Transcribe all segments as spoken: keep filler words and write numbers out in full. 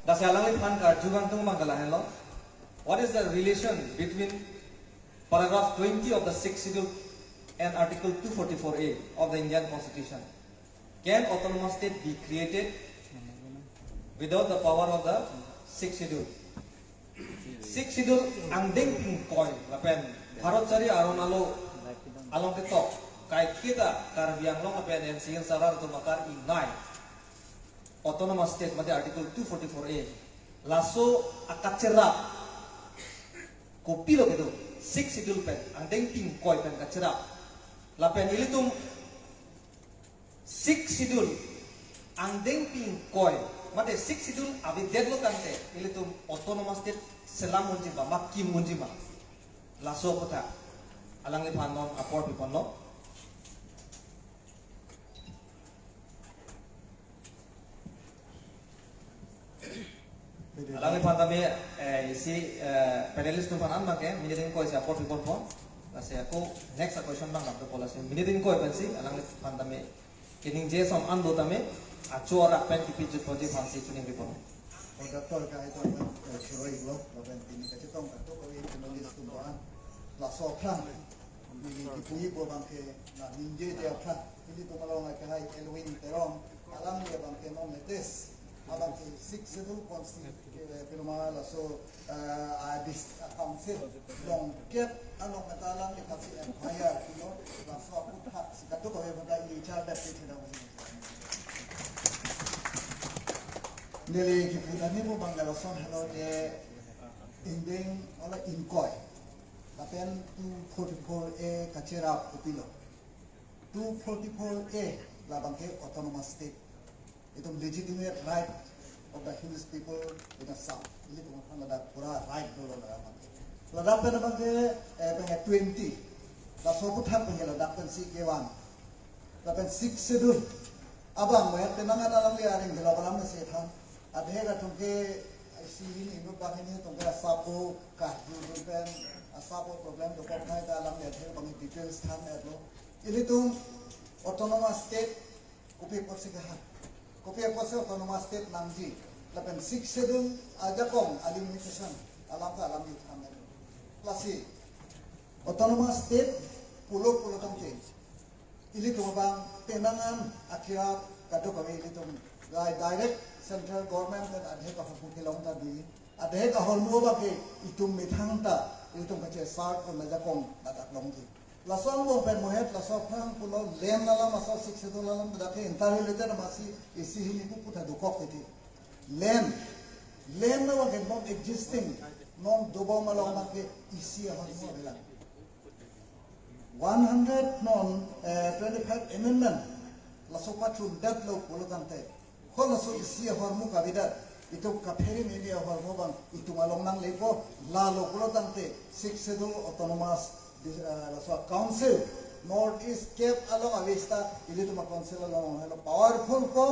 Lasi alangliphan karju kangtung abang ke lahenlo. What is the relation between paragraph twenty of the Sixth Schedule and Article two forty-four A of the Indian Constitution? Can autonomous state be created without the power of the Sixth Schedule? Sixth Schedule angdeng ingkoi lapen Bharat chari aron alo along ketok kaiketa Karbi Anglong lapen N C Hills arat atum akar ingnai autonomous state mate Article two forty-four A, laso akacherap kopilo kedo, Sixth Schedule pen angdeng ingkoi pen kacherap. Lapen ilitum Sixth Schedule angdeng ingkoi mate Sixth Schedule avedetlo tangte ilitum autonomous state selam unji ma, ma kim unji ma? Laso kotha alangliphan non apor piponlo. Alangliphan tame, eh, isi, eh, panelist atum aphan abang ke minute ingkoi si apor piponpo. Lasi ako next a question abang nangtupo, lasi minute ingkoi pensi alangliphan tame keningje ason an do tame acho arak pen kipijut ponji aphansi choning piponpo. O doctor ka ito, eh, churoi lo, lapen pini kachetong katok kave panelist atum aphan. Laso aphrang, pini kipuji pu abang ke nangningjeje aphrang. Ilitum along akehai Elwin Teron, alangli abang ke non latest, abang ke Sixth Schedule Constitution, eh, pirma laso, eh, a dis-, a council along kep along kata alangli kasi M I R pilo, laso aputhak si katok kave pada i char dat ke chedang. Neli kipu tani pu abang lason helo je angdeng ola ingkoi lapen two forty-four A kacherap kopilo. Two forty-four A labang ke autonomous state. Itum legitimate right of the hills people in Assam. Ilitum aphan ladak pura right dolo labang ke. Ladak pen abang ke, eh, pen twenty. Laso aputhak pen ladak pensi kevan. Lapen Sixth Schedule abang, eh, penang an alangli aring ke lo alam si than. Adhe atum ke isi hini inut abang hini atum ke asapo karju atum pen, asapo problem dokok nai ta alangli adhe abang details than lo. Ilitum autonomous state kopi apotsi kehan, kopi apotsi autonomous state nangji, lapen Sixth Schedule ajakong a limitation alam ta alangli than lo. Lasi autonomous state pulo pulo tangte ilitum abang penang an akerap kadokave ilitum, gai direct central government pen adhe ahormu kelong ta dei. Adhe ahormu abang ke itum methang ta ilitum kachesar pon ajakong ladak longji. Laso angbong pen mohet laso aphrang pulo land alam, laso Sixth Schedule alam dak ke interrelated amatsi isi hini pu puta dokok titi. Land, land abang ke non existing, non dobom along abang ke isi ahormu avelang. One hundred non, eh, twenty-five amendment laso pachundetlo pulo tangte, ko laso isi ahormu kavedet, itum kaphere meme ahormu abang itum along nanglepo, lalo pulo tangte Sixth Schedule autonomous, eh, laso council, North East kep along ave seta ilitum a council along helo powerful ko,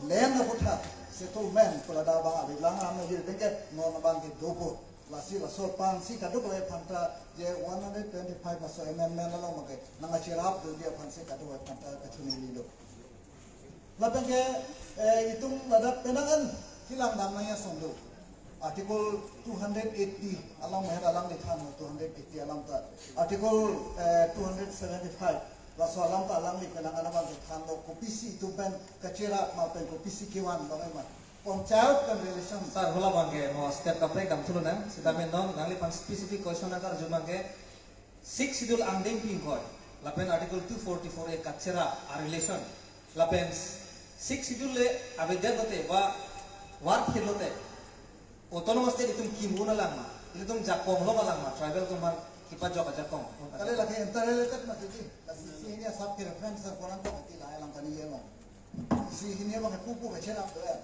land aputhak settlement ko ladak abang avelang, ram na jil bengke non abang ke dopo. Lasi laso aphansi kadokave aphanta je one hundred twenty-five laso amendment along abang ke nangkacherap doji aphansi kadokave aphanta kachinilo. Lapen ke, eh, itum ladak penang an kelang dam nangji ason do. Article two hundred eighty along mohet alangli than, two hundred eighty alam ta. Article, eh, two hundred seventy-five laso alam ta alangli penang an abang ke thanlo, kopisi itum pen kacherap ma pen kopisi kevan abang ma. Panchayat pen relation. Sir, hala abang ke mo step kaprek damthulo nang, sitame non nangliphan specific question akarju abang ke Sixth Schedule angdeng ingkoi lapen Article two forty-four A kacherap a relation, lapen Sixth Schedule le avedet lote ba varphit lote autonomous state itum kim un alang ma, itum jakong long alang ma, tribal atum aphan kepajok ajakong? Kali lake interrelated ma titi. Lasi isi hini asap ke reference sar koran to ati lahai alam kani ye long. Isi hini abang ke pupu kacherap do ya.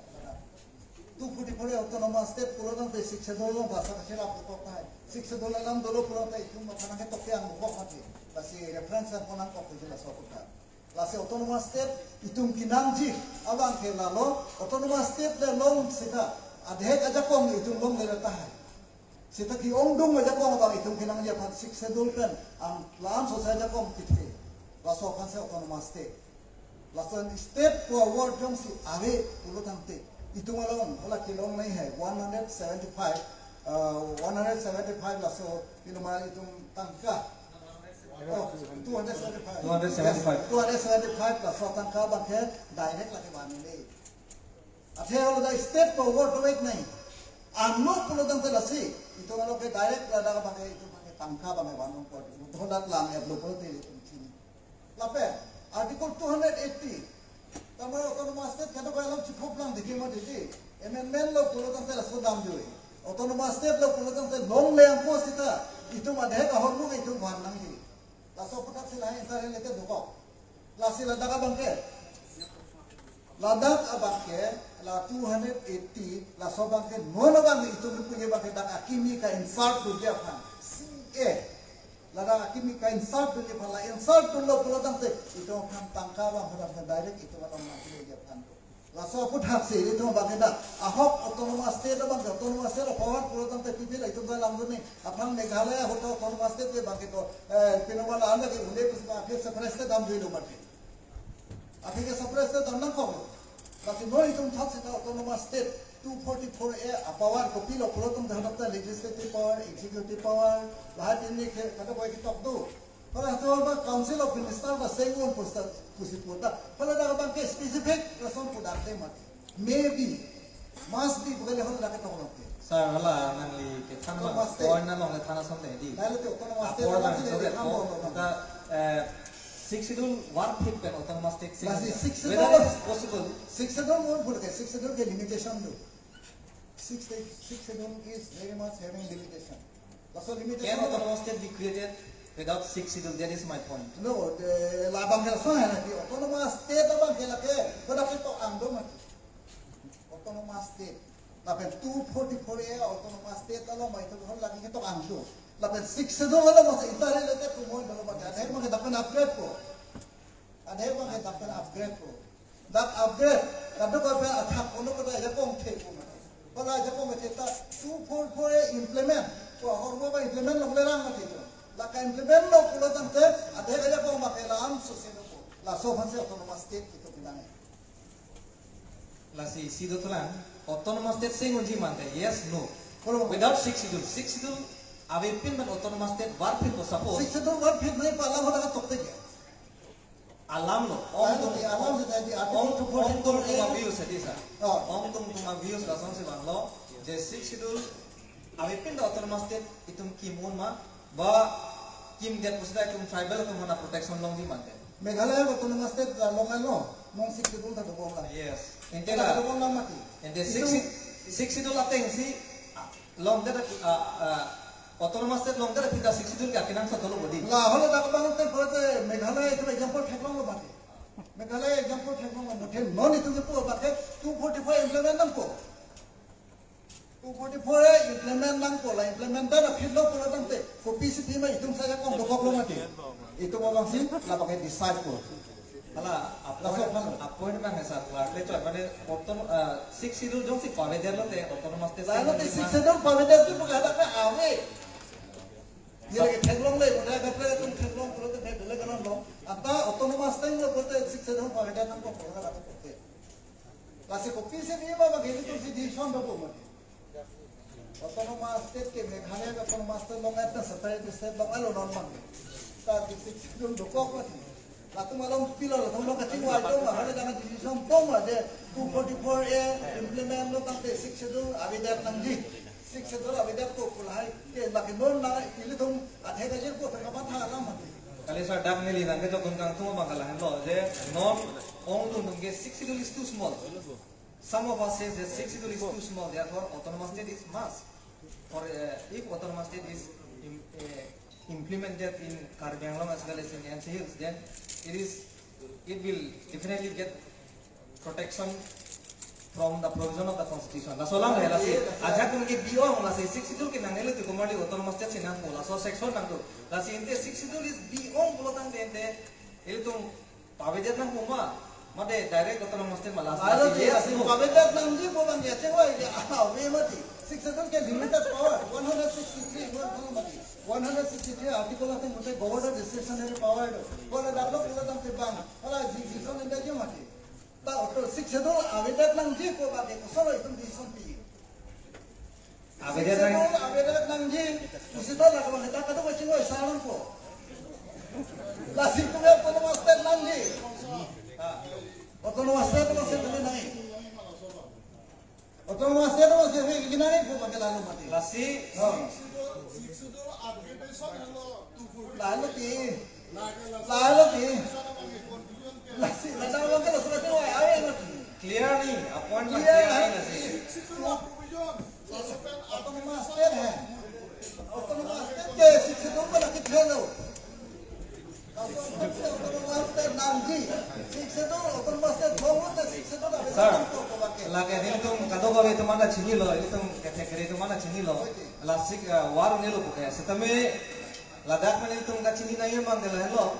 Two forty-four A autonomous state pulo tangte Sixth Schedule along basa kacherap dokok tahai. Sixth Schedule alam dolo pulo tangte itum aphan nangketok ke ang dokok mati. Lasi reference sar koran to ati laso kotha. Lasi autonomous state itum kenangji abang ke lalo, autonomous state le long seta adhek ajakong itum longle tahai. Seta ke-ongdung ajakong abang itum kenangji aphan Sixth Schedule pen ang lam sosa ajakong kethe. Laso aphansi autonomous state. Laso state pu award jongsi ave pulo tangte, Itum along, hala kelong nai hai, one hundred seventy-five, uh, one hundred seventy-five laso, pilo ma itum tangka. Oh, two hundred seventy-five. Two hundred seventy-five. Yes, two hundred seventy-five laso tangka abangke direct lake van neli. Athe hala state forward to wait nai. Ano pulo tangte lasi, itum along ke direct ladak abangke itum abangke tangka abangke van nangpo. Tholat lang et lo pulote itum chini. Lapen, Article two hundred eighty. Tama autonomous state kado kaya lam chikop lang dikhe ma didi. Amendment lo pulo tangte laso damjui. Autonomous state lo pulo tangte longle angko sita. Itum adhe kahormu itum van nangji. Laso aphuthak si lahai interrelated dokok. Lasi ladak abangke. Ladak abangke, la two hundred eighty, laso abangke, non abang itum punya abangke dak akimi ka-insult dunji aphan. C A. Ladak akimi ka-insult dunji aphan, la insult dunlo pulo tangte, itum aphan tangka abang pulo tangte direct itum along mati dunji aphan. Laso aphuthak si itum abangke dak, ahok autonomous state abangke, autonomous state a-power pulo tangte pipila itum ta langdun ni, aphan Meghalaya ahut autonomous state ke abangke ko, eh, pinawala anda ke unde kus ba aphi separate state damjui lo mati. Aphi ke separate state dam nangkok. Lasi non itum thak sita autonomous state two forty-four A a-power kopilo pulo tangte hadak ta legislative power, executive power, lahai pini ke kata boy kitok do. Hala hatu ba Council of Minister ba seng-un pusta pusi puta. Hala dak abangke specific lason pudak te mati. Maybe. Must be, bukan level dak tong lote. Sir, hala nangli kethan ba, autonomous state, point along le than asonte di. Lalu tu autonomous state. Apor along lang sini sore dia ko, kamu. Kita, eh, Sixth Schedule var phit pen autonomous state sing. Lasi Sixth Schedule. Whether it is possible. Sixth Schedule mo pura ke, Sixth Schedule ke limitation do. Sixth, Sixth Schedule is very much having limitation. Laso limitation. Can autonomous state be created without Sixth Schedule? That is my point. No, the, labang ke lason hai na ki autonomous state abangke lake, pada ke to ang do mati. Autonomous state. Lapen two forty-four A autonomous state along ma itum hon lagi ketok angtu. Lapen Sixth Schedule along ma interrelated kumoi dolo ma. Adhe abangke dak pen upgrade ko. Adhe abangke dak pen upgrade ko. Dak upgrade. Kadokave athak ono kada ajakong the ko ma. Hala ajakong the ta two forty-four A implement ko, ahormu ba implement longle lang mati to. La ka-implement lo pulo tangte adhe ajakong ma ke la-an susi lo ko. Laso aphan si autonomous state itum pinang. Lasi isi dothulang, autonomous state sing-unji mante, yes, no. Kolo. Without Sixth Schedule, Sixth Schedule avepin pen autonomous state var phit ko, suppose. Sixth Schedule var phit nai pala hoda ka tokte ke. Alam lo, ong tung, alam lo, alam lo, tadi article ong, two forty-four A. Ong tung tum abius tadi, sir. Oh. Ong tung tum abius lason si vanglo, je Sixth Schedule avepin pen autonomous state itum kim-un ma, ba kimdet pusi ta itum tribal atum aphan protection longji mante. Meghalaya autonomous state la longle lo, non Sixth Schedule ta dobom lang. Yes. Ante la, ta dobom lang mati. Ante itum Sixth, Sixth Schedule ateng si, ah, longdet, ah, ah, autonomous state longdet aphi ta Sixth Schedule ke akenangsot dolo bodi. La hole dak abang te pura te Meghalaya itum example theklonglo mati. Meghalaya example theklonglo mati. Non itum kipu abangke two forty-four implement nangpo. Two forty-four A implement nangpo, la implement ta phit lo pulo tangte, kopisi pima itum saja kong dokok lo mati. Itum abang si, labang ke decide ko. Hala, laso aphan, aphan. Appointment hai sir, larle choi, mane, auto-, eh, Sixth Schedule jongsi pavedet lote, autonomous state. Lalu te Sixth Schedule pavedet tu pagada ka ave. Ye lagi theklongle, mane ka pre tum theklong, pulo te theklongle kanan lo. Anta autonomous state lo pulote Sixth Schedule pavedet nangpo, pulo ka lagi pulote. Lasi kopisi pima abang ke itum si decision dopo mati. Autonomous state ke Meghalaya ke autonomous state longle ta separate state longle lo non abang. Ta di Sixth Schedule dokok mati. Latum along pilo latum along kachingvai tong ma, hale dang decision tong ma de two forty-four A implement lo tangte Sixth Schedule avedet nangji. Sixth Schedule avedet ko pu lahai ke lake non na ilitum adhe kajir ko kamatha alam mati. Kali sir, dak neli nangketokdun kangtung abang ke lahenlo je non ong tung tum ke Sixth Schedule is too small. Some of us says that Sixth Schedule is too small, therefore autonomous state is must. Or, uh, if autonomous state is im-, uh, implemented in Karbi Anglong as well as in N C Hills, then it is, it will definitely get protection from the provision of the constitution. Laso alam hai lasi. Ajak tum ke bi-ong lasi Sixth Schedule ke nangnelo tu komarli autonomous state si nangpo, laso section nangpo. Lasi ante Sixth Schedule is bi-ong pulo tangte ante ilitum pavedet nangpo ma, mate direct autonomous state ma lasi. Aro lasi, di yes, no. Pavedet nangji pu abang ya chewai ya, ah, we mati. Sixth Schedule ke limited power, one hundred sixty-three, one hundred sixty-three article ateng mate governor discretionary power do. Hala dak lo pulo tangte bang, hala decision ende je mati. Ta auto Sixth Schedule avedet nangji pu abang ke koson itum decision pi? Avedet nang- Sixth Schedule avedet nangji, pu seta la kemang ta kadokave chingvai salam ko. Lasi itum ke autonomous state nangji. Autonomous state, autonomous state nangji. Autonomous state, autonomous state, ke kinari ko pakai lalu mati. Lasi. Oh. Lalu ti. Lalu ti. Lasi, lalu abang ke lalu mati, wah, awe mati. Clear ni, appointment clear ni, lasi. Autonomous state hai. Autonomous state ke Sixth Schedule ko lagi thelo. Sir, lake nelitum kadokave atum anta chinilo, nelitum category atum anta chinilo. La Sixth, eh, war nilo puke. Setame ladak ma nelitum kachini nangji abang ke lahenlo.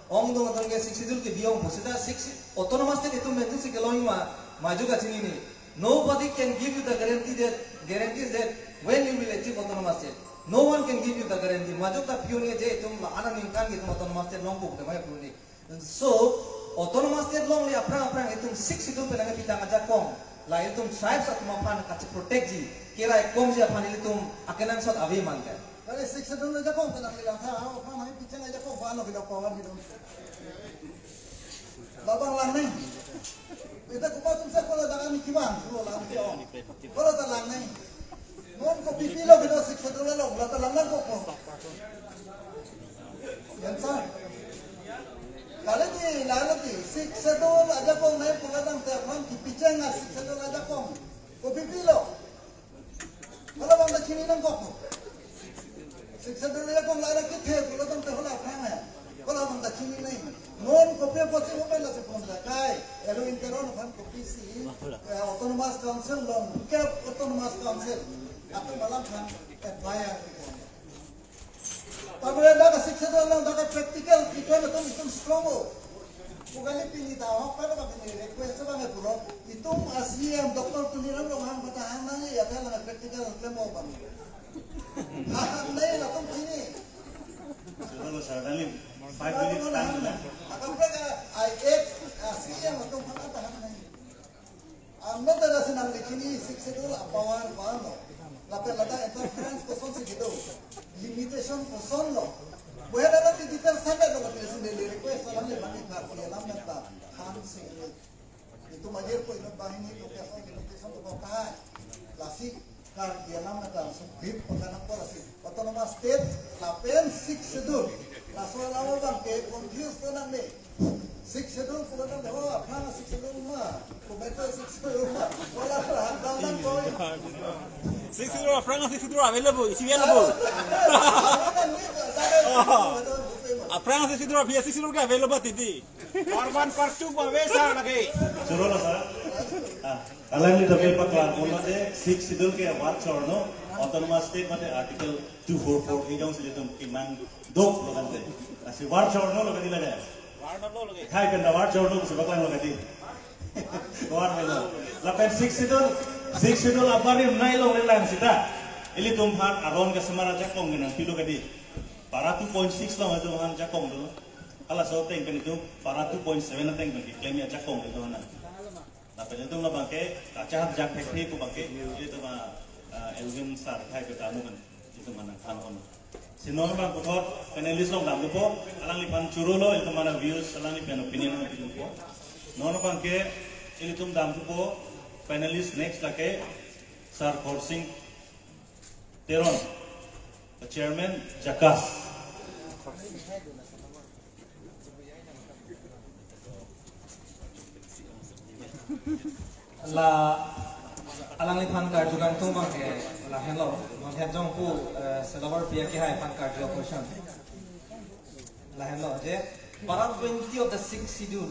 Ongdung atum ke Sixth Schedule ke bi-ong pu seta Sixth Autonomous State itum mentu si kelong ma, majok kachini ni. Nobody can give you the guarantee that, guarantees that when you will achieve autonomous state. No one can give you the guarantee. Majok ta pi-un-e je itum la-an aningkan ke itum autonomous state longpo pu te mai pi-un-e. So, autonomous state longle aphrang aphrang itum Sixth Schedule pen nangkepitang ajakong, la itum tribes atum aphan kache-protect ji, keraikomji aphan ilitum akenangsot ave mante. Are Sixth Schedule ajakong pen nangli langtha, aphrang nangkepitang ajakong aphan lo kilo power kilo. Labang lang nai. Ita kupa atum sa kola dakan ni kibang, kola lang ti ong. Kola ta lang nai. Non kopi pilo kilo Sixth Schedule lo, kola ta lang lang kok ko. Yan sa. Kali ti, lalo ti, Sixth Schedule ajakong nai pula tangte aphan kepitang a Sixth Schedule ajakong. Kopi pilo. Hala abang ta chini nangkok. Sixth Schedule ajakong la kethe pulo tangte hala aphrang ya. Hala abang ta chini nai. Non kopi apotsi mo pen lasi pon ta kai. Erwin Teron aphan kopisi, eh, Autonomous Council along, kep Autonomous Council atum alam aphan advice. Pamre dak Sixth Schedule along dak practical itum atum itum strong o. Pu kali pini ta hok pada ka pini request abang ke puro. Itum a C E M Doctor Tuliram Ronghang pata hang nangji, ya ta la practical klem abang. Hang nangji latum chini. Sudah lo, sir, dalim. Five minutes time na. Akan mereka I X, a C E M atum hang ta hang nangji. Amno ta lasi nangli chini Sixth Schedule a power ko-an lo. Lapen lata interference kosonsi kedo. Limitation koson lo. Buhena lati detail sangat lo, lapen lasi neli request alangli bang Karbi alam neta han sing. Itum ajir ko inut banghini lo ke asal limitation lo kai. Lasi Karbi alam neta langsung bid pagana ko lasi. Autonomous State lapen Sixth Schedule. Laso alam abang ke confuse ko nangne. Sixth Schedule pu kata ho, aphrang Sixth Schedule ma. Kometo Sixth Schedule ma. Kola ko hak dam dam ko. Sixth Schedule aphrang Sixth Schedule available, isi available. Aphrang Sixth Schedule, aphi Sixth Schedule ke available titi. Part one, part two ko ave sir lagi. Choro lo sir. Ah, alangli ta mepaklang, mate Sixth Schedule ke war chorno, Autonomous State mate Article two four four A jongsi itum kemang dok lo kante. Lasi war chorno lo kadi lagi. War no lo lagi. Hai pen ta war chorno si paklang lo kadi. War lo. Lapen Sixth Schedule, Sixth Schedule abarim nai longle lang seta. Ilitum aphan aron kasemar ajakong nangpilo kadi. Para two point six along itum aphan jakong do. Halaso ateng pen itum para two point seven ateng pen keklem ajakong do na. Lapen itum labang ke kachahak jak phek phek pu abang ke, itum a, ah, Elvin sir hai pu ta amu pen itum aphan nangthan on. Si non abang puthot panelist along dampo, alangliphan choro lo, itum aphan views, alangliphan opinion along dampo. Non abang ke ilitum dampo panelist next lake Sir Khorsing Teron, the chairman, JACAS. La alangliphan karju kangtung abang ke lahenlo, non het jong pu, eh, selavar pia ke hai aphan karju question. Lahenlo je, para twenty of the Sixth Schedule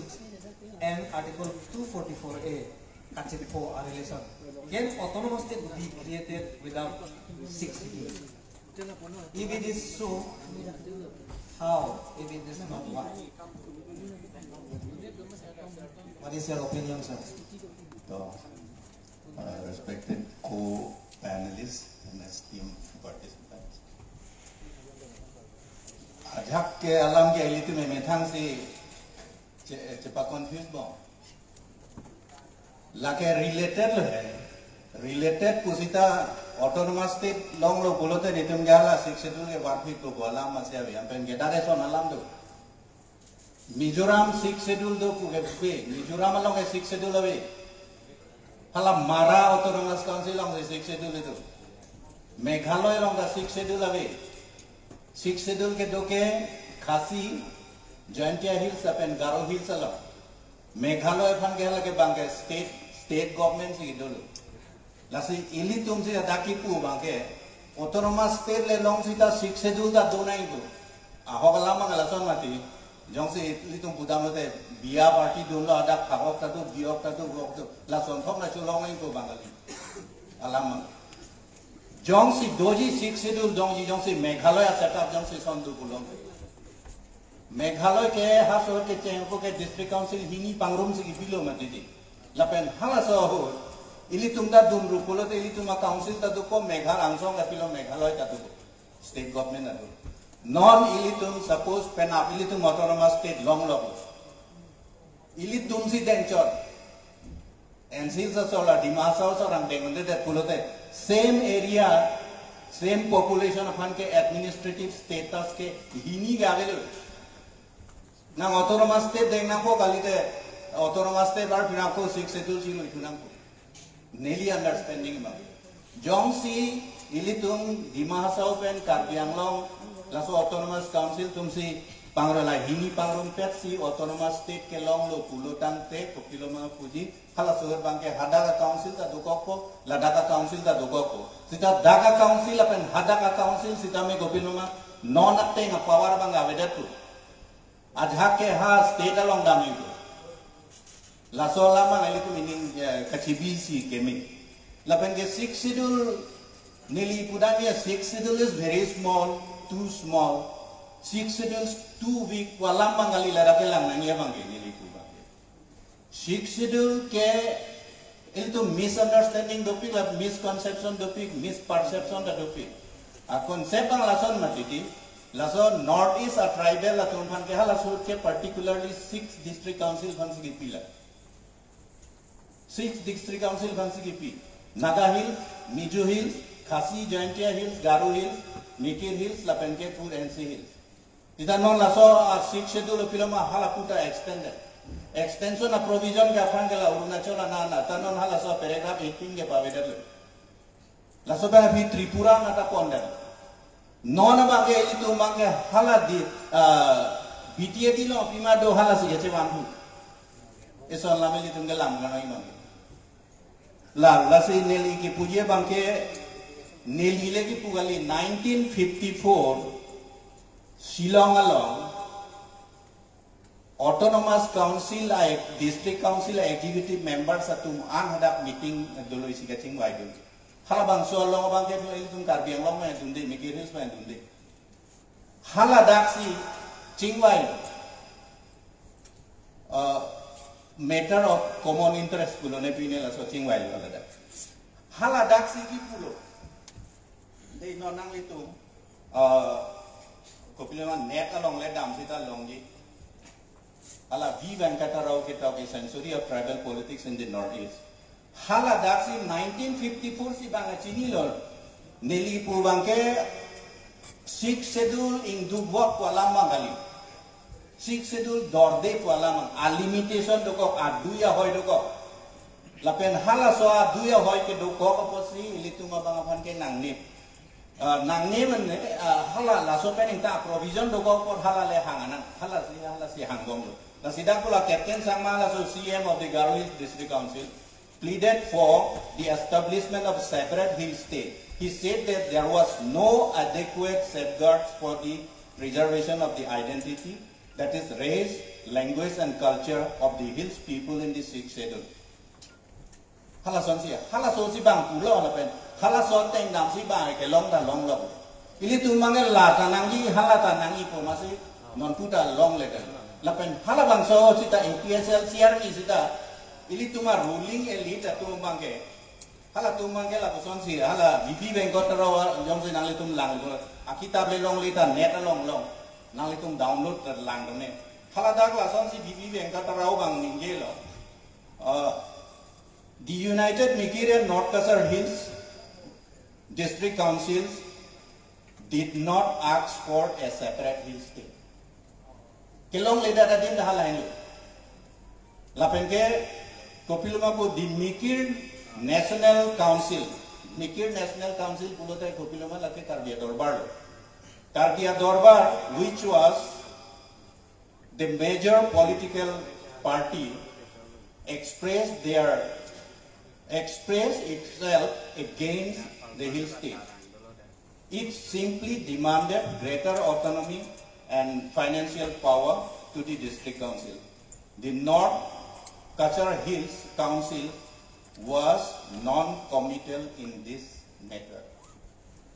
and Article two forty-four A kachepo a relation. Can autonomous state be created without Sixth Schedule? If it is so, how? If it is not, why? What is your opinion, sir? To, uh, respected co-panelists and esteemed participants. Ajak ke alam ke ilitum methang si che, chepa confuse bom. Lake related lo he. Related pusita autonomous state longlo pulote nelitum ke hala Sixth Schedule ke warpi ko alam masih avi. Ampen ke dare son alam do. Mizoram Sixth Schedule do pu ke pu. Mizoram along ke Sixth Schedule ave. Hala Mara Autonomous Council along ke Sixth Schedule do. Meghalaya along ke Sixth Schedule ave. Sixth Schedule kedo ke Khasi, Jaintia Hills lapen Garo Hills along. Meghalaya aphan ke hala ke bang ke state, state government si dolo. Lasi ilitum si dak kipu bang ke autonomous state le long sita Sixth Schedule ta do nangji pu. Ahok alam bang lason mati. Jongsi ilitum pudam lote biya party dunlo, adak phak-ok ta do, bi-ok ta do, vo-ok do. Lason thok na cholong nangji pu bang kali. Alam bang. Jongsi doji Sixth Schedule dongji, jongsi Meghalaya setup jongsi son do pulo. Meghalaya ke halaso kecheng ko ke District Council hini pangrum si kipilo mati di. Lapen halaso ahut ilitum ta dun ru pulote ilitum a-council ta dopo, Meghal angsong ta pilo, Meghalaya ta dopo. State government ta do. Non ilitum suppose penap ilitum autonomous state longlo. Ilitum si dengchot. N C Hills aso la Dima Hasao aso rang deng un'edet pulote same area, same population aphan ke administrative status ke hini ke avelo. Nang autonomous state deng nangpo kalite, autonomous state bar pinangpo, Sixth Schedule si lo pinangpo. Neli understanding ma. Jongsi ilitum Dima Hasao pen Karbi Anglong laso autonomous council atum si pangrela hini pangrumpet si autonomous state kelonglo pulo tangte kopilo ma puji, halaso bang ke hadak a-council ta dokokpo, ladak a-council ta dokokpo. Sita dak a-council lapen hadak a-council sitame kopilo ma, non ateng a-power bang avedet pu. Ajahak ke ha state along damji pu. Laso alam bang ilitum ining, eh, kachibi si keme. Lapen ke Sixth Schedule neli pudam ya, Sixth Schedule is very small, too small. Sixth Schedule is too weak pu alam bang kali, ladak kelang nangji bang ke neli pu bang ke. Sixth Schedule ke ilitum misunderstanding dopik la misconception dopik, misperception ta dopik. A-concept bang lason mati di, laso North East a-tribal atum aphan ke halaso ke particularly six district council aphan si kipilo. Six district council aphan si kipi. Naga Hills, Mizo Hills, Khasi Jaintia Hills, Garo Hills, Mikir Hills, lapen ke pur N C Hills. Sita non laso a-Sixth Schedule pilo ma hala puta extended. Extension a-provision ke aphan ke la Arunachal ana ana. Ta non halaso paragraph eighteen ke pavedetlo. Laso bang aphi Tripura ana ta pondetlo. Non abang ke ilitum bang ke hala di, ah, B T A D lo pima do hala si kechevang pu. Eson lam ilitum ke lam kanoi non. La, lasi neli kipuji bang ke neli le kipu kali nineteen fifty-four Shillong along Autonomous Council a, District Council a executive members atum an hadak meeting dolo isi kachingvai dun. Halabangso along bang ke ilitum Karbi Anglong ma dunde, Mikir Hills ma dunde. Haladak si chingvai, uh, matter of common interest pulo ne pine laso chingvai haladak. Haladak si kipulo. Dei non nanglitum, uh, kopilo ma net along le dam sita longji. Hala V Venkata Rao ketok ke Century of Tribal Politics in the Northeast. Haladak si nineteen fifty-four si bang chinilo. Neli pu bang ke Sixth Schedule ingduk vot pu alam bang kali. Sixth Schedule dorde pu alam bang, a-limitation dokok, adui ahoi dokok. Lapen halaso adui ahoi ke dokok apotsi ilitum abang aphan ke nangne. Ah, nangne mane, ah, hala laso pen ingta provision dokok apot hala le hang anang. Hala si, hala si hangbomlo. Lasi dak pu la Captain Sangma laso C M of the Garo Hills District Council pleaded for the establishment of a separate hill state. He said that there was no adequate safeguards for the preservation of the identity, that is race, language and culture of the hills people in the Sixth Schedule. Halason si, halaso si bang pulo lapen halaso ateng dam si bang kelong ta longlo. Ilitum mane la ta nangji, hala ta nangji pu masi non puta longledet. Lapen halabangso sita A P H L C R P sita ilitum a-ruling elite atum bang ke, halatum bang ke lapuson si, hala V P Venkata Rao jongsi nanglitum lang, akitap le longle ta net along long, nanglitum download ta lang done. Haladak lason si V P Venkata Rao bang ningjelo. Ah, The United Mikir and North Cachar Hills District Councils did not ask for a separate hill state. Kelongledet adim dak lahelo. Lapen ke kopiloma pu the Mikir National Council. Mikir National Council pulote kopiloma lake Karbi Adorbar lo. Karbi Adorbar, which was the major political party, expressed their expressed itself against the hill state. It simply demanded greater autonomy and financial power to the district council. The North Cachar Hills Council was non-committal in this matter.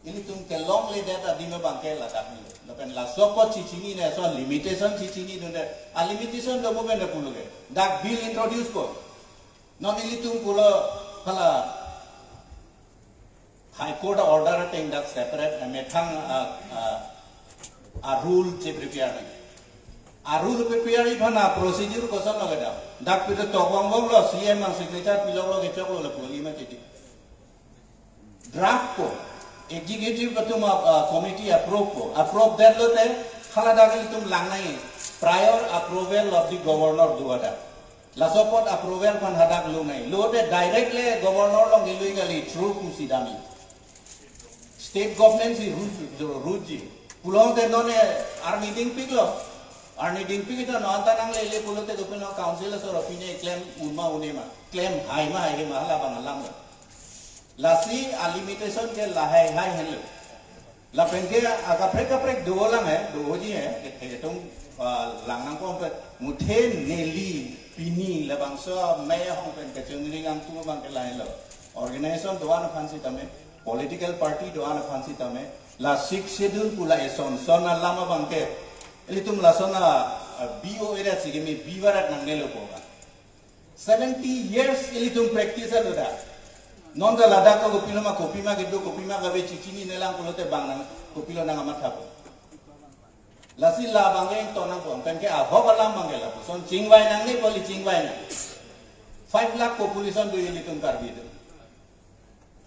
Ilitum kelongledet adim abang ke ladak ni. Lapen laso apot chichinine, laso limitation chichini dunde. A limitation do mo bende pulo ke. Dak bill introduce ko. Non ilitum pulo hala High Court order ateng dak separate, eh, methang, ah, ah, a rule che prepare nang. A rule prepare iphan a procedure koson lo ke dak. Dak pito tokbong bong lo, C M ang signature pilok lo kechok lo lapu lima chiti. Draft ko, executive atum, ah, committee approve ko. Approve det lote, hala dak ilitum lang nai. Prior approval of the governor do ada. Laso apot approval aphan hadak lo nai. Lote direct le governor along ilui kali through pu si dami. State government si ruj, ruj ji. Pulote non e arni dingpik lo. Arni dingpik ita non anta nanglele pulote kopilo council asor aphi ne klem un ma un-e ma. Klem hai ma hai ma hala abang alam lo. Lasi a limitation ke lahai hai henlo. Lapen ke akaprek kaprek dolang he, doji he, ke, ke tung, ah, lang nangkok pe, muthe neli pini labangso amei ahong pen kachingring angtu abang ke lahelo. Organization do-an aphan sitame, political party do-an aphan sitame, la Sixth Schedule pu la eson son alam abang ke, ilitum lason a, ah, B O A rat si kimi B varat nangnelo ko ba. Seventy years ilitum practice alo dak. Non ta ladak ko kopiloma kopima kedo, kopima kave chichinine lang pulote bang nang kopilo nang amat thapo. Lasi la abang ke ingto nangpo, pen ke ahok alam abang ke lapuson chingvai nangne pu kali, chingvai nang. Five lakh population do ilitum Karbi do.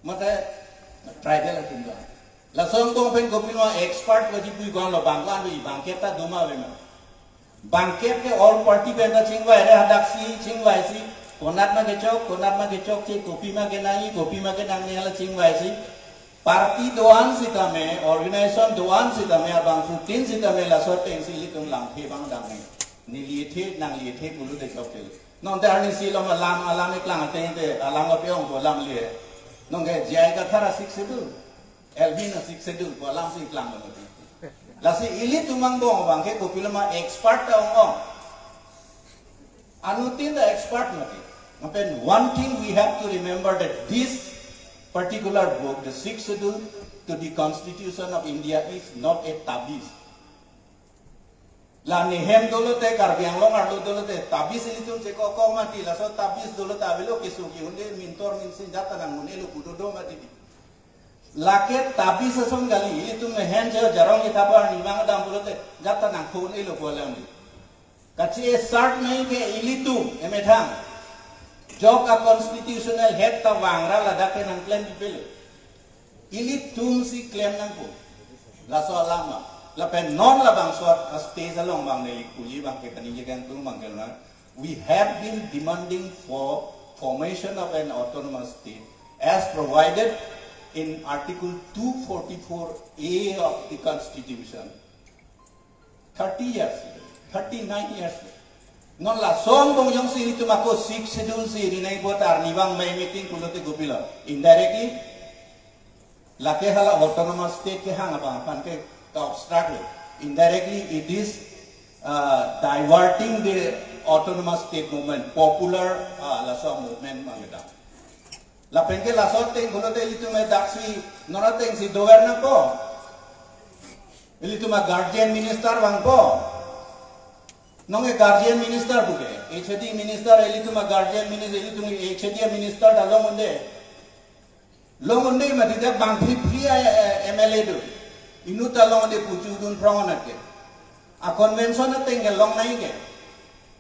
Mate tribal atum do. Lason angbong pen kopiloma expert vaji pui gong lo bang ko-an vaji bang ke ta doma ave ma. Bang ke ke all party pen ta chingvai re hadak si chingvai si. Konat ma kechok, konat ma kechokche, kopima kenangji, kopima kenangne hala chingvai si. Party do-an sitame, organization do-an sitame, abangphutin sitame laso ateng si ilitum langthe abang dam nai. Neli ethe, nangli ethe pulote chokche. Non te arni si lo ma alam, alam iklang ateng te, alam kape-ong ko alam le. Non ke J I Kathar a Sixth Schedule. L V na Sixth Schedule ko alam si iklang lo te. Lasi ilitum angbong abang ke kopiloma expert ta ong-ong. Anuttin the expert mati. Lapen one thing we have to remember that this particular book, the Sixth Schedule to the Constitution of India is not a tabiz. La Nehem dolote, Karbi Anglong arlo dolote, tabiz ilitum chekok-kok mati, laso tabiz dolote avelo, keso ke-un-e, mintor minsin jat ta nang-un-elo pu dodo mati di. Lake tabiz ason kali, ilitum Nehem che jarong kita bar ni bang dam pulote, jat ta nangkho-un-elo pu alam di. Kachi-e sart nai ke ilitum, emethang. Jok a constitutional head ta vangra ladak ke nangklem pipelo. Ilitum si klem nangpo. Laso alam ma. Lapen non labangso a stage along abang neli kuli abang ke kaningje kangtung abang ke na. We have been demanding for formation of an autonomous state as provided in Article two forty-four A of the Constitution. Thirty years, thirty-nine years. Non lason angbong jongsi ilitum ako Sixth Schedule si rinai buat arni abang mei meeting pulote kopilo. Indirectly, lake hala autonomous state kehang abang aphan ke ka-obstruct lo. Indirectly, it is, uh, diverting the autonomous state movement, popular, uh, laso movement mangedam. Lapen ke laso ateng pulote ilitum e daksi, non ateng si dover nangpo. Ilitum a guardian minister vangpo. Non ke guardian minister puke. H A D minister, ilitum a guardian minister, ilitum H A D minister ta long un-e. Long un-e mati dak bang phli phli a, eh, M L A do. Inut ta long un-e pu chodun phrong anat ke. A convention ateng ke long nai ke.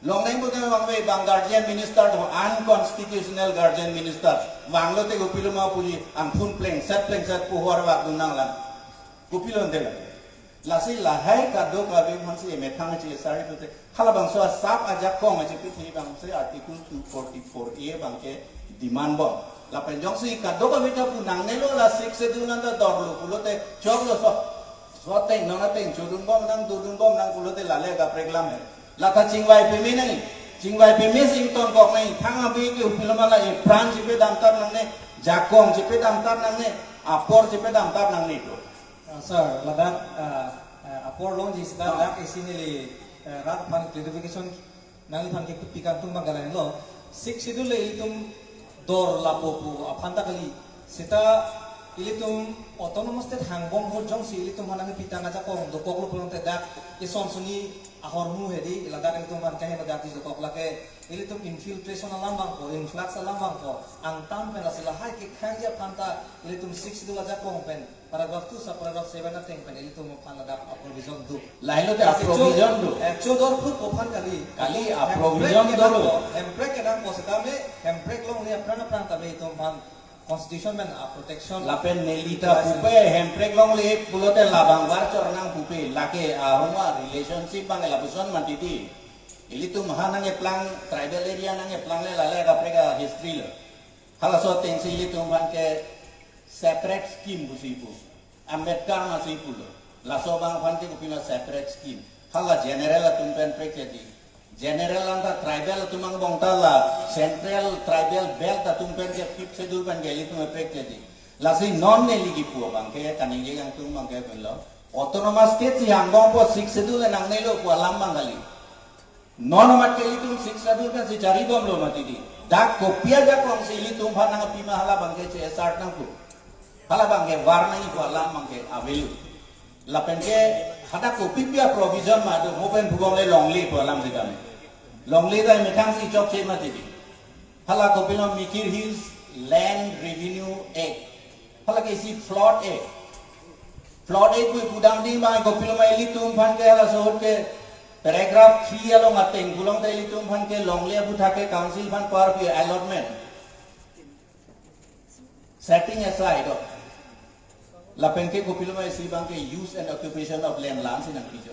Longnang pute vangve, bang guardian minister do, unconstitutional guardian minister. Vanglote kopiloma pu ji, angphun plengset plengset pohor vakdun nanglang. Kopilo ante la. Lasi lahai kadokave aphansi emethang chesari pute. Halabangso asap ajakong achepithi abangsi Article two forty-four A abangke demand bom. Lapen jongsi kadokave ta pu nangnelo, la Sixth Schedule anta dorlo pulote choklo so. So ateng non ateng chodun bom nang, dodun bom nang pulote lale kaprek lam he. Lata chingvai peme nang, chingvai pemesi ingtonkok nang, thang abi ke kopiloma la epran chepedamtap nangne, jakong chepedamtap nangne, apor chepedamtap nangne do. Ah, sir, ladak, ah, ah, apor longji sita Ah. dak isi neli, eh, rat aphan clarification nangliphan kepi kangtung abang kalang lo. Sixth Schedule le ilitum dor lapu pu aphan ta kali. Sita ilitum autonomous state hangbom ahut jongsi ilitum aphan nangpi tang ajakong dokoklo pulote dak ison suni ahormu hedi, ladak ilitum aphan kahe madak dokok lake ilitum infiltration alam abangpo, influx alam abangpo. Angtan pen lasi lahai kekhangji aphan ta ilitum Sixth Schedule ajakong pen paragraph two sub paragraph seven ateng pen ilitum aphan ladak a-provision do. Lailo te a-provision do. Actual dor phut aphan kali. Kali a-provision Hemprek do. Kedang ko, hemprek kedang ko setame, hemprek longle aphrang aphrang tame itum aphan constitution pen a-protection. Lapen neli ta pupe, hemprek longle pulote labang var chor nang pupe, lake ahuma relationship abang lapuson mati di. Ilitum ha nangkeplang, tribal area nangkeplang le lale kaprek a-history lo. Halaso atengsi ilitum aphan ke separate scheme pusi pu. Ambedkar masi pulo. Laso abang aphan ke kopilo separate scheme. Hala general atum pen prekchedi. General anta tribal atum angbong ta la central tribal belt atum pen ke Fifth Schedule pen ke ilitum prekchedi. Lasi non neli kipu abang ke kaningje kangtung abang ke pen lo. Autonomous state si hangbompo, Sixth Schedule nangnelo pu alam abang kali. Non amat ke ilitum Sixth Schedule pensi charibomlo mati di. Dak kopi ajakongsi ilitum aphan nangpi ma, halabangke che-assert nangpo. Halabangke var nangji pu alam abangke avelo. Lapen ke hadak kopi pi a-provision ma do, mo pen pubong le longle pu alam sitame. Longle ta methangsi chokche mati di. Hala kopilo Mikir Hills Land Revenue Act. Hala ke isi Flood Act. Flood Act pu pudam di ma kopiloma ilitum aphan ke halaso ahut ke paragraph three along ateng pulote ilitum aphan ke longle aputhak ke council aphan power pi allotment. Setting aside of. Lapen ke kopiloma isi abangke use and occupation of land, la-ansi nangpi jo.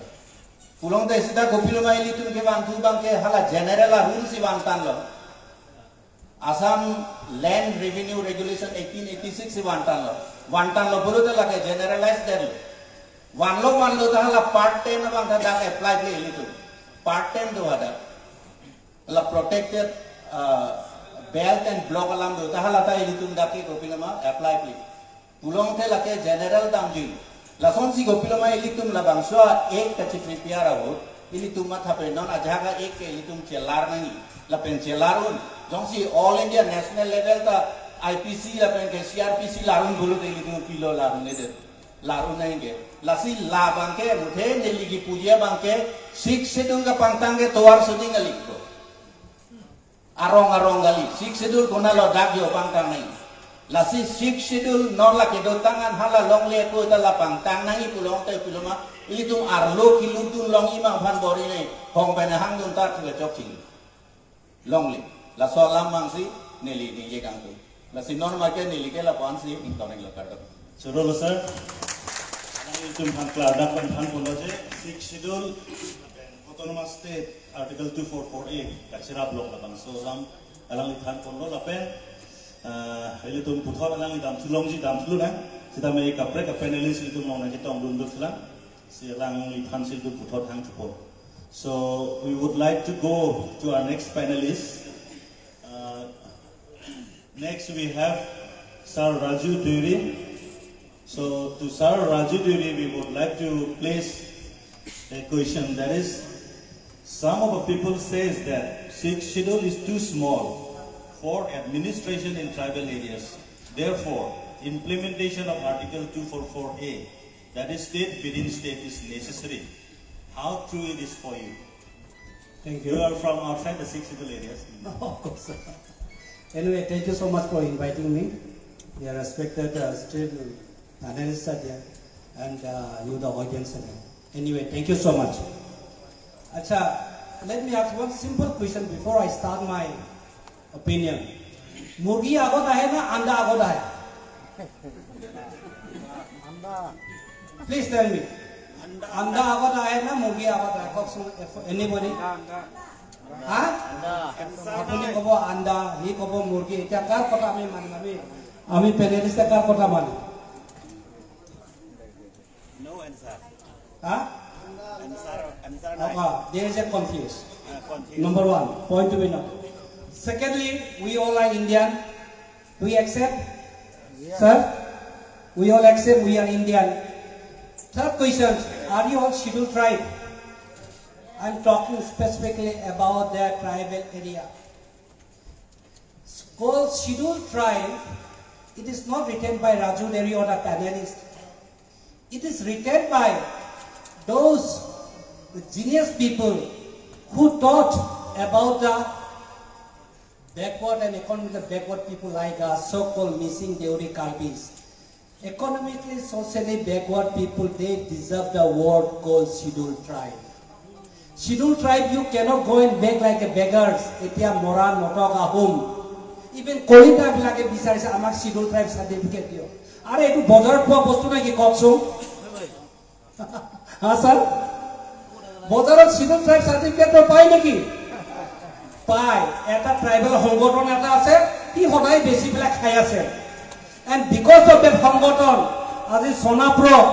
Pulote sita kopiloma ilitum kevangthu abangke hala general a-rule si vangtanlo. Assam Land Revenue Regulation eighteen eighty-six si vangtanlo. Vangtanlo pulote lake generalize detlo. Vanlo vanlo ta hala part ten abang ta dak apply ke ilitum. Part ten do hadak. La protected, uh, belt and block alam do ta hala ta ilitum dak ke kopiloma apply ke. Pulote lake general damji. Lasonsi kopiloma ilitum labangso a-act kachi-prepare ahut, ilitum matha pen non ajahak a-act ke ilitum chelar nangji. Lapen chelar un. Jongsi all India national level ta I P C lapen ke C R P C lar un pulote ilitum pilo lar un-edet. Lar un nangji ke. Lasi labangke muthe neli kipuji abangke Sixth Schedule kapangtang ke tovar soding kali. Arong arong kali, Sixth Schedule konatlo dak jo pangtang nangji. Lasi Sixth Schedule non la kedotang an hala longle ako ta la pangtang nangji pulote piloma, ilitum arlo kilutdun longji ma aphan bor-i nangji, hong pen hangdun ta thu chokche longle. Laso alam abangsi neli ningje kangtung. Lasi non amat ke neli ke lapu-ansi ingtongnanglo, kardom. Chorolo sir. Nanglitum aphan klardak pen thanponlo je Sixth Schedule, Autonomous State, Article two four four A, kachirap lok labangso alam alangli thanponlo lapen, ah, ilitum puthot alangli damthu longji damthu nang, sitame kaprek ka-panelist ilitum along nangchetongdun duklang, si alangli aphansi ilitum puthot hangthupo. So we would like to go to our next panelist. Uh, next we have Sir Raju Duiri. So to Sir Raju Duiri, we would like to place a question, that is, some of the people says that Sixth Schedule is too small for administration in tribal areas. Therefore, implementation of Article two four four A, that is state within state, is necessary. How true it is for you? Thank you. You are from outside the Sixth Schedule areas. Of course. Anyway, thank you so much for inviting me. Dear respected, uh, esteemed panelists are there, and, uh, you the audience are there. Anyway, thank you so much. Acha, Let me ask one simple question before I start my opinion. মুৰ্গী আগত আহে না আণ্ডা আগত আহে? Please tell me. Under আগত আহে না মুৰ্গী আগত আহে? কওকচোন, anybody? হা? আপুনি ক'ব আণ্ডা, সি ক'ব মুৰ্গী। এতিয়া কাৰ কথা আমি মানিম? আমি, আমি পেনেলিষ্টে কাৰ কথা মানিম? No answer. হা? Answer, answer Okay, নাই. there is a confuse. Uh, confused. Number one, point to be noted. Secondly, we all are Indian. Do we accept? Sir, we all accept we are Indian. Third question, are you all scheduled tribe? I'm talking specifically about the tribal area. Called scheduled tribe, it is not written by Raju Devi or the panelist. It is written by those genius people who thought about the backward and economically backward people like us, so-called Mising, Deuri, Karbis. Economically, socially backward people, they deserve the word called scheduled tribe. Scheduled tribe, you cannot go and beg like a beggars. Etya Moran, Motok, Ahom, even Kalita বিলাকে বিচাৰিছে আমাক scheduled tribe certificate দিয়ক। আৰে এইটো বজাৰত পোৱা বস্তু নেকি কওকচোন? হা ছাৰ, বজাৰত scheduled tribe certificate পায় নেকি? পায়। এটা ট্ৰাইবেল সংগঠন এটা আছে, সি সদায় বেচি পেলাই খাই আছে। And because of that সংগঠন, আজি সোনাপুৰত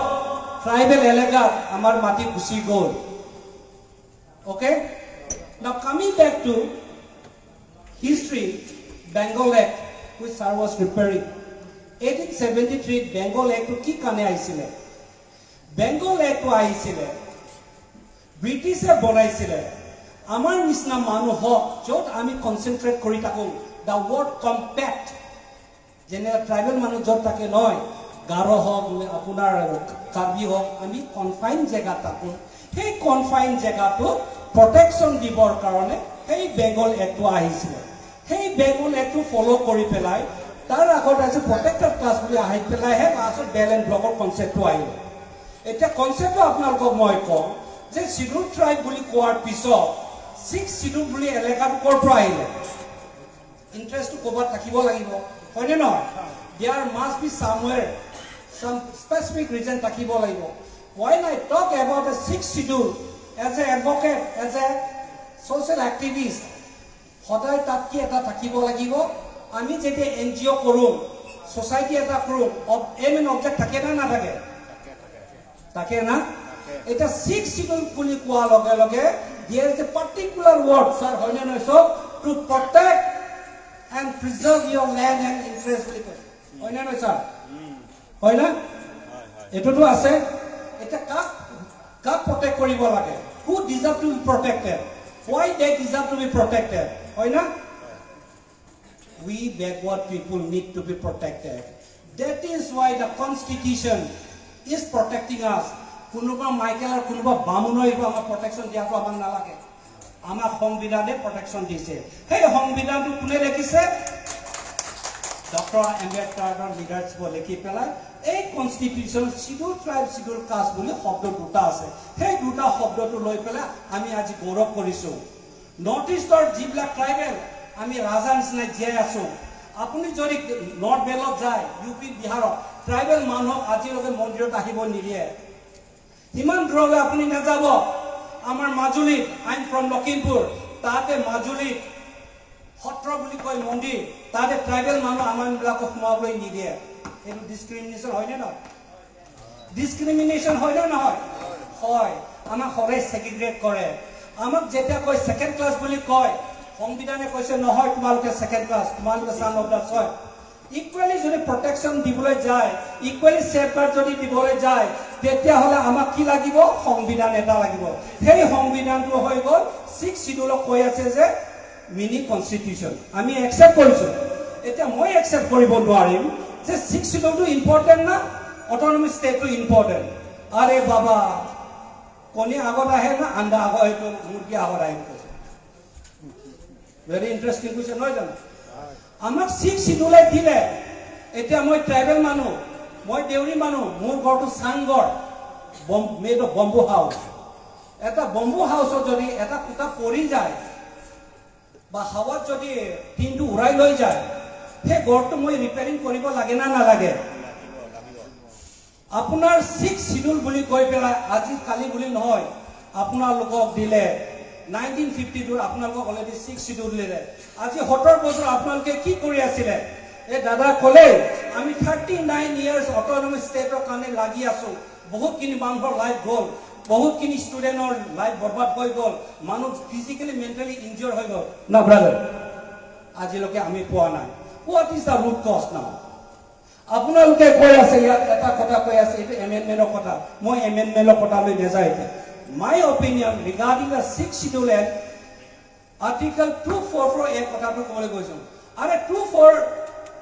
ট্ৰাইবেল এলেকাত আমাৰ মাটি গুচি গ'ল। Okay? Now coming back to history, Bengal Act, which sir was referring, eighteen seventy three Bengal Act কি কাৰণে আহিছিলে? বেংগল এক্ট আহিছিলে, ব্ৰিটিছে বনাইছিলে। আমাৰ নিচিনা মানুহক য'ত আমি কনচেনট্ৰেট কৰি থাকোঁ, the word compact, যেনে ট্ৰাইবেল মানুহ য'ত থাকে নহয়, গাৰো হওক, আপোনাৰ কাৰ্বি হওক, আমি কনফাইন জেগাত থাকোঁ। সেই কনফাইন জেগাটো প্ৰটেকশ্যন দিবৰ কাৰণে সেই বেংগল এক্টটো আহিছিলে। সেই বেংগল এক্টটো ফ'ল' কৰি পেলাই তাৰ আগত আজি প্ৰটেক্টেড ক্লাছ বুলি আহি পেলাইহে লাষ্টত বেল এণ্ড ব্লকৰ কনচেপ্টটো আহিলে। এতিয়া কনচেপ্টটো আপোনালোকক মই কওঁ যে শ্বিডিউল ট্ৰাইব বুলি কোৱাৰ পিছত ছিক্স শ্বিডিউল বুলি এলেকাটো ক'ৰ পৰা আহিলে? ইণ্টাৰেষ্টটো ক'ৰবাত থাকিব লাগিব, হয়নে নহয়? There must be somewhere, some specific reason থাকিব লাগিব। When I talk about the sixth schedule, as a advocate, as a social activist, সদায় তাত কি এটা থাকিব লাগিব? আমি যেতিয়া এন জি অ' কৰোঁ, ছ'চাইটি এটা কৰোঁ, এম এণ্ড অবজেক্ট থাকে না নাথাকে? থাকে না? এতিয়া ছিক্স শ্বিডিউল বুলি কোৱাৰ লগে লগে there is a particular word, sir, হয়নে নহয়? So, to protect and preserve your land and interest বুলি কয়, হয়নে নহয় ছাৰ? হয় না? এইটোতো আছে। এতিয়া কাক, কাক প্ৰটেক্ট কৰিব লাগে? Who deserve to be protected? Why they deserve to be protected? হয় না? We backward people need to be protected. That is why the constitution is protecting us. কোনোবা মাইকেল আৰু কোনোবা বামুণৰ এইটো আমাক প্ৰটেকশ্যন দিয়াটো আমাক নালাগে। আমাক সংবিধানে প্ৰটেকশ্যন দিছে। সেই সংবিধানটো কোনে লিখিছে? ডক্টৰ আম্বেদকাৰৰ লিডাৰশ্বিপত লিখি পেলাই এই কনষ্টিটিউশ্যন শ্বিডিউল ট্ৰাইব, শ্বিডিউল কাষ্ট বুলি শব্দ দুটা আছে। সেই দুটা শব্দটো লৈ পেলাই আমি আজি গৌৰৱ কৰিছোঁ। নৰ্থ ইষ্টৰ যিবিলাক ট্ৰাইবেল, আমি ৰাজা নিচিনা জীয়াই আছোঁ। আপুনি যদি নৰ্থ বেল্টত যায়, ইউ পি, বিহাৰত, ট্ৰাইবেল মানুহক আজিলৈকে মন্দিৰত আহিব নিদিয়ে। ইমান দূৰলৈ আপুনি নাযাব। আমাৰ মাজুলীত, I am from লখিমপুৰ, তাতে মাজুলীত সত্ৰ বুলি কয় মন্দিৰ, তাতে ট্ৰাইবেল মানুহ আমাৰবিলাকক সোমাবলৈ নিদিয়ে। এইটো ডিছক্ৰিমিনেশ্যন হয়নে নহয়? ডিছক্ৰিমিনেশ্যন হয়নে নহয়? হয়। আমাক সদায় ছেগ্ৰিগেট কৰে। আমাক যেতিয়া কয় ছেকেণ্ড ক্লাছ বুলি কয়, সংবিধানে কৈছে, "নহয়, তোমালোকে ছেকেণ্ড ক্লাছ, তোমালোকে ছান অফ দ্য ছইল।" ইকুৱেলি যদি প্ৰটেকশ্যন দিবলৈ যায়, ইকুৱেলি ছেফগাৰ্ড যদি দিবলৈ যায়, তেতিয়াহ'লে আমাক কি লাগিব? সংবিধান এটা লাগিব। সেই সংবিধানটো হৈ গ'ল ছিক্স শ্বিডিউলক কৈ আছে যে মিনি কনষ্টিটিউশ্যন। আমি একচেপ্ট কৰিছোঁ। এতিয়া মই একচেপ্ট কৰিব নোৱাৰিম যে ছিক্স শ্বিডিউলটো ইম্পৰ্টেণ্ট না অট'নমাছ ষ্টেটটো ইম্পৰ্টেণ্ট। আৰে বাবা, কণী আগত আহে না আণ্ডা আগত আহে, মুৰ্গী আগত আহে? ভেৰি ইণ্টাৰেষ্টিং কুৱেশ্যন, নহয় জানো? আমাক ছিক্স শ্বিডিউলে দিলে। এতিয়া মই ট্ৰাইবেল মানুহ, মই দেউৰী মানুহ, মোৰ ঘৰটো চাংঘৰ, মেড অফ বম্বু হাউচ। এটা বম্বু হাউচত যদি এটা ফুটা পৰি যায় বা হাৱাত যদি টিনটো উৰাই লৈ যায়, সেই ঘৰটো মই ৰিপেয়াৰিং কৰিব লাগে না নালাগে? আপোনাৰ ছিক্স চিডিউল বুলি কৈ পেলাই আজি কালি বুলি নহয়, আপোনালোকক দিলে নাইনটিন ফিফটি টুত আপোনালোকক অলৰেডি ছিক্স চিডিউল দিলে। আজি সত্তৰ বছৰ আপোনালোকে কি কৰি আছিলে? এই দাদা ক'লে, আমি থাৰ্টি নাইন ইয়াৰ্ছ অট'নমাছ ষ্টেটৰ কাৰণে লাগি আছো। বহুতখিনি মানুহৰ লাইফ গ'ল, বহুতখিনি ষ্টুডেণ্টৰ লাইফ বৰবাদ হৈ গ'ল, মানুহ ফিজিকেলি মেণ্টেলি ইনজিয়ৰ হৈ গ'ল। না ব্ৰাদাৰ, আজিলৈকে আমি পোৱা নাই। What is the root cause now? আপোনালোকে কৈ আছে, ইয়াত এটা কথা কৈ আছে, এইটো এমেণ্ডমেণ্টৰ কথা। মই এমেণ্ডমেণ্টৰ কথা লৈ নাযাওঁ এতিয়া। My opinion regarding the Sixth Schedule Act, article two four four A কথাটো ক'বলৈ গৈছো। আৰে two four,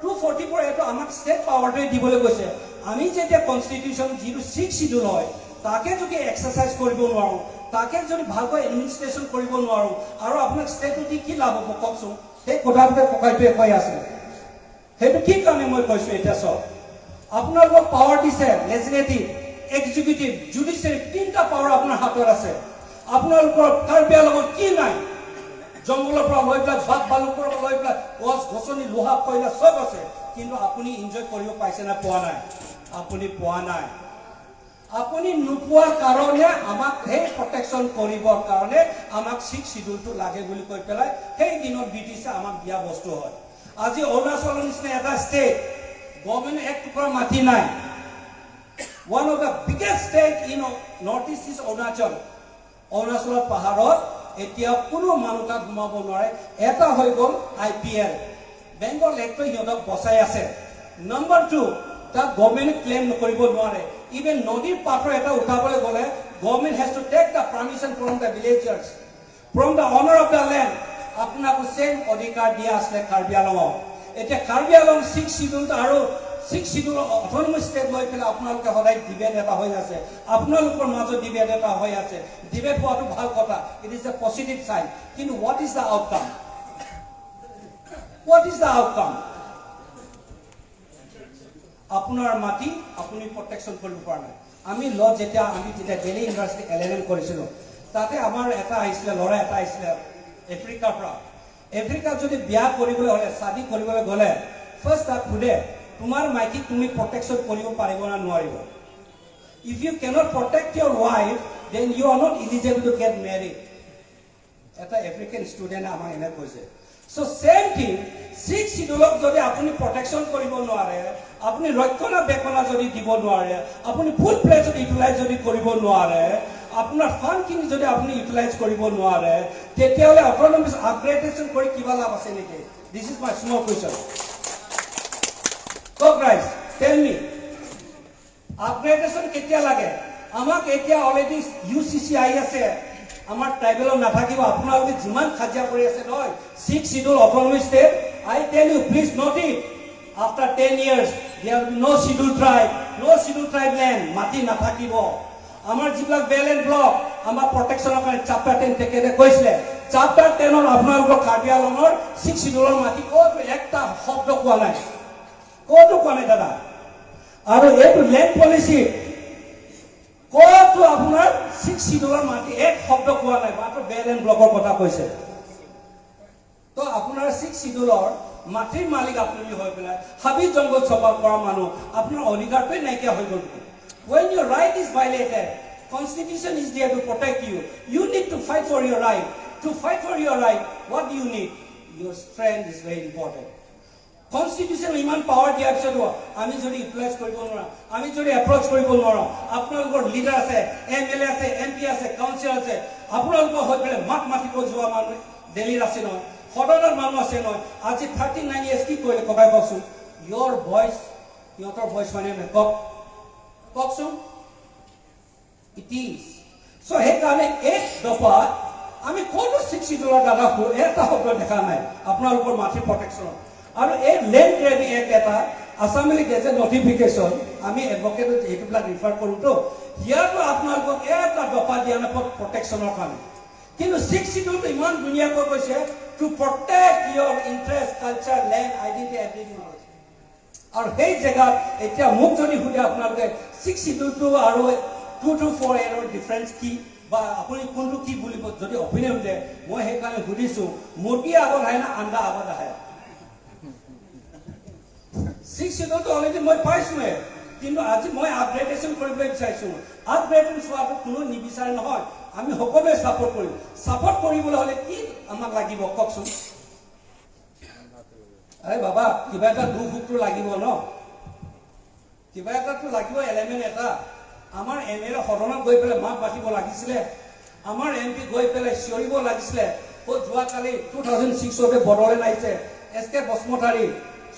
two forty four এটো আমাক ষ্টেট পাৱাৰটোৱে দিবলৈ গৈছে। আমি যেতিয়া কনষ্টিটিউশ্যন যিটো ছিক্স চিডিউল হয়, তাকে যদি এক্সাৰচাইজ কৰিব নোৱাৰো, তাকে যদি ভালকৈ এডমিনিষ্ট্ৰেশ্যন কৰিব নোৱাৰো, আৰু আপোনাক ষ্টেটো দি কি লাভ হ'ব কওকচোন? সেই কথাটোকে ককাইটোৱে কৈ আছে। সেইটো কি কাৰণে মই কৈছো এতিয়া চাওক, আপোনালোকক পাৱাৰ দিছে, লেজিছলেটিভ, এক্সিকিউটিভ, জুডিচিয়াৰী, তিনিটা পাৱাৰ আপোনাৰ হাতত আছে। আপোনালোকৰ কাৰ্বি আংলঙত কি নাই? জংঘলৰ পৰা লৈ পেলাই, বাঘ ভালুকৰ পৰা লৈ পেলাই, গছ গছনি, লোহা কয়লা চব আছে, কিন্তু আপুনি ইনজয় কৰিব পাইছে নে পোৱা নাই? আপুনি পোৱা নাই। আপুনি নোপোৱাৰ কাৰণে আমাক সেই প্ৰটেকশ্যন কৰিবৰ কাৰণে আমাক ছিক্স চিডিউলটো লাগে বুলি কৈ পেলাই সেই দিনত ব্ৰিটিছে আমাক দিয়া বস্তু হয়। আজি অৰুণাচলৰ নিচিনা এটা ষ্টেট, গভৰ্ণমেণ্ট এক টুকুৰা মাটি নাই। One of the biggest state in North East is Arunachal. অৰুণাচলৰ পাহাৰত এতিয়া কোনো মানুহ তাত সোমাব নোৱাৰে। এটা হৈ গ'ল আই পি এল, বেংগল এক্টে সিহঁতক বচাই আছে। নাম্বাৰ টু, তাত গভৰ্ণমেণ্টে ক্লেইম নকৰিব নোৱাৰে। ইভেন নদীৰ পাথৰ এটা উঠাবলৈ গ'লে government has to take the permission from the villagers, from the owner of the land. আপোনাকো ছেম অধিকাৰ দিয়া আছিলে কাৰ্বি আংলঙক। এতিয়া কাৰ্বি আংলং ছিক্স চিডিউল আৰু ছিক্স চিডিউল অট'নমাছ ষ্টেট লৈ পেলাই আপোনালোকে সদায় ডিবেট এটা হৈ আছে, আপোনালোকৰ মাজত ডিবেট এটা হৈ আছে। ডিবেট হোৱাটো ভাল কথা, it is a positive sign, কিন্তু what is the outcome? What is the outcome? আপোনাৰ মাটি আপুনি প্ৰটেকশ্যন কৰিব পৰা নাই। আমি ল, যেতিয়া আমি যেতিয়া Delhi university L N M কৰিছিলো, তাতে আমাৰ এটা আহিছিলে, ল'ৰা এটা আহিছিলে আফ্ৰিকাৰ পৰা। আফ্ৰিকাত যদি বিয়া কৰিবলৈ হ'লে, শ্বাদী কৰিবলৈ গ'লে, ফাৰ্ষ্ট তাক সোধে, "তোমাৰ মাইকীক তুমি প্ৰটেকশ্যন কৰিব পাৰিব না নোৱাৰিব? If you cannot protect your wife, then you are not eligible to get married." এটা আফ্ৰিকান ষ্টুডেণ্টে আমাক এনে কৈছে। চ' ছেম থিং, ছিক্স চিডিউলক যদি আপুনি প্ৰটেকশ্যন কৰিব নোৱাৰে, আপুনি ৰক্ষণাবেক্ষণা যদি দিব নোৱাৰে, আপুনি ফুল প্লেজত ইউটিলাইজ যদি কৰিব নোৱাৰে, আপোনাৰ ফাণ্ডখিনি যদি আপুনি ইউটিলাইজ কৰিব নোৱাৰে, তেতিয়াহ'লে অট'নমাছ আপগ্ৰেডেশ্যন কৰি কিবা লাভ আছে নেকি? This is my small question. কওক ৰাইজ, tell me. আপগ্ৰেডেশ্যন কেতিয়া লাগে? আমাক এতিয়া অলৰেডি ইউ চি চি আহি আছে, আমাৰ ট্ৰাইবেলৰ নাথাকিব। আপোনালোকে যিমান কাজিয়া কৰি আছে নহয়, six schedule autonomous state, I tell you, please note it. After ten years, there will be no scheduled tribe, no scheduled tribe land, মাটি নাথাকিব। আমাৰ যিবিলাক বে এল এন ব্লক, আমাৰ প্ৰটেকশ্যনৰ কাৰণে চাপ্টাৰ টেন তেখেতে কৈছিলে, চাপ্টাৰ টেনত আপোনালোকৰ কাৰ্বি আংলঙৰ ছিক্স চিডিউলৰ মাটি ক'তো একটা শব্দ কোৱা নাই, ক'তো কোৱা নাই দাদা। আৰু এইটো লেণ্ড পলিচি, ক'তো আপোনাৰ ছিক্স চিডিউলৰ মাটি এক শব্দ কোৱা নাই, মাত্ৰ বে এল এন ব্লকৰ কথা কৈছে। তো আপোনাৰ ছিক্স চিডিউলৰ মাটিৰ মালিক আপুনি হৈ পেলাই হাবি জংঘল চফা কৰা মানুহ, আপোনাৰ অধিকাৰটোৱে নাইকিয়া হৈ গ'ল। When your right is violated, constitution is there to protect you. You need to fight for your right. To fight for your right, what do you need? Your strength is very important. Constitution ইমান power দিয়াৰ পিছতো আমি যদি ইউটিলাইজ কৰিব নোৱাৰোঁ, আমি যদি এপ্ৰ'চ কৰিব নোৱাৰোঁ, আপোনালোকৰ লিডাৰ আছে, এম এল এ আছে, এম পি আছে, কাউন্সিল আছে, আপোনালোকৰ হৈ পেলাই মাত মাতিব যোৱা মানুহ দিল্লীত আছে নহয়, সদনত মানুহ আছে নহয়। আজি থাৰ্টি নাইন ইয়াৰ্ছ কি কৰিলে ককাই কওকচোন? ইয়ৰ ভইচ, সিহঁতৰ ভইচ মানে নাই। কওক, কওকচোন। It is. চ' সেইকাৰণে এক দফাত আমি কোনো ছিক্স চিডিউলৰ দাদা এটা শব্দ দেখা নাই আপোনালোকৰ মাটিৰ প্ৰটেকশ্যনত। আৰু এই লেণ্ড গ্ৰেবিং এক্ট এটা আছাম বুলি গেজেট নটিফিকেশ্যন, আমি এডভকেটত এইটোবিলাক ৰিফাৰ কৰোঁতো, ইয়াতো আপোনালোকক এটা দফা দিয়া নাই প্ৰটেকশ্যনৰ কাৰণে। কিন্তু ছিক্স চিডিউলটো ইমান ধুনীয়াকৈ কৈছে, "To protect your interest, culture, land, identity, everything." আৰু সেই জেগাত এতিয়া মোক যদি সোধে আপোনালোকে ছিক্স চিডিউলটো আৰু টু টু ফ'ৰ এৰ ডিফাৰেঞ্চ কি, আপুনি কোনটো কি বুলিব যদি অপিনিয়ন দিয়ে, মই সেইকাৰণে সুধিছো, মুৰ্গী আগত আহে না আন্দা আগত আহে? ছিক্স শ্বিডিউলটো অলৰেডি মই পাইছোৱে, কিন্তু আজি মই আপগ্ৰেডেশ্যন কৰিবলৈ বিচাৰিছো। আপগ্ৰেডেশ্যন হোৱাটো কোনো নিবিচাৰে নহয়, আমি সকলোৱে ছাপোৰ্ট কৰিম। ছাপোৰ্ট কৰিবলৈ হ'লে কি আমাক লাগিব কওকচোন? আৰে বাবা, কিবা এটা দুখ সুখটো লাগিব ন, কিবা এটাতো লাগিব, এলিমেণ্ট এটা। আমাৰ এম এল এ সদনত গৈ পেলাই মাত মাতিব লাগিছিলে, আমাৰ এম পি গৈ পেলাই চিঞৰিব লাগিছিলে। অ, যোৱাকালি টু থাউজেণ্ড ছিক্সতে বড়োলেণ্ড আহিছে, এছ কে বসুমতাৰী,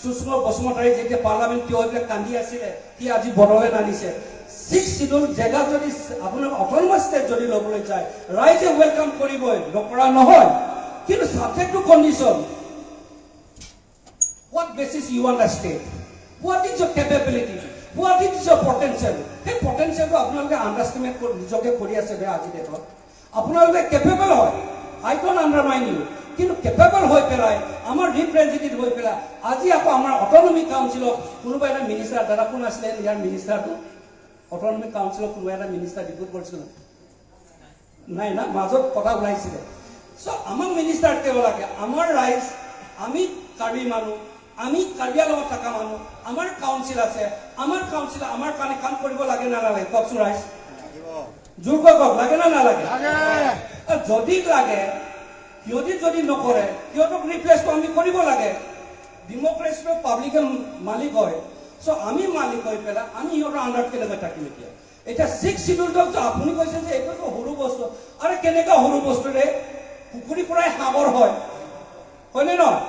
সুষমা বসুমতাৰী যেতিয়া পাৰ্লামেণ্ট থিয় হৈ পেলাই কান্দি আছিলে, সি আজি বড়োলেণ্ড আনিছে। ছিক্স শ্বিডিউল জেগা যদি আপোনাৰ অট'নমাছ ষ্টেট যদি ল'বলৈ যায়, ৰাইজে ৱেলকাম কৰিবই, নকৰা নহয়। কিন্তু subject to condition, what basis you want a state? What is your capability? What is your potential? সেই পটেনচিয়েলটো আপোনালোকে আণ্ডাৰষ্টিমেট কৰি নিজকে কৰি আছে বে আজিৰ ডেটত। আপোনালোকে কেপেবল হয়, আই ডণ্ট আণ্ডাৰমাইন ইউ, কিন্তু কেপেবল হৈ পেলাই, আমাৰ ৰিপ্ৰেজেণ্টেটিভ হৈ পেলাই আজি আকৌ আমাৰ অট'নমিক কাউন্সিলত কোনোবা এটা মিনিষ্টাৰ, দাদা কোন আছিলে ইয়াৰ মিনিষ্টাৰটো? অট'নমিক কাউন্সিলত কোনোবা এটা মিনিষ্টাৰ ৰিপৰ্ট কৰিছিল নাই? নাই না, মাজত কথা ওলাইছিলে। চ' আমাক মিনিষ্টাৰ কিয় লাগে? আমাৰ ৰাইজ, আমি কাৰ্বি মানুহ, আমি কাৰ্বি আংলঙত থকা মানুহ, আমাৰ কাউন্সিল আছে, আমাৰ কাউন্সিলে আমাৰ কাৰণে কাম কৰিব লাগে না নালাগে কওকচোন ৰাইজ? জোৰকৈ কওক, লাগে না নালাগে? লাগে। আৰু যদি লাগে, সিহঁতি যদি নকৰে, সিহঁতক ৰিপ্লেচটো আমি কৰিব লাগে। ডেমক্ৰেচিটো পাব্লিকে মালিক হয়। চ' আমি মালিক হৈ পেলাই আমি সিহঁতৰ আণ্ডাৰত কেনেকৈ থাকিম এতিয়া? এতিয়া ছিক্স শ্বিডিউলটো যে আপুনি কৈছে যে এইটো তো সৰু বস্তু, আৰে কেনেকা সৰু বস্তু ৰে? পুখুৰী পৰাই সাগৰ হয়, হয়নে নহয়?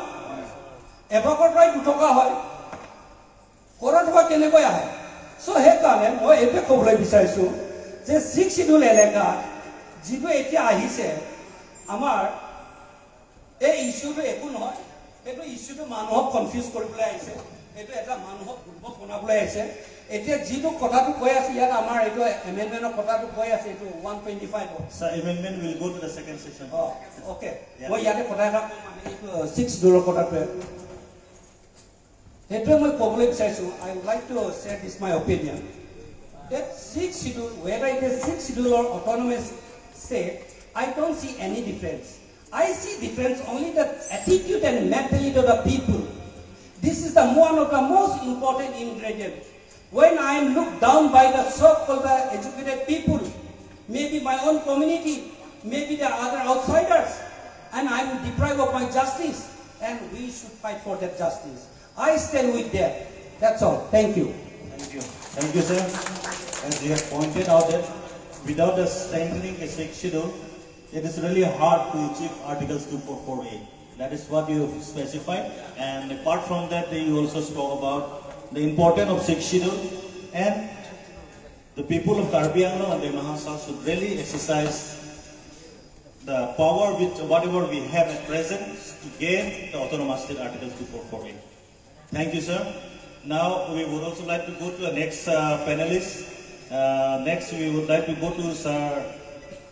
এভাগৰ পৰাই দুটকা হয়, সৰহ টকা কেনেকৈ আহে? চ' সেইকাৰণে মই এইটোৱে ক'বলৈ বিচাৰিছো যে ছিক্স শ্বিডিউল এলেকা যিটো এতিয়া আহিছে, আমাৰ এই ইছ্যুটো একো নহয়, এইটো ইছ্যুটো মানুহক কনফিউজ কৰিবলৈ আহিছে, এইটো এটা মানুহক বুৰ্বক বনাবলৈ আহিছে। এতিয়া যিটো কথাটো কৈ আছে, ইয়াত আমাৰ এইটো এমেণ্ডমেণ্টৰ কথাটো কৈ আছে, এইটো one twenty five. Sir, amendment will go to the second session. O, okay. Yeah. মই ইয়াতে কথা এটা ক'ম, আমি এইটো ছিক্স শ্বিডিউলৰ কথাটোৱে, সেইটোৱে মই ক'বলৈ বিচাৰিছো। I would like to share this my opinion that sixth schedule, whether it is sixth schedule or autonomous state, I don't see any difference. I see difference only the attitude and mentality of the people. This is the one of the most important ingredient. When I am looked down by the so-called educated people, maybe my own community, maybe the other outsiders, and I am deprived of my justice, and we should fight for that justice. I stand with them. That's all. Thank you. Thank you. Thank you, sir. As you have pointed out that without the strengthening the sixth schedule, it is really hard to achieve Articles two four four A. That is what you specified. And apart from that, you also spoke about the importance of sixth schedule, and the people of Karbi Anglong and the Mahasal should really exercise the power with whatever we have at present to gain the autonomous state Article two four four A. Thank you, sir. Now, we would also like to go to the next, uh, panelist. Uh, next, we would like to go to Sir,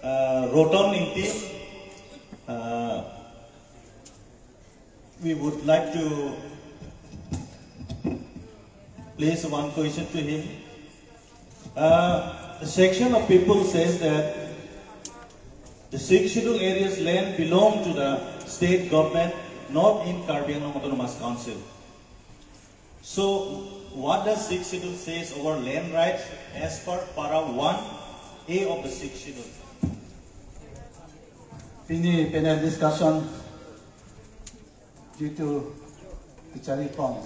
uh, Roton Ingti. Uh, we would like to place one question to him. Uh, the section of people says that the sixth schedule areas land belong to the state government, not in Karbi Anglong Autonomous Council. So, what does sixth schedule says over land rights as per para one A of the sixth schedule? Pini panel discussion due to Kachari Pong,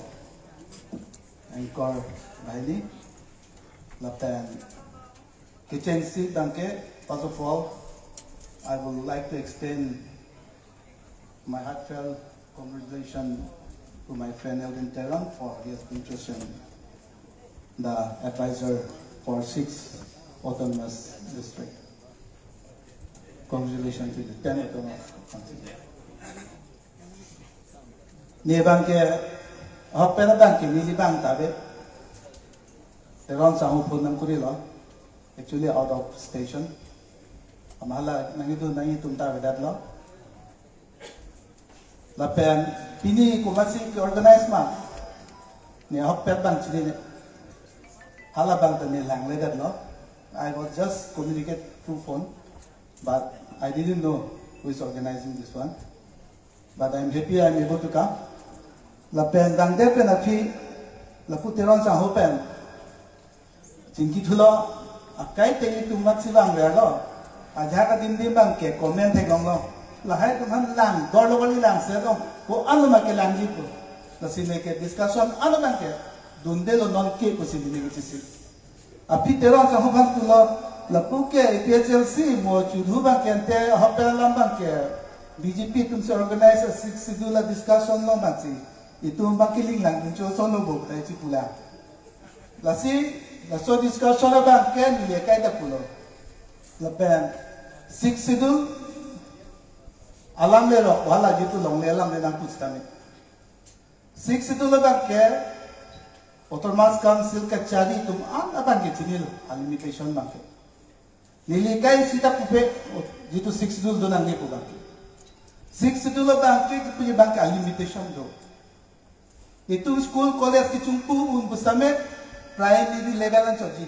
anchor Bailey, lapen kitchen seat bangke, first of all, I would like to extend my heartfelt congratulations to my friend Elvin Teron for he has been chosen the advisor for six autonomous district. Congratulations to the ten autonomous council. Ne bangke, ahok pen bangke, neli bang tabe. Teron sangho phone nangkurilo. Actually out of station. Amat hala nangidu nangitum tabe datlo. Lapen pini komatsi ke-organize ma. Ne ahok pen bang chinine. Hala bang ta ne langledetlo. I was just communicate through phone. But I didn't know who is organizing this one. But I'm happy I'm able to come. Lapen dangde pen aphi, lapu Teron Sangho pen chingki thulo, akai te itum mat si bang verlo. Ajahak adim dim bang ke comment theklonglo. Lahai atum aphan lang, dor lo kali lang se dong. Ko ano ma kelangji pu. Lasi ne ke discussion ano bang ke dundelo non ke ko si dini ko si. Aphi Teron Sangho aphan pulo, lapu ke A P H L C mo chudhu bang ke ante ahok pen alam bang ke B J P atum si organize a Sixth Schedule a discussion lo bang si. Itum bang ke linglang dun cho sono bo tai chi pula. Lasi, laso discussion abang ke neli akai ta pulo. Lapen Sixth Schedule alam le rok, wala jitu longle alam le nang pus kami. Sixth Schedule abang ke Autonomous Council kachari atum an abang ke chinilo, a limitation bang ke. Neli akai sita pupe, jitu Sixth Schedule do nangji pu bang ke. Sixth Schedule abang ke, kipuji bang ke a limitation do. Itum school college kechungpu un pusitame primary level an choji.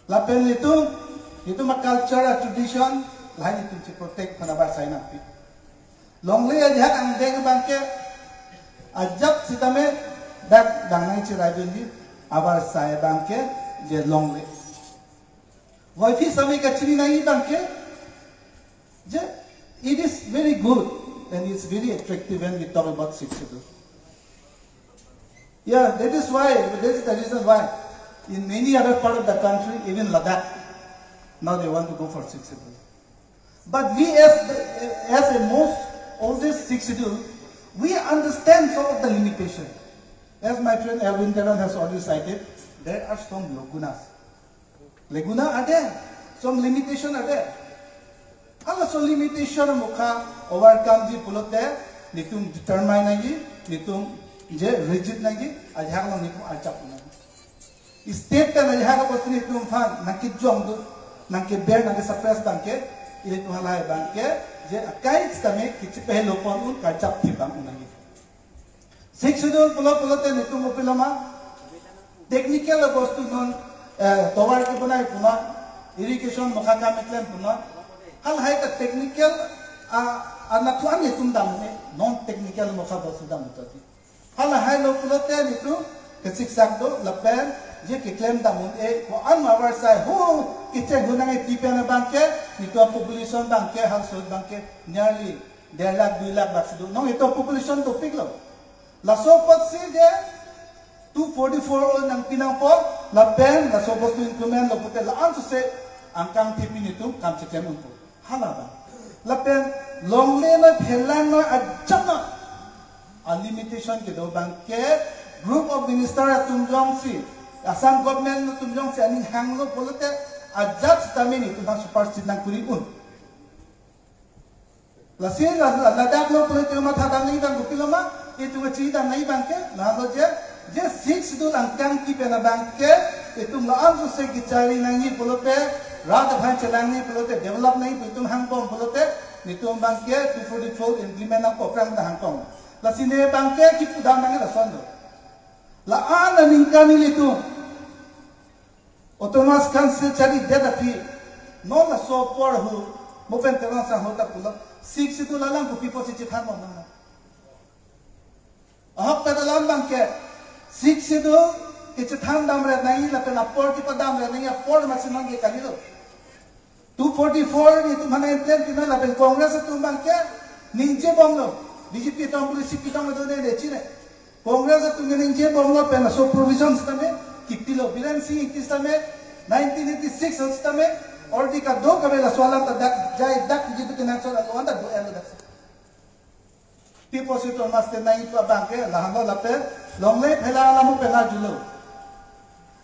Lapen itum, itum a culture, a tradition, lahai itum si protect aphan avarsai nangpi. Longle ajahak angdeng bang ke, ajat sitame dak dangnang chirai dunji, avarsai bang ke, je longle. Voiphit sitame kachini nangji bang ke, je, it is very good and it's very attractive when we talk about Sixth Schedule. Yeah, that is why, that is the reason why in many other part of the country, even Ladakh, now they want to go for Sixth Schedule. But we as the, as a most oldest Sixth Schedule, we understand some of the limitation. As my friend Elwin Teron has already cited, there are some lagunas. Laguna are there, some limitation are there. Halaso limitation mukha overcome ji pulote, nitum determine nangji, nitum je rigid nangji, ajahak along nitum archap nangji. State pen ajahak apot nitum aphan nangkejong do, nangkeber, nangkesuppress bang ke, ilitum halahai bang ke, je akai sitame kechipehelo pon un karchap thip bang un nangji. Sixth Schedule pulo pulote nitum opiloma, technical bostu non, eh, tovar kebonai puma, irrigation mokha kam keklem puma. Halahai ta technical, ah, anathuan nitum dam ne, non technical mokha bostu dam tadi. Halahai lo pulote nitum kechiksak do lapen je keklem dam un-e, ko-an ma avarsai ho, kecheng ho nangji pen abang ke, nitum population bang ke, household bang ke, nearly der lakh, dui lakh bak si do. Non itum population dopiklo. Laso apotsi je two forty-four o nangpi nangpo, lapen laso bostu implement lo pute la-an sose angkang thip nitum kam chiklem unpo. Hala bang. Lapen longle noi phelang noi ajat noi a limitation kedo bang ke group of minister atum jongsi, Assam government atum jongsi aning hanglo pulote ajat sitame nitum aphan supersede nangkuri un. Lasi la, la, ladak lo pulote matha dam nangji bang kopiloma, itum kachini dam nangji bang ke, lahelo je, je Sixth Schedule angkang thip pen abang ke, itum la-an sose kechari nangji pulote, rat aphan chelang nangji pulote, develop nangji pu itum hangbom pulote, nitum bang ke two forty-four implement nangpo aphrang ta hangkong. Lasi ne bang ke kipu dam nangji lason do. La-an aningkan ilitum Autonomous Council charidet aphi, non laso apor hu, mo pen Teron Sangho ta pulo, Sixth Schedule alam kopi apotsi chethan bom nang. Ahok pen alam bang ke, Sixth Schedule kechethan damret nangji lapen apor kepadamret nangji apor masi nangji kalilo. Two forty-four nitum aphan implement pinoi lapen Congress atum bang ke ningje bomlo. B J P tong policy pitong do ne de chine. Congress atum ke ningje bomlo pen laso provision sitame kipilo. Biren Singh Engti sitame nineteen eighty-six sitame already kadokave laso alam ta dak jai dak jitu kenangsot alam ta do-en lo dak. Pi apotsi Autonomous State nangji pu abang ke lahelo lapen longle phelang alam pen arjulo.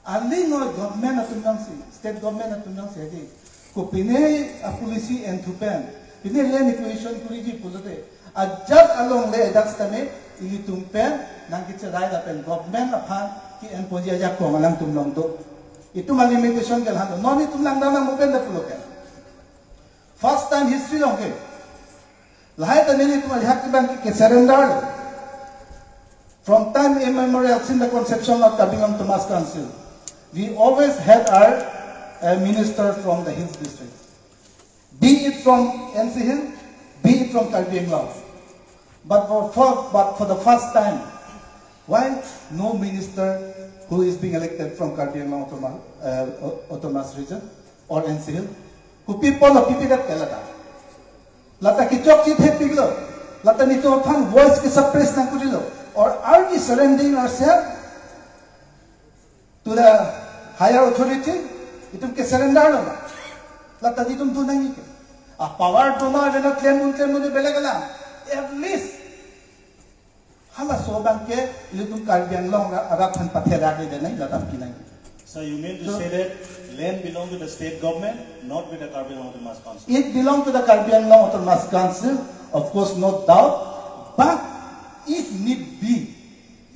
Aling noi government atum jongsi, state government atum jongsi hedi. Kopine a policy enthu pen, pine land acquisition kuriji pulote, ajat alongle ajat sitame ilitum pen nangkecherai lapen government aphan ke-enpoji ajakong alangtum along do. Itum a limitation ke lahelo. Non itum langdam nang mo pen da pulo ke. First time history along ke. Lahai ta nelitum ajahak abang ke surrender lo. From time immemorial, since the conception of Karbi Anglong Autonomous Council, we always had our uh, minister from the hills district. Be it from N C Hill, be it from Karbi Anglong. But for, for, but for the first time, why no minister who is being elected from Karbi Anglong Autonomous, uh, Autonomous Region or N C Hill? Kopi apotlo pipedet ke lata? Lata kechokche thepiklo. Lata netum aphan voice kesuppress nangkurilo. Or are we surrendering ourselves to the higher authority? Itum kesurrender lo. Lata netum do nangji ke. A power do ma avena klem un klem un beleg alam. At least halaso abangke ilitum Karbi Anglong ra-, arat aphan patherak le denai latum kinai. So you mean to So say that land belong to the state government, not with the Karbi Anglong Autonomous Council? It belong to the Karbi Anglong Autonomous Council, of course, no doubt. But if need be,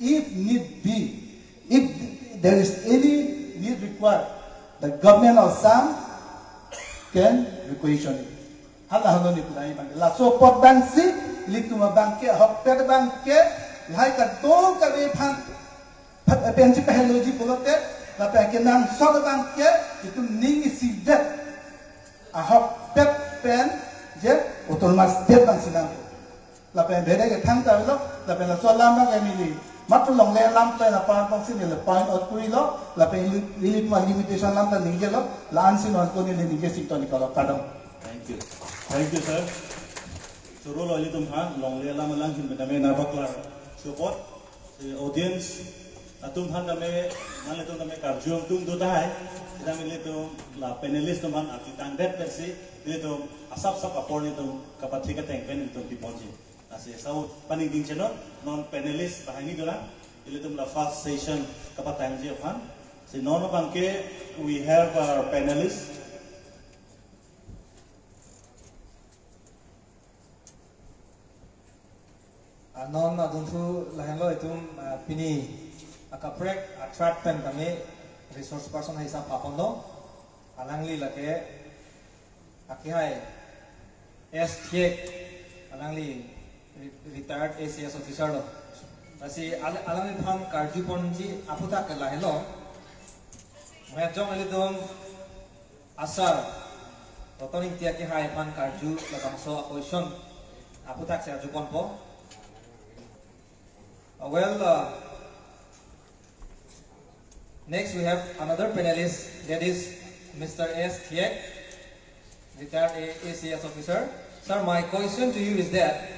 if need be, if there is any need required, the government of Assam can requisition it. Hala halo ni pudai bang. Laso apot abangsi, ilitum abangke, ahokpet abangke, lahai kadokave aphan, phat apensi paheloji pulote, lapen kenangsot abangke, itum ning isidet. Ahokpet pen, je, autonomous state abangsi nang. Lapen bhede ke thangta avelo, lapen laso alam abang neli. Matro longle alam pen apar abangsi neli point out kurilo, lapen ili, ili ma limitation alam ta ningjelo, la-ansi non ko neli ningje sington ikalo, pardon. Thank you. Thank you, sir. Choro lo ilitum ha, longle alam alang hin bename nabaklar. Support, eh, audience, atum han name, nanglitum name karju atum do tahai, kita ilitum la panelist atum han arti tangdet pensi, ilitum asap sap apor ilitum kapathik ateng pen ilitum piponji. Lasi sau paningding cheno, non panelist banghini dolang, ilitum la first session kapatangji aphan. Si non abangke, we have our panelists. Ah, non adungthu lahenlo itum, ah, pini akaprek attract pen kami resource person hisap paponlo. Alangli lake akihai S Thiek, alangli re-, retired A C S officer lo. Lasi al-, alangliphan karjuponji aphuthak ke lahelo. Mahajong ilitum asar, Toton Ingti akihai aphan karju labangso a-question aphuthaksi arjuponpo. Uh, well, uh, next we have another panelist, that is Mister S Thiek, retired A-, A C S officer. Sir, my question to you is that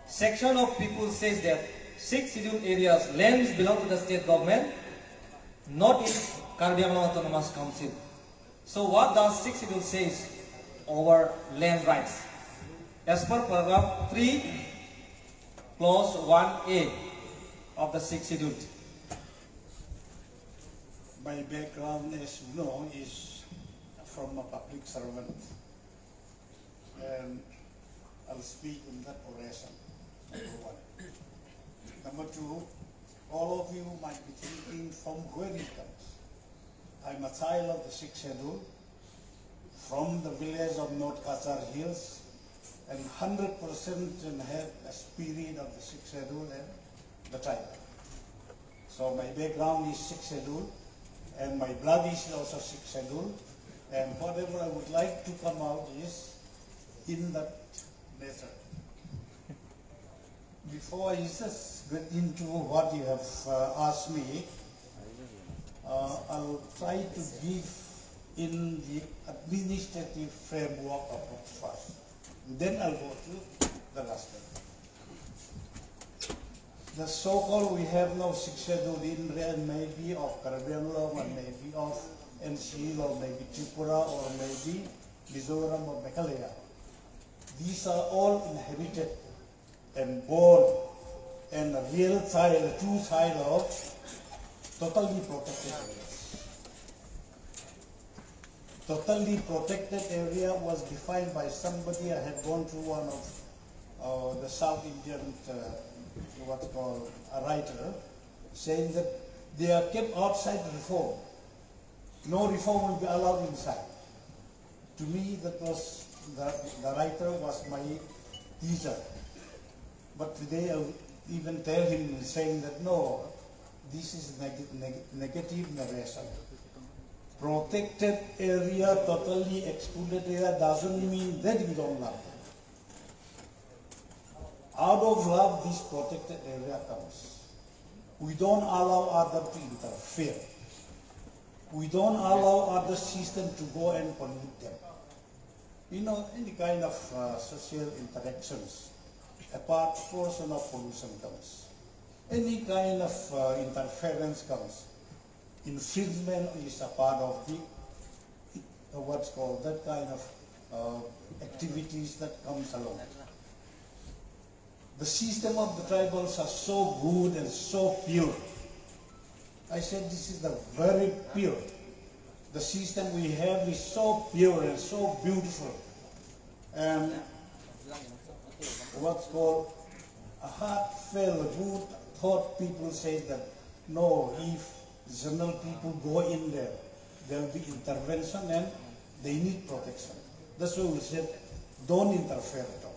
section of people says that six scheduled areas lands belong to the state government, not in Karbi Anglong Autonomous Council. So what does Sixth Schedule says over land rights? As per paragraph three, clause one A of the Sixth Schedule. My background, as you know, is from a public servant. And I'll speak in that oration, number one. Number two, all of you might be thinking from where it comes. I'm a child of the Sixth Schedule, from the village of North Cachar Hills, and hundred percent and have a spirit of the Sixth Schedule and the tribe. So my background is Sixth Schedule, and my blood is also Sixth Schedule, and whatever I would like to come out is in that nature. Before I just get into what you have, uh, asked me, uh, I'll try to give in the administrative framework of it first. Then I'll go to the last one. The so-called we have now Sixth Schedule in, and maybe of Karbi Anglong, or maybe of N C Hill, or maybe Tripura, or maybe Mizoram or Meghalaya. These are all inhabited and born and a real child, true child of totally protected areas. Totally protected area was defined by somebody. I had gone through one of, uh, the South Indian, uh, what call, a writer, saying that they are kept outside reform. No reform will be allowed inside. To me, that was the, the writer was my teacher. But today I would even tell him, saying that, "No, this is neg-, neg-, negative narration." Protected area, totally excluded area doesn't mean that we don't love them. Out of love, this protected area comes. We don't allow other to interfere. We don't allow other system to go and pollute them. You know, any kind of uh, social interactions, a part portion of pollution comes. Any kind of uh, interference comes. Infringement is a part of the, the what's called that kind of uh, activities that comes along. The system of the tribals are so good and so pure. I said this is the very pure. The system we have is so pure and so beautiful. And what's called a heartfelt, good thought people say that no, if general people go in there, there'll be intervention and they need protection. That's why we said don't interfere at all.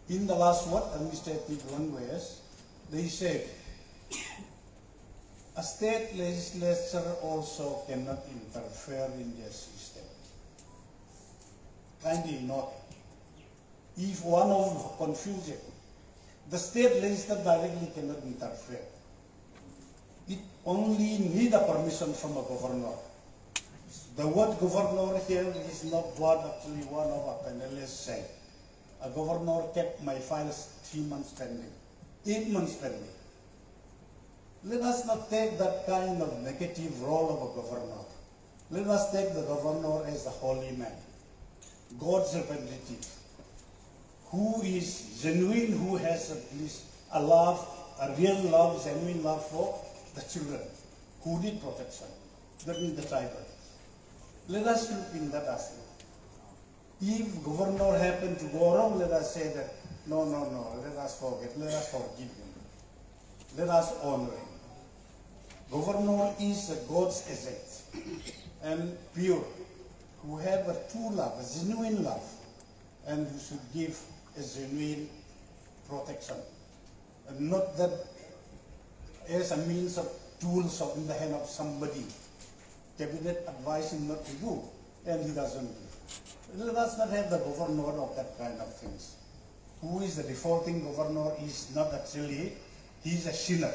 In the last word, administrative language, they say a state legislature also cannot interfere in their system. Kindly note, if one of you confuse it, the state legislature directly cannot interfere. It only need a permission from a governor. The word governor here is not what actually one of our panelists said. A governor kept my files three months pending, eight months pending. Let us not take that kind of negative role of a governor. Let us take the governor as a holy man, God's representative, who is genuine, who has at least a love, a real love, genuine love for the children who need protection. That means the tribal. Let us look in that aspect. If governor happened to go wrong, let us say that, no, no, no, let us forget, let us forgive him. Let us honor him. Governor is a God's agent and pure, who have a true love, a genuine love, and who should give a genuine protection. And not that as a means of tools of in the hand of somebody. Cabinet advise him not to do, and he doesn't do. Let us not have the governor of that kind of things. Who is the defaulting governor is not actually, he is a sinner.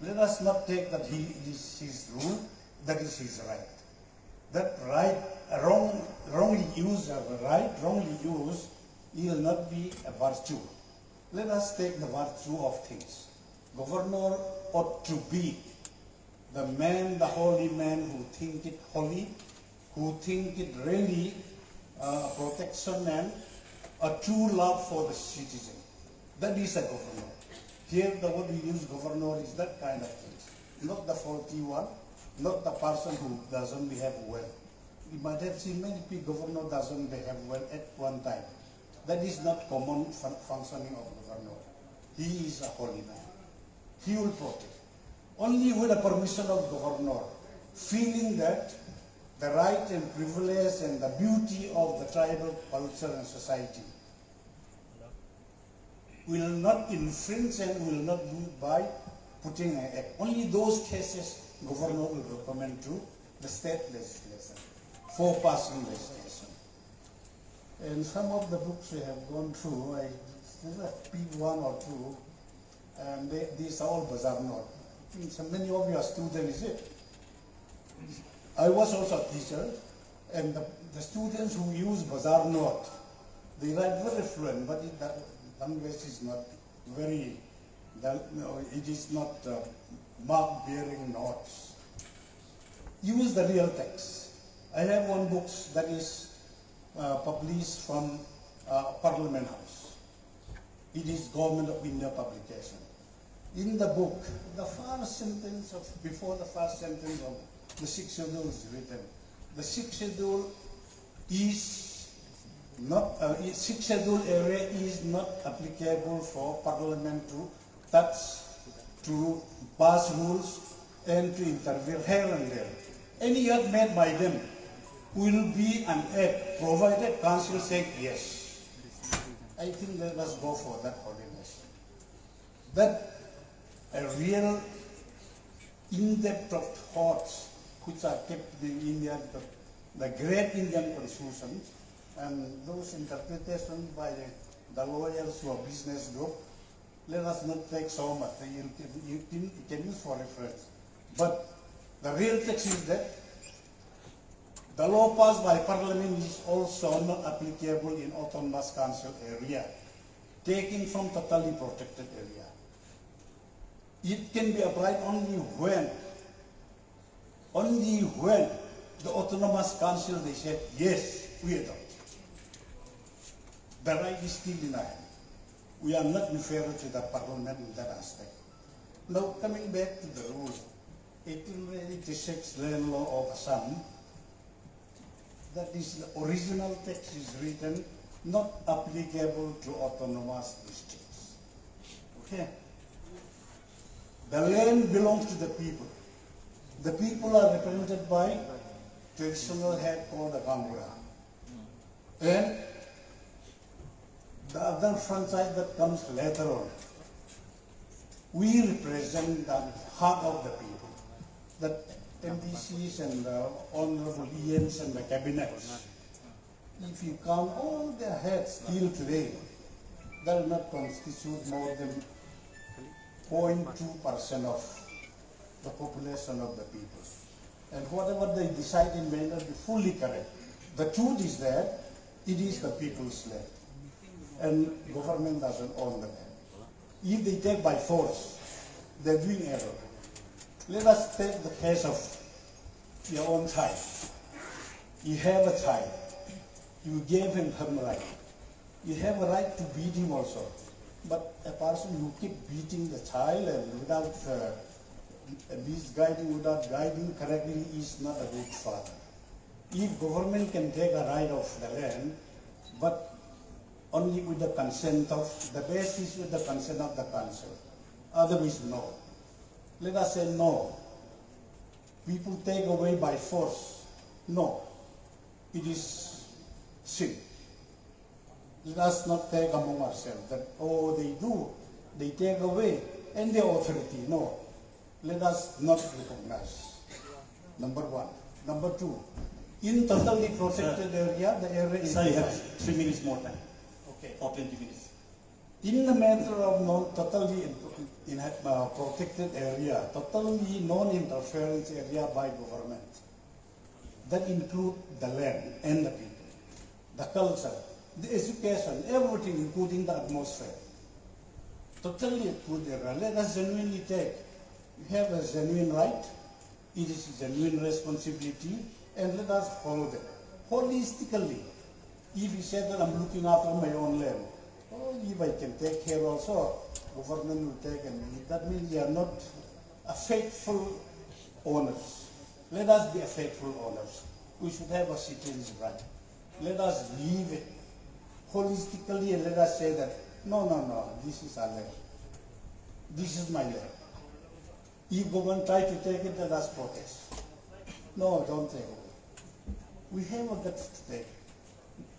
Let us not take that he is his rule, that is his right. That right, wrong, wrongly used, uh, right, wrongly used, he will not be a virtue. Let us take the virtue of things. Governor ought to be the man, the holy man who think it holy, who think it really uh, protection and a true love for the citizen. That is a governor. Here, the word we use governor is that kind of things, not the faulty one, not the person who doesn't behave well. You might have seen many people governor doesn't behave well at one time. That is not common fun- functioning of governor. He is a holy man. He will protect. Only with the permission of governor, feeling that the right and privilege and the beauty of the tribal culture and society will not infringe and will not do by putting an act. Only those cases governor will recommend to the state legislature for passing legislation. And some of the books we have gone through, I just pick one or two, and they, these are all Bazar Note. I think so many of you are students, is it? I was also a teacher, and the, the students who use Bazar Note, they write very fluent, but it, that language is not very, that, no, it is not uh, mark bearing notes. Use the real text. I have one book that is uh, published from uh, Parliament House. It is Government of India publication. In the book, the first sentence of, before the first sentence of the Sixth Schedule is written, the Sixth Schedule is not, uh, Sixth Schedule area is not applicable for Parliament to touch, to pass rules and to interfere here and there. Any act made by them will be an act provided council said yes. I think let us go for that ordinance. That a real in-depth of thoughts which are kept in India, the, the great Indian constitution, and those interpretations by the, the lawyers who are business group, let us not take so much. You can, you can, you can use for reference. But the real text is that the law passed by parliament is also not applicable in autonomous council area, taking from totally protected area. It can be applied only when, only when the autonomous council, they said, "Yes, we adopt." The right is still in our hand. We are not inferior to the parliament in that aspect. Now, coming back to the rule, eighteen eighty-six land law of Assam, that is, the original text is written, "Not applicable to autonomous districts." Okay? The land belongs to the people. The people are represented by traditional head called the gaonbura. And the other franchise that comes later on, we represent the heart of the people, that M D Cs and the honorable E Ms and the cabinets. If you count all their heads till today, that will not constitute more than zero point two percent of the population of the people. And whatever they decide, it may not be fully correct. The truth is that it is the people's land, and government doesn't own the land. If they take by force, they're doing error. Let us take the case of your own child. You have a child. You gave him some right. You have a right to beat him also. But a person who keep beating the child and without, uh, misguiding, without guiding correctly, is not a good father. If government can take a right of the land, but only with the consent of, the best is with the consent of the council. Otherwise, no. Let us say no. People take away by force. No. It is sin. Let us not take among ourselves that, "Oh, they do, they take away, and their authority." No. Let us not recognize. Number one. Number two, in totally protected area, the area is Sir, you have three minutes more time. Okay. Or twenty minutes. In the matter of non totally in, in, uh, protected area, totally non-interference area by government, that include the land and the people, the culture, the education, everything, including the atmosphere. Totally include the area. Let us genuinely take. You have a genuine right. It is a genuine responsibility, and let us follow that holistically. If you say that, "I'm looking after my own land," oh, if I can take care also, government will take, and that means you are not a faithful owners. Let us be a faithful owners. We should have a citizen's right. Let us leave it holistically and let us say that, "No, no, no, this is our land. This is my land." If government try to take it, let us protest. "No, don't take away." We have a guts to take.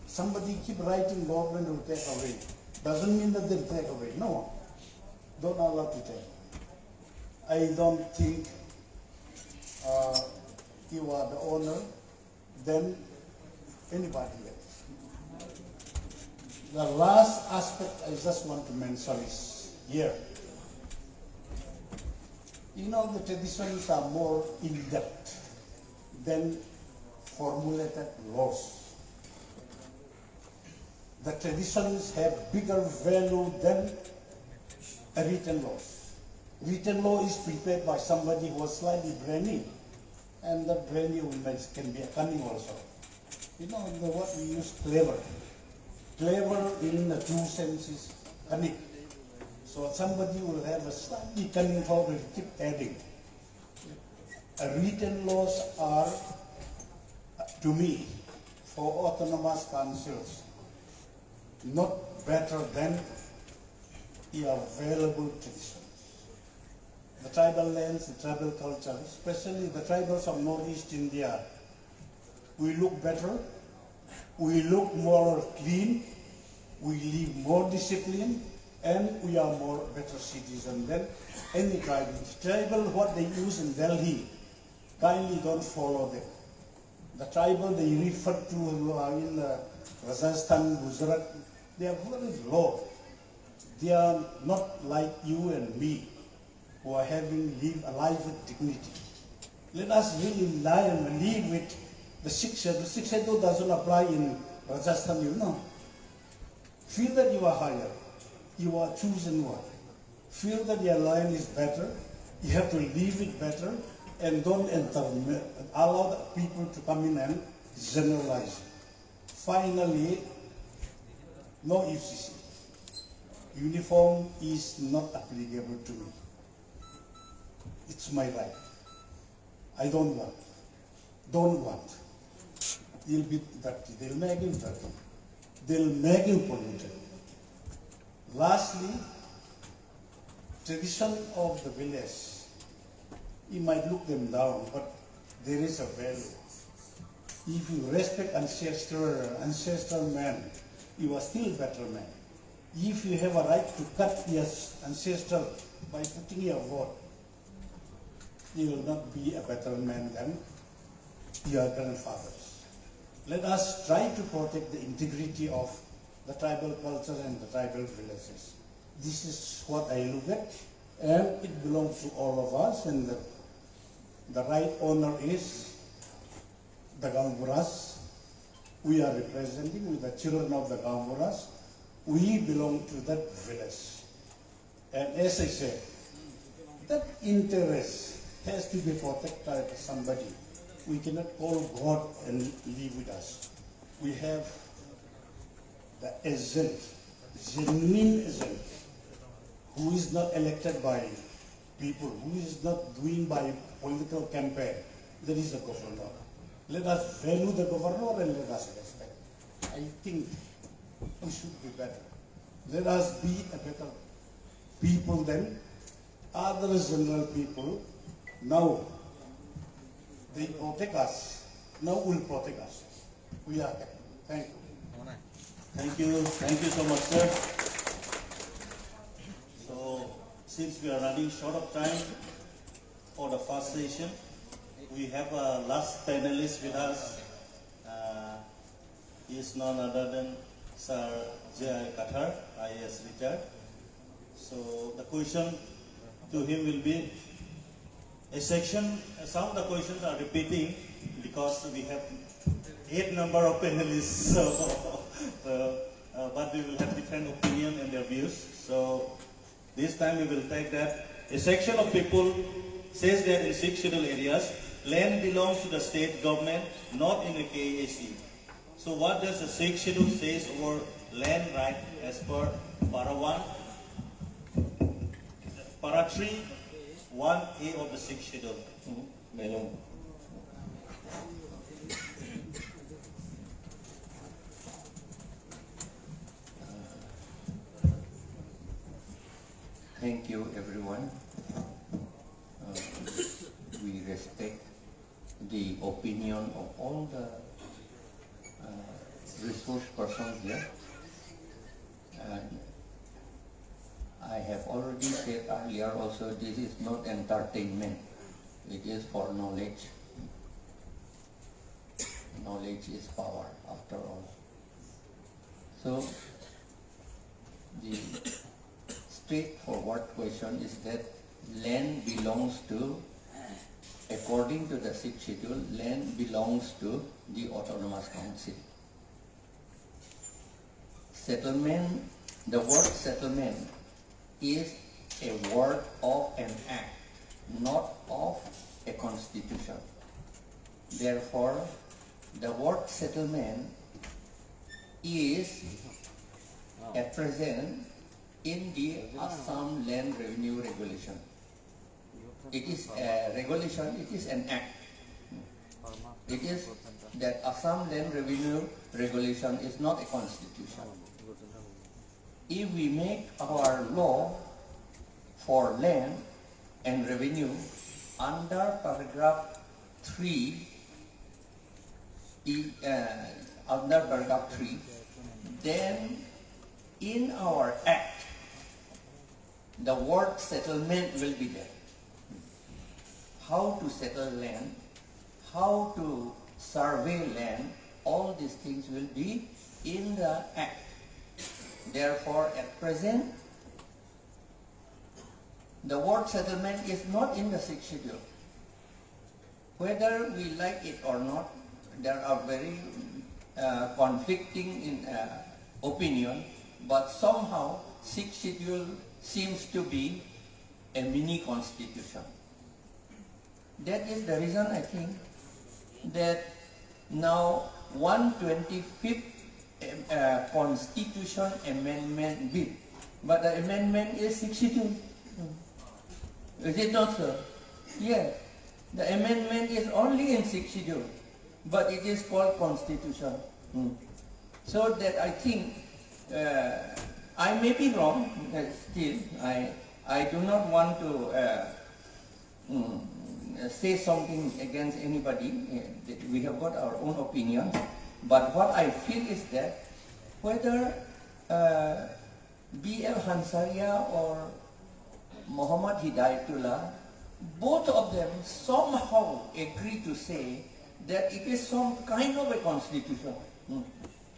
Somebody keep writing, "Government will take away." Doesn't mean that they'll take away. No. Don't allow to take. I don't think, uh, you are the owner than anybody else. The last aspect I just want to mention is here. You know, the traditions are more in depth than formulated laws. The traditions have bigger value than a written laws. Written law is prepared by somebody who was slightly brainy, and that brainy woman can be a cunning also. You know, the word we use, clever. Clever in the true sense is cunning. So somebody will have a slightly cunning thought, will keep adding. Uh, written laws are, uh, to me, for autonomous councils, not better than the available traditions. The tribal lands, the tribal culture, especially the tribals of Northeast India, we look better, we look more clean, we live more discipline, and we are more better citizen than any tribe. Tribal, what they use in Delhi, Kindly don't follow them. The tribal they refer to who are in uh, Rajasthan, Gujarat, they are very low. They are not like you and me who are having live a life with dignity. Let us really lie and live with the Sixth Schedule. The Sixth Schedule doesn't apply in Rajasthan, you know. Feel that you are higher, you are chosen one. Feel that your line is better, you have to live it better, and don't enter, allow the people to come in and generalize. Finally, no U C C. Uniform is not applicable to me. It's my right. I don't want. Don't want. You'll be dirty. They'll make you dirty. They'll make you polluted. Lastly, tradition of the village. You might look them down, but there is a value. If you respect ancestral ancestral man, you are still better man. If you have a right to cut your ancestral by putting your vote, you will not be a better man than your grandfathers. Let us try to protect the integrity of the tribal culture and the tribal villages. This is what I look at, and it belongs to all of us, and the, the right owner is the Gaonburas. We are representing with the children of the Gaonburas. We belong to that village. And as I said, that interest has to be protected by somebody. We cannot call God and live with us. We have the agent, genuine agent, who is not elected by people, who is not doing by political campaign. That is the governor. Let us value the governor and let us respect. I think we should be better. Let us be a better people than other general people. Now they protect us. Now will protect us. We are happy. Thank you. Thank you. Thank you so much, sir. So, since we are running short of time for the first session, we have a last panelist with us. Uh, he is none other than Sir J I Kathar, I A S retired. So the question to him will be, a section, some of the questions are repeating because we have eight number of panelists. So, uh, uh, but we will have different opinion and their views. So this time we will take that. A section of people says that in Sixth Schedule areas, land belongs to the state government, not in the K A A C. So what does the Sixth Schedule says over land right as per para one, para three, one A of the Sixth Schedule? Hmm, Melong. Thank you, everyone. Uh, we respect the opinion of all the uh, resource persons here. And I have already said earlier also, this is not entertainment. It is for knowledge. Knowledge is power, after all. So, the straightforward question is that land belongs to, according to the Sixth Schedule, land belongs to the Autonomous Council. Settlement, the word settlement is a word of an act, not of a constitution. Therefore, the word settlement is at present in the Assam Land Revenue Regulation. It is a regulation, it is an act. It is that Assam Land Revenue Regulation is not a constitution. If we make our law for land and revenue under paragraph three, e- uh, under paragraph three, then in our act, the word settlement will be there. How to settle land how to survey land, all these things will be in the Act. Therefore, at present, the word settlement is not in the Sixth Schedule. Whether we like it or not, there are very uh, conflicting in uh, opinion, but somehow Sixth Schedule seems to be a mini constitution. That is the reason I think that now one twenty-fifth uh, Constitution Amendment Bill, but the amendment is sixty-two. Is it not so? Yes. The amendment is only in sixty-two, but it is called Constitution. Hmm. So that I think uh, I may be wrong. Uh, still, I I do not want to uh, mm, say something against anybody. Uh, that we have got our own opinions. But what I feel is that whether uh, B L Hansaria or Muhammad Hidayatullah, both of them somehow agree to say that it is some kind of a constitution. Hmm.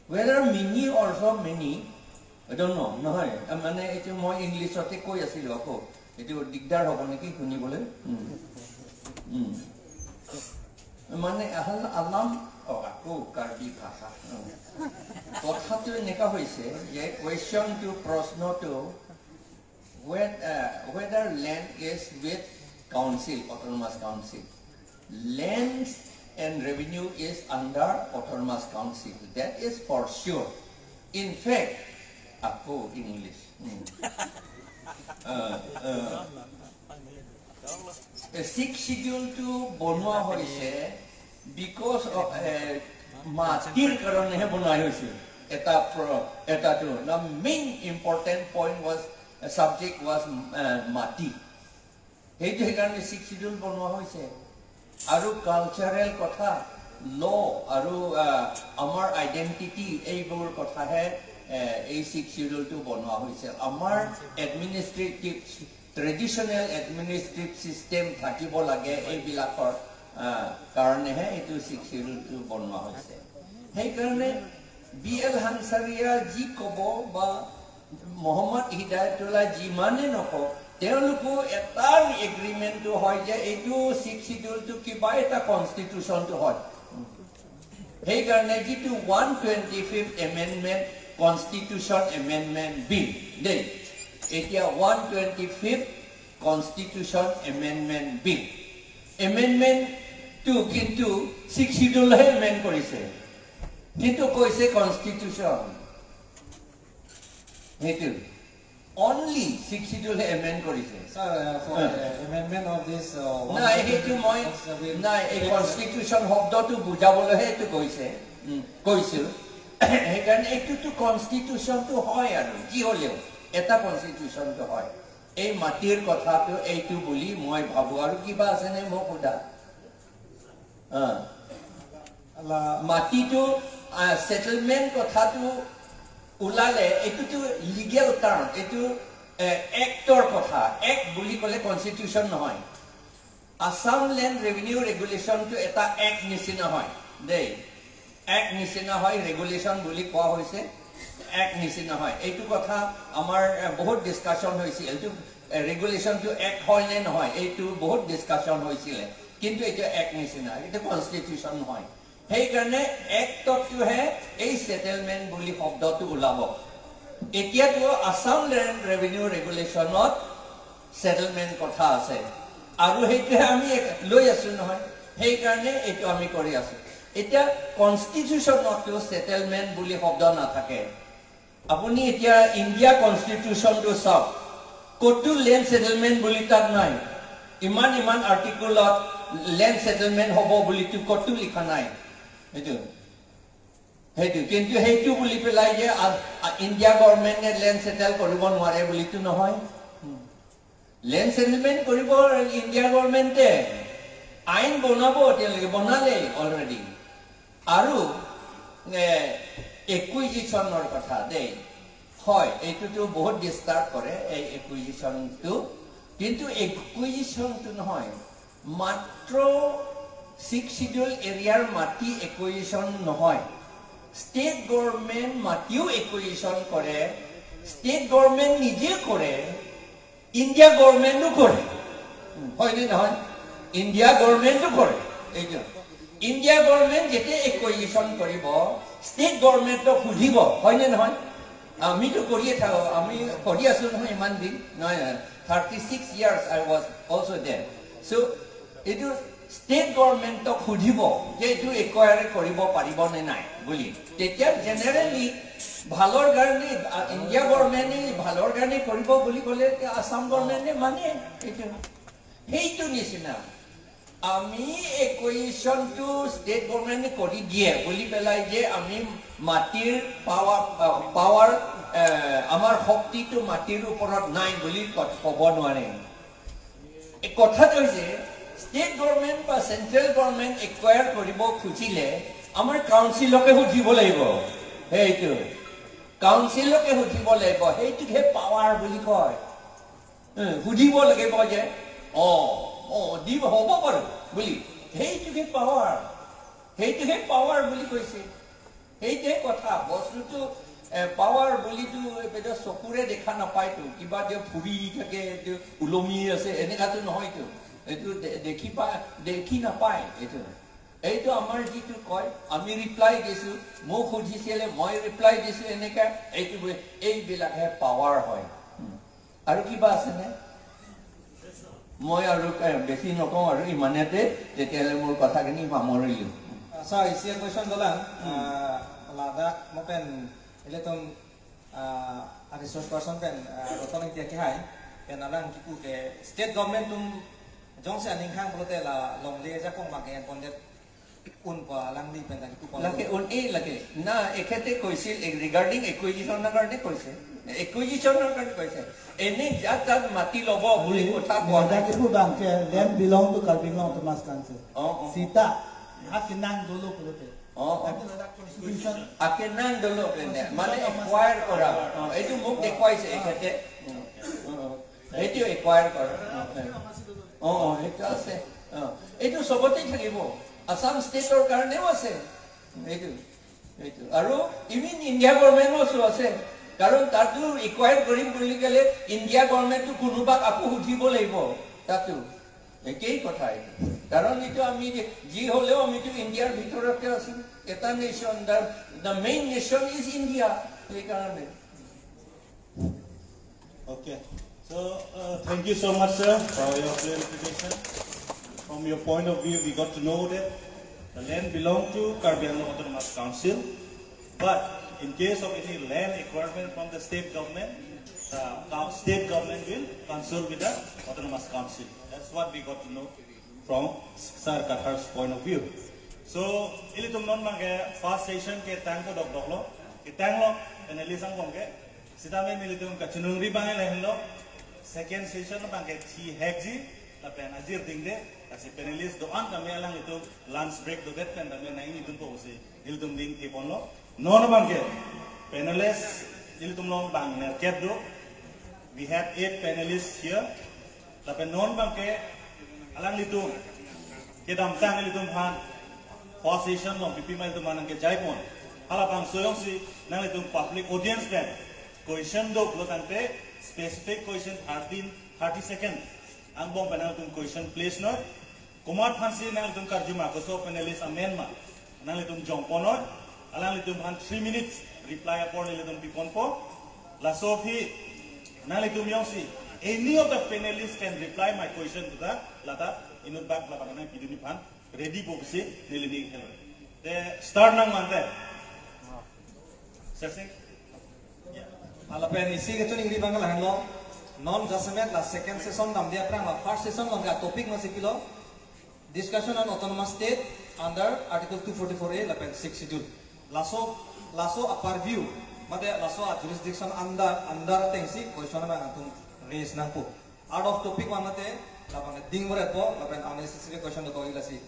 Whether mini or so many, I don't know. নহয়, আ, মানে এইটো মই ইংলিছতে কৈ আছিলো আকৌ। এইটো দিগদাৰ হ'ব নেকি শুনিবলৈ? উম। উম। মানে আহাল আলাম, অ, আকৌ কাৰ্বি ভাষা। উম। কথাটো এনেকুৱা হৈছে যে কুৱেশ্যনটো, প্ৰশ্নটো, whe- uh, whether land is with council, autonomous council. Lands and revenue is under autonomous council. That is for sure. In fact, আকৌ in English. Hmm. Uh, uh, এই ছিক্স শ্বিডিউলটো বনোৱা হৈছে because of, এ, মাটিৰ কাৰণেহে বনোৱা হৈছে। এটা প্ৰ- এটাটো, the main important point was, subject was, এ, মাটি। সেইটো সেইকাৰণে ছিক্স শ্বিডিউল বনোৱা হৈছে। আৰু কালচাৰেল কথা, ল আৰু, আ, আমাৰ আইডেণ্টিটি, এইবোৰ কথাহে, এ, এই ছিক্স শ্বিডিউলটো বনোৱা হৈছে। আমাৰ এডমিনিষ্ট্ৰেটিভ, ট্ৰেডিশ্যনেল এডমিনিষ্ট্ৰেটিভ ছিষ্টেম থাকিব লাগে, এইবিলাকৰ, আ, কাৰণেহে এইটো ছিক্স শ্বিডিউলটো বনোৱা হৈছে। সেইকাৰণে বি এল হানচাৰিয়া যি ক'ব বা মহম্মদ হিদায়তুল্লাহ যিমানে নকওক, তেওঁলোকো এটাৰ এগ্ৰিমেণ্টটো হয় যে এইটো ছিক্স শ্বিডিউলটো কিবা এটা কনষ্টিটিউশ্যনটো হয়। সেইকাৰণে যিটো one twenty fifth amendment, constitution amendment bill দেই, এতিয়া one twenty fifth constitution amendment bill, এমেণ্ডমেণ্টটো কিন্তু ছিক্স শ্বিডিউলহে এমেণ্ড কৰিছে, কিন্তু কৈছে কনষ্টিটিউশ্যন। সেইটো অনলি ছিক্স শ্বিডিউলহে এমেণ্ড কৰিছে। Sir, uh, for হা। The amendment of this, uh, নাই, সেইটো মই, one hundred নাই, এই কনষ্টিটিউশ্যন শব্দটো বুজাবলৈহে এইটো কৈছে, উম, কৈছো। সেইকাৰণে এইটোতো কনষ্টিটিউশ্যনটো হয় আৰু, যি হ'লেও এটা কনষ্টিটিউশ্যনটো হয়। এই মাটিৰ কথাটো এইটো বুলি মই ভাবো, আৰু কিবা আছেনে মোক সোধা? অ। আলা- মাটিটো, আ, ছেটেলমেণ্ট কথাটো ওলালে, এইটোতো লিগেল টাৰ্ম, এইটো, এ, এক্টৰ কথা। এক্ট বুলি ক'লে কনষ্টিটিউশ্যন নহয়। আছাম লেণ্ড ৰেভিনিউ ৰেগুলেশ্যনটো এটা এক্ট নিচিনা হয় দেই, এক্ট নিচিনা হয়, ৰেগুলেশ্যন বুলি কোৱা হৈছে, এক্ট নিচিনা হয়। এইটো কথা আমাৰ, এ, বহুত ডিছকাশ্যন হৈছিল, এইটো, এ, ৰেগুলেশ্যনটো এক্ট হয় নে নহয়, এইটো বহুত ডিছকাশ্যন হৈছিলে। কিন্তু এইটো এক্ট নিচিনা, এইটো কনষ্টিটিউশ্যন নহয়। সেইকাৰণে এক্টতটোহে এই ছেটেলমেণ্ট বুলি শব্দটো ওলাব। এতিয়াতো আছাম লেণ্ড ৰেভিনিউ ৰেগুলেশ্যনত ছেটেলমেণ্ট কথা আছে, আৰু সেইটোহে আমি এক- লৈ আছো নহয়, সেইকাৰণে এইটো আমি কৰি আছো। এতিয়া কনষ্টিটিউশ্যনততো ছেটেলমেণ্ট বুলি শব্দ নাথাকে। আপুনি এতিয়া ইণ্ডিয়া কনষ্টিটিউশ্যনটো চাওক, ক'তো লেণ্ড ছেটেলমেণ্ট বুলি তাত নাই। ইমান ইমান আৰ্টিকলত লেণ্ড ছেটেলমেণ্ট হ'ব বুলিতো ক'তো লিখা নাই। সেইটো, সেইটো, কিন্তু সেইটো বুলি পেলাই যে আ- আ- ইণ্ডিয়া গভৰ্ণমেণ্টে লেণ্ড ছেটেল কৰিব নোৱাৰে বুলিতো নহয়। লেণ্ড ছেটেলমেণ্ট কৰিব ইণ্ডিয়া গভৰ্ণমেণ্টে, আইন বনাব, তেওঁলোকে বনালে অলৰেডি। আৰু, এ, একুইজিশ্যনৰ কথা দেই, হয়, এইটোতো বহুত ডিষ্টাৰ্ব কৰে এই একুইজিশ্যনটো, কিন্তু একুইজিশ্যনটো নহয়, মাত্ৰ ছিক্স শিডিউল এৰিয়াৰ মাটি একুইজিশ্যন নহয়, ষ্টেট গভৰ্ণমেণ্ট মাটিও একুইজিশ্যন কৰে, ষ্টেট গভৰ্ণমেণ্ট নিজে কৰে, ইণ্ডিয়া গভৰ্ণমেণ্টো কৰে। হয়নে নহয়? ইণ্ডিয়া গভৰ্ণমেণ্টো কৰে। এইটো ইণ্ডিয়া গভৰ্ণমেণ্ট যেতিয়া একুইজিশ্যন কৰিব, ষ্টেট গভৰ্ণমেণ্টক সুধিব, হয়নে নহয়? আমিতো কৰিয়ে থাকো, আমি কৰি আছো নহয় ইমান দিন, নহয়? Thirty six years I was also there. So এইটো ষ্টেট গভৰ্ণমেণ্টক সুধিব যে এইটো একুৱায়াৰ কৰিব পাৰিব নে নাই বুলি। তেতিয়া জেনেৰেলি ভালৰ কাৰণে, আ, ইণ্ডিয়া গভৰ্ণমেণ্টে ভালৰ কাৰণে কৰিব বুলি ক'লে আছাম গভৰ্ণমেণ্টে মানে এইটো। সেইটো নিচিনা আমি একুইজিশ্যনটো ষ্টেট গভৰ্ণমেণ্টে কৰি দিয়ে বুলি পেলাই যে আমি মাটিৰ পাৱাৰ, আ, পাৱাৰ, এ, আমাৰ শক্তিটো মাটিৰ ওপৰত নাই বুলি ক-, ক'ব নোৱাৰে। এই কথাটো হৈছে, ষ্টেট গভৰ্ণমেণ্ট বা চেণ্ট্ৰেল গভৰ্ণমেণ্ট একুৱায়াৰ কৰিব খুজিলে আমাৰ কাউন্সিলকে সুধিব লাগিব। সেইটো কাউন্সিলকে সুধিব লাগিব, সেইটোকহে পাৱাৰ বুলি কয়। উম, সুধিব লাগিব যে, "অ, অ, দিব, হ'ব বাৰু" বুলি। সেইটোকহে পাৱাৰ, সেইটোহে পাৱাৰ বুলি কৈছে। সেইটোৱে কথা, বস্তুটো, এ, পাৱাৰ বুলিতো এইটো চকুৰে দেখা নাপায়তো, কিবা যে ফুৰি থাকে, এইটো ওলমি আছে, এনেকাতো নহয়তো। এইটো দে-, দেখি পা-, দেখি নাপায় এইটো। এইটো আমাৰ যিটো কয়, আমি ৰিপ্লাই দিছো, মোক সুধিছিলে, মই ৰিপ্লাই দিছো, এনেকা এইটো বোলে, এইবিলাকহে পাৱাৰ হয়। উম। আৰু কিবা আছেনে? মই আৰু, এ, বেছি নকওঁ আৰু ইমানতে, তেতিয়াহ'লে মোৰ কথাখিনি সামৰিলো। Sir, isi a question dolang, ah, ladak mo pen ilitum, ah, a resource person pen, ah, Roton Ingti kehai pen alang kipu ke state government atum jongsi aning hang pulote la longle ajakong abang ke en pondet un pa alangli pen ta kipu pa. Lake un-e lake. Na, এখেতে কৈছিল, এ, regarding একুইজিশ্যনৰ কাৰণে কৈছে। একুইজিশ্যনৰ কাৰণে কৈছে। এনে যাক তাক মাটি ল'ব বুলি কথা কোৱা নাই। Ladak kipu abang ke land belong to Karbi Anglong Autonomous Council. O, O, O. Seta, akenang dolo pulote. O, O. Constitution. Akenang dolo pen, মানে একুৱায়াৰ কৰা। অ, এইটো মোক দেখুৱাইছে এখেতে। অ, অ, অ। সেইটো একুৱায়াৰ কৰা। অ, অ, সেইটো আছে। অ, এইটো চবতে থাকিব। আছাম ষ্টেটৰ কাৰণেও আছে। এইটো, এইটো। আৰু ইভিন ইণ্ডিয়া গভৰ্ণমেণ্টো আছে। কাৰণ তাতো একুৱায়াৰ কৰিম বুলি ক'লে ইণ্ডিয়া গভৰ্ণমেণ্টটো কোনোবাক আকৌ সুধিব লাগিব তাতো। একেই কথা এইটো। কাৰণ এইটো আমি যে-, যি হ'লেও আমিতো ইণ্ডিয়াৰ ভিতৰতে আছো। এটা nation, the, the main nation is India। সেইকাৰণে। Okay. So, uh, thank you so much, sir, for your clarification. From your point of view, we got to know that the land belong to Karbi Anglong Autonomous Council. But in case of any land acquirement from the state government, the co-, state government will consult with the Autonomous Council. That's what we got to know from Sir Kathar's point of view. So, ilitum non abang ke first session ketang ko dokdok lo, ketang lo, panelist angbong ke, sitame nelitum kachiningri abang lahenlo, second session abang ke thi hekji, lapen ajir dingde, lasi panelist do-an kami alanglitum lunch break dodet pen tame nangji dun po pusi nelitum ding thepon lo. Non abang ke panelist nelitum along abang nerkep do. We have eight panelists here. Lapen non abang ke alanglitum kedamtang ilitum aphan first session along pipi ma ilitum aphan nangkejaipon. Halabangso jongsi nanglitum public audience pen question do pulo tangte specific question thirteen, thirty second angbong pen nanglitum question place noi. Komat aphansi nanglitum karju ma, koso panelist amen ma, nanglitum jongpon noi. Alanglitum aphan three minutes reply apor nelitum piponpo. Laso aphi nanglitum jongsi any of the panelists can reply my question to the, lata inut bak labang nangpidunji aphan ready po pusi neli ning helo. Te start nang mante. Sir Singh? Yeah. Lapen isi kachiningri abang lahenlo. Non jasemet la second session damde aphrang la first session along ke topic masi pilo. Discussion on autonomous state under Article two forty-four A lapen sixth schedule. Laso, laso a purview, mate laso a jurisdiction under, under atengsi question abang nangtum raise nangpo. Out of topic abang mate, labang ding more po, lapen unnecessary question do koi lasi.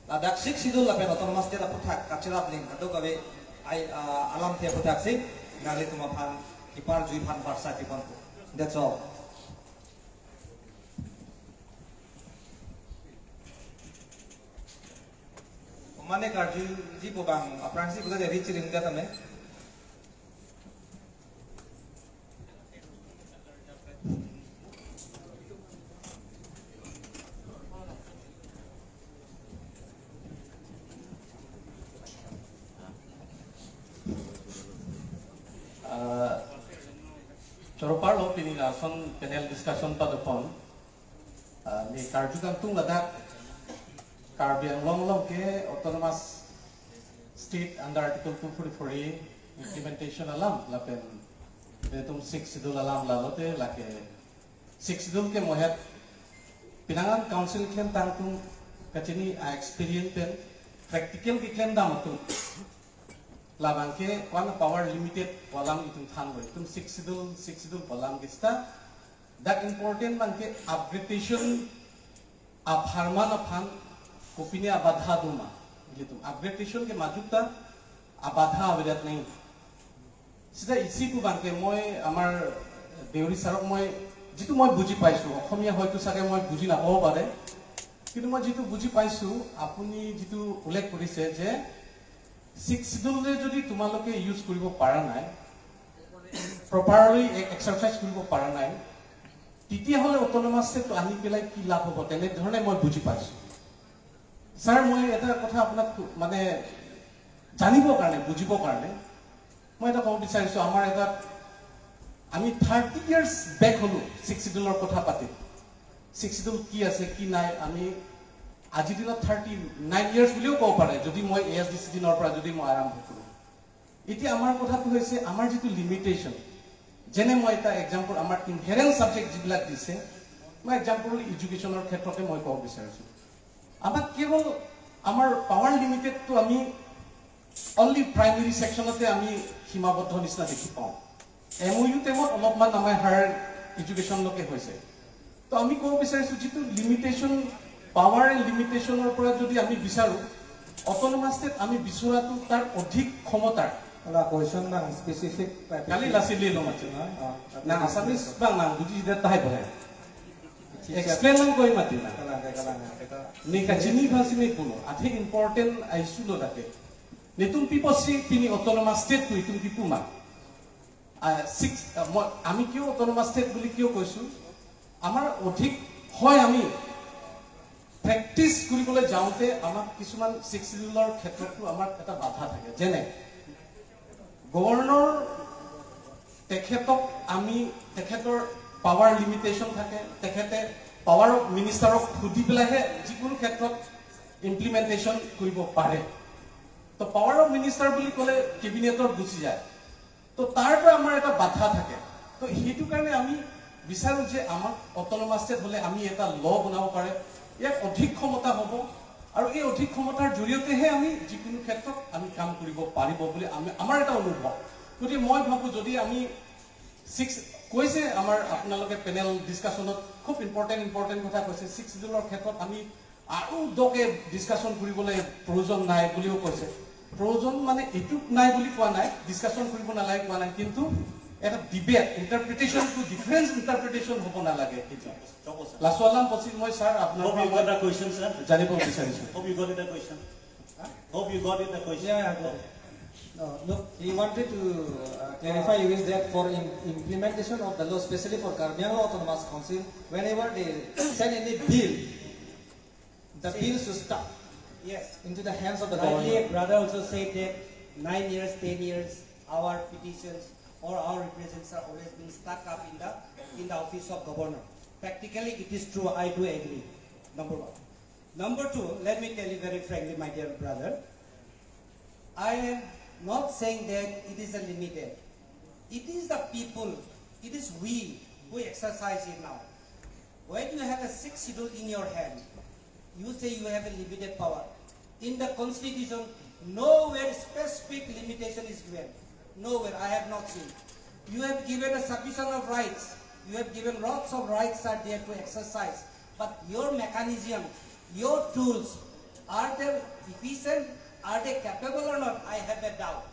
Ladak sixth schedule lapen autonomous state aphuthak kachirap ling kadokave ai, ah, alamthe aphuthaksi nanglitum aphan kiparju aphan varsa kiponpo. That's all. Mane karjuji pu abang aphrangsi pulo de reach ring ka tame. Ah, choro parlo pini lason panel discussion padopon. Ah, ne karju kangtung ladak Karbi Anglong along ke autonomous state under Article two forty-four A implementation alam lapen itum Sixth Schedule alam lalote lake Sixth Schedule ke mohet pinangan council klemtang atum kachini a-experience pen practical keklemdam atum labang ke one power limited pu alam itum thanlo, itum Sixth Schedule, Sixth Schedule pu alam ke seta dak important abang ke upgradation apharman aphan kopine abadha doma. Itum upgradation ke majok ta abadha avedet nai. Seta isi pu abang ke moi amar Deuri sir-ok moi jitu moi buji paisu, Okhomia hoyto sage moi buji napabo pare. Kintu moi jitu buji paisu, apuni jitu ullekh korise je Sixth Schedule le jodi tumalok use koribo para nai, properly e-, exercise koribo para nai, তেতিয়াহ'লে autonomous state-টো আনি পেলাই কি লাভ হ'ব, তেনেধৰণে মই বুজি পাইছো। ছাৰ, মই এটা কথা আপোনাক মানে জানিবৰ কাৰণে, বুজিবৰ কাৰণে মই এটা ক'ব বিচাৰিছো। আমাৰ এটা, আমি থাৰ্টি ইয়াৰ্ছ বেক হ'লো Sixth Schedule-ৰ কথা পাতি। Sixth Schedule কি আছে, কি নাই, আমি আজিৰ দিনত থাৰ্টি নাইন ইয়াৰ্ছ বুলিও ক'ব পাৰে, যদি মই এ এছ ডি চি দিনৰ পৰা যদি মই আৰম্ভ কৰোঁ। এতিয়া আমাৰ কথাটো হৈছে আমাৰ যিটো লিমিটেশ্যন, যেনে মই এটা এক্সাম্পল, আমাৰ ইনহেৰেণ্ট ছাবজেক্ট যিবিলাক দিছে, মই এক্সাম্পল এডুকেশ্যনৰ ক্ষেত্ৰতে মই ক'ব বিচাৰিছো। আমাক কেৱল আমাৰ পাৱাৰ লিমিটেডটো আমি অনলি প্ৰাইমেৰী ছেকশ্যনতে আমি সীমাবদ্ধ নিচিনা দেখি পাওঁ। এম অ' ইউ টাইমত অলপমান আমাৰ হায়াৰ এডুকেশ্যনলৈকে হৈছে। তো আমি ক'ব বিচাৰিছো যিটো লিমিটেশ্যন, পাৱাৰ এণ্ড লিমিটেশ্যনৰ পৰা যদি আমি বিচাৰো, অট'নমাছ ষ্টেট আমি বিচৰাটো তাৰ অধিক ক্ষমতাৰ। Ala question abang specific topic. Kali lasi lelo mati. Ah, ah, nang Assamese abang nang buji de tahai boleh. Explain lang koi mati na. Kalang, kalang, kalang. Ni kachini bhasi ni pulo. Athe important issue lo dake. Netum pipo si pini autonomous state tu itum pipo ma. আহ, ছিক্স, আহ, মই, আমি কিয় autonomous state বুলি কিয় কৈছো? আমাৰ অধিক হয়, আমি প্ৰেক্টিছ কৰিবলৈ যাওঁতে আমাক কিছুমান ছিক্স শ্বিডিউলৰ ক্ষেত্ৰতো আমাৰ এটা বাধা থাকে। যেনে গভৰ্ণৰ তেখেতক আমি, তেখেতৰ পাৱাৰ লিমিটেশ্যন থাকে, তেখেতে পাৱাৰ অফ মিনিষ্টাৰক সুধি পেলাইহে যিকোনো ক্ষেত্ৰত ইমপ্লিমেণ্টেশ্যন কৰিব পাৰে। তো পাৱাৰ অফ মিনিষ্টাৰ বুলি ক'লে কেবিনেটত গুচি যায়। তো তাৰ পৰা আমাৰ এটা বাধা থাকে। তো সেইটো কাৰণে আমি বিচাৰো যে আমাক অট'নমাছ ষ্টেট হ'লে আমি এটা ল বনাব পাৰে, ইয়াত অধিক ক্ষমতা হ'ব আৰু এই অধিক ক্ষমতাৰ জৰিয়তেহে আমি যিকোনো ক্ষেত্ৰত আমি কাম কৰিব পাৰিব বুলি আমি, আমাৰ এটা অনুভৱ। গতিকে মই ভাবোঁ যদি আমি ছিক্স কৈছে আমাৰ আপোনালোকে পেনেল ডিছকাশ্যনত খুব ইম্পৰ্টেণ্ট ইম্পৰ্টেণ্ট কথা কৈছে, ছিক্স শ্বিডিউলৰ ক্ষেত্ৰত আমি আৰু দকে ডিছকাশ্যন কৰিবলৈ প্ৰয়োজন নাই বুলিও কৈছে। প্ৰয়োজন মানে এইটো নাই বুলি কোৱা নাই, ডিছকাশ্যন কৰিব নালাগে কোৱা নাই, কিন্তু এটা ডিবেট, ইণ্টাৰপ্ৰিটেশ্যনটো ডিফাৰেঞ্চ ইণ্টাৰপ্ৰিটেশ্যন হ'ব নালাগে। লাচুৱালাম পচিল মই ছাৰ আপোনাৰ Hope পৰা you মই got the question, sir. জানিব বিচাৰিছোঁ। Hope you got it, the question. Hope you got it, the question. Yeah, yeah, I got it. No, look, he wanted to uh, clarify you is that for im- implementation of the law, especially for Karbi Anglong Autonomous Council, whenever they send any bill, the See, bill should stop yes. into the hands of the Rightly, government. A brother also said that nine years, ten years, our petitions or our representations are always being stuck up in the in the office of governor. Practically, it is true. I do agree. Number one. Number two, let me tell you very frankly, my dear brother, I am not saying that it is a limited. It is the people, it is we who exercise it now. When you have a sixth schedule in your hand, you say you have a limited power. In the constitution, nowhere specific limitation is given. Nowhere, I have not seen. You have given a submission of rights. You have given lots of rights are there to exercise. But your mechanism, your tools, are they efficient? Are they capable or not? I have a doubt.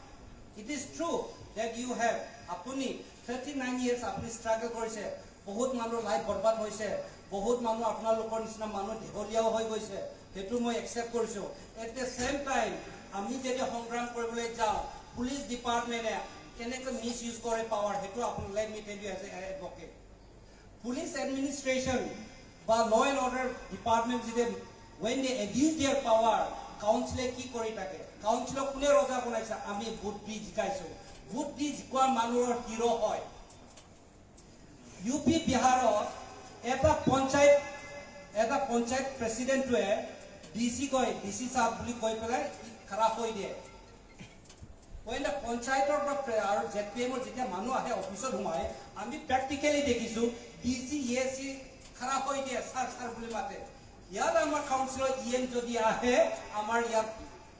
It is true that you have, আপুনি thirty nine years আপুনি ষ্ট্ৰাগল কৰিছে, বহুত মানুহ লাইফ বৰবাদ হৈছে, বহুত মানুহ আপোনালোকৰ নিচিনা মানুহ দেহলীয়াও হৈ গৈছে, সেইটো মই একচেপ্ট কৰিছো। এট দ্য ছেম টাইম আমি যদি সংগ্ৰাম কৰিবলৈ যাওঁ, পুলিচ ডিপাৰ্টমেণ্টে কেনেকৈ মিছ ইউজ কৰে পাৱাৰ, সেইটো আপোনাক, let me tell you as a advocate, police administration বা ল' এণ্ড অৰ্ডাৰ ডিপাৰ্টমেণ্ট যদি, when they abuse their power, কাউন্সিলে কি কৰি থাকে? কাউন্সিলক কোনে ৰজা বনাইছে? আমি ভোট দি জিকাইছো। ভোট দি জিকোৱা মানুহৰ হিৰ' হয়। ইউ পি বিহাৰত এটা পঞ্চায়ত, এটা পঞ্চায়ত প্ৰেচিডেণ্টটোৱে ডি চি কয়, ডি চি ছাব বুলি কৈ পেলাই খাৰা হৈ দিয়ে। When the পঞ্চায়তৰ পৰা প্ৰে-, আৰু জেড পি এমৰ যেতিয়া মানুহ আহে, অফিচত সোমায়, আমি প্ৰেক্টিকেলি দেখিছো, ডি চি, এ চি খাৰা হৈ দিয়ে, ছাৰ, ছাৰ বুলি মাতে। ইয়াত আমাৰ কাউন্সিলৰ ই এম যদি আহে, আমাৰ ইয়াত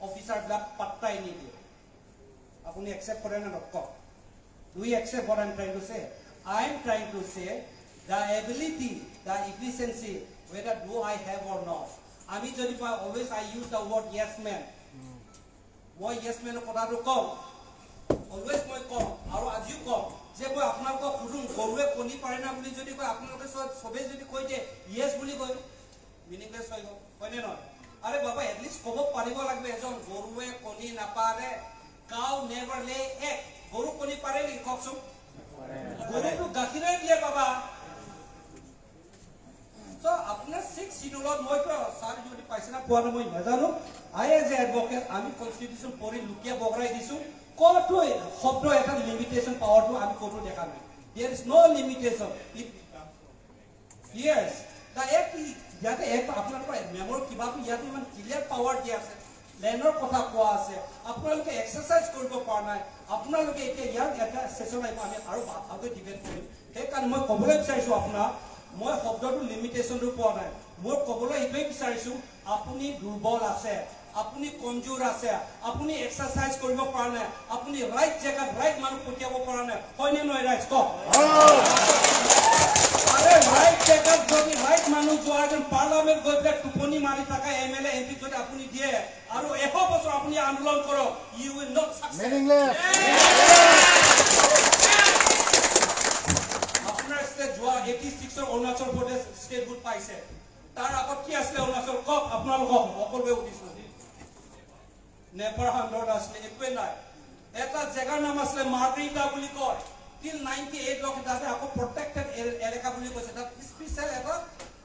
অফিচাৰবিলাক পাত্তাই নিদিয়ে। আপুনি একচেপ্ট কৰে নে নকৰক? Do you accept what I'm trying to say? I am trying to say the ability, the efficiency, whether do I have or not. আমি যদি কয়, always I use the word yes man. মই য়েছ মেনৰ কথাটো কওঁ, অলৱেজ মই কওঁ আৰু আজিও কওঁ যে মই আপোনালোকক সুধো, গৰুৱে কণী পাৰে না বুলি যদি কয়, আপোনালোকে চ-, চবেই যদি কৈ দিয়ে য়েছ বুলি কয়, মিনিংলেছ হৈ গ'ল, হয়নে নহয়? আৰে বাবা, এটলিষ্ট ক'ব পাৰিব লাগিব এজন, গৰুৱে কণী নাপাৰে, cow never lay egg। গৰু কণী পাৰে নেকি কওকচোন? গৰুটো গাখীৰে দিয়ে বাবা। চ' আপোনাৰ ছিক্স চিডিউলত মই কিয় ছাৰ যদি পাইছে না পোৱা নাই মই নাজানো। আই এজ এ এডভকেট আমি কনষ্টিটিউশ্যন পঢ়ি লুকিয়া বগৰাই দিছো। ক'তো শব্দ এটা লিমিটেশ্যন পাৱাৰটো আমি ক'তো দেখা নাই। There is no limitation. It, yes, the act, ইয়াতে এক্ট আপোনালোকৰ মেম'ৰ কিবাটো ইয়াতে ইমান ক্লিয়াৰ পাৱাৰ দিয়া আছে। লেণ্ডৰ কথা কোৱা আছে, আপোনালোকে এক্সাৰচাইজ কৰিব পৰা নাই। আপোনালোকে এতিয়া ইয়াৰ এটা ছেছন আহিব, আমি আৰু ভা-, ভালকৈ ডিবেট কৰিম। সেইকাৰণে মই ক'বলৈ বিচাৰিছো আপোনাক, মই শব্দটো লিমিটেশ্যনটো পোৱা নাই। মই ক'বলৈ এইটোৱে বিচাৰিছো, আপুনি দুৰ্বল আছে, আপুনি কমজোৰ আছে, আপুনি এক্সাৰচাইজ কৰিব পৰা নাই, আপুনি ৰাইট জেগাত ৰাইট মানুহ পঠিয়াব পৰা নাই, হয়নে নহয় ৰাইজ কওক? আৰে ৰাইট জেগাত যদি ৰাইট মানুহ যোৱা এজন পাৰ্লামেণ্ট গৈ পেলাই টোপনি মাৰি থকা এম এল এ, এম পি যদি আপুনি দিয়ে, আৰু এশ বছৰ আপুনি আন্দোলন কৰক, you will not succeed। Meaningless. আপোনাৰ ষ্টেট যোৱা এইটি ছিক্সৰ অৰুণাচল প্ৰদেশ ষ্টেটহুড পাইছে। তাৰ আগত কি আছিলে অৰুণাচল? কওক, আপোনালোকক সকলোৱে সুধিছো। নেপাৰ হাণ্ডত আছিলে, একোৱে নাই। এটা জেগাৰ নাম আছিলে মাৰ্ঘেৰিটা বুলি কয়। টিল নাইনটি এইট লকে তাতে আকৌ প্ৰটেক্টেড এ-, এলেকা বুলি কৈছে। তাত স্পেচিয়েল এটা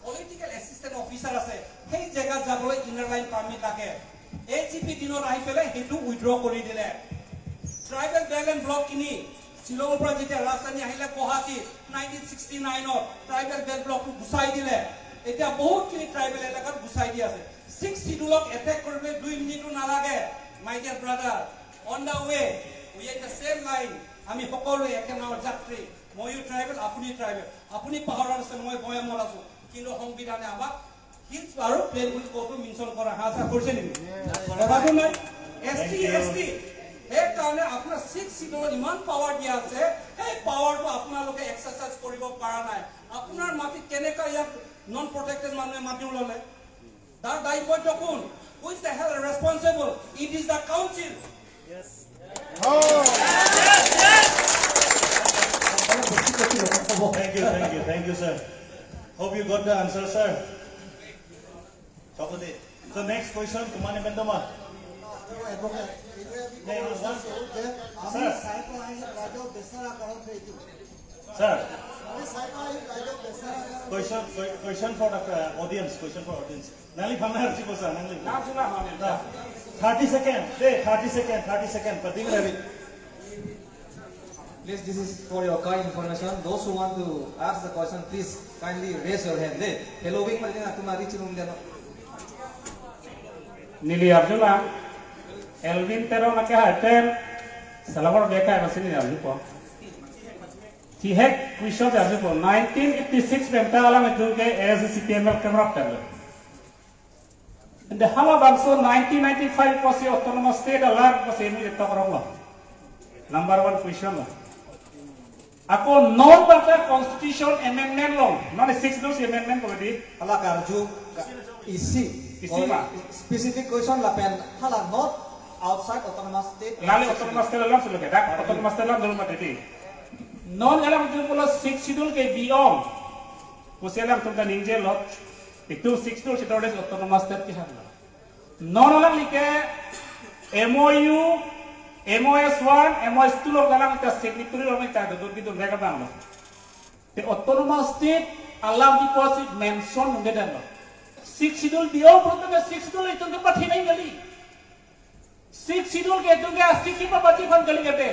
পলিটিকেল এছিষ্টেণ্ট অফিচাৰ আছে। সেই জেগাত যাবলৈ ইনাৰ লাইন পাৰ্মিট লাগে। এ জি পি দিনত আহি পেলাই সেইটো উইথড্ৰ কৰি দিলে। ট্ৰাইবেল বেল্ট এণ্ড ব্লক কিনি শ্বিলঙৰ পৰা যেতিয়া ৰাজধানী আহিলে গুৱাহাটী নাইনটিন ছিক্সটি নাইনত, ট্ৰাইবেল বেল্ট ব্লকটো গুচাই দিলে। এতিয়া বহুতখিনি ট্ৰাইবেল এলেকাত গুচাই দি আছে। ছিক্স চিডিউলক এটেক কৰিবলৈ দুই মিনিটো নালাগে। My dear brother, on the way, we in the same line, আমি সকলোৱে একে নাৱৰ যাত্ৰী। ময়ো ট্ৰাইবেল, আপুনি ট্ৰাইবেল। আপুনি পাহাৰত আছে, মই ভৈয়ামত আছো। কিন্তু সংবিধানে আমাক হিলছ আৰু প্লেন বুলি ক'তো মেনশ্যন কৰা, হা, ছাৰ, কৰিছে নেকি? কথাটো নাই। এছ টি, Thank you। এছ টি। সেইকাৰণে আপোনাৰ ছিক্স চিডিউলত ইমান পাৱাৰ দিয়া আছে, সেই পাৱাৰটো আপোনালোকে এক্সাৰচাইজ কৰিব পৰা নাই। আপোনাৰ মাটিত কেনেকা ইয়াত নন প্ৰটেক্টেড মানুহে মাটি ল'লে? তাৰ দায়বদ্ধ কোন? Who is the hell responsible? It is the council. Thank you, thank you, thank you, sir. Hope you got the answer, sir. Chokode. So next question, kumani bendoma. Hey, one. Sir. Sir. Question, que-, question for the, uh, audience, question for audience. Nangli phamna arsi kosa, nangli. Thirty second, hey, thirty second, thirty second, pating lagi. Please, this is for your kind information. Those who want to ask the question, please kindly raise your hand. Hey, hello, wing, mali na, tumari chilung deno. Neli arjulo, Elwin Teron lake ha ten, salabor beka masini arjupo. Chihek question arjupo. Nineteen eighty six penta alam itu ke A I C C P M L ke merap terlo. Ante halabangso nineteen ninety five kosi autonomous state alam kosi ini ditok rong lo. Number one question lo. Ako non bata constitution amendment lo. Non six dos amendment ko di. Hala karju ka isi. Isi ma? Specific question lapen hala not outside autonomous state. Lali autonomous state alam sulu ke. Dak autonomous state alam dulu mati di. Non alam itu pula six schedule ke beyond. Kosi alam tum ka ningje lo. Itum Sixth Schedule autonomous state kehang lo. Non alangli ke M O U, M O S one, M O S two along alangli ta signatory along ta dodun bidun vek abang lo. Te autonomous state alam di pusi mention un-edet lo. Sixth Schedule diyo pulote Sixth Schedule itum ke pathinai kali. Sixth Schedule ke itum ke asiki pa bati phan kali kete.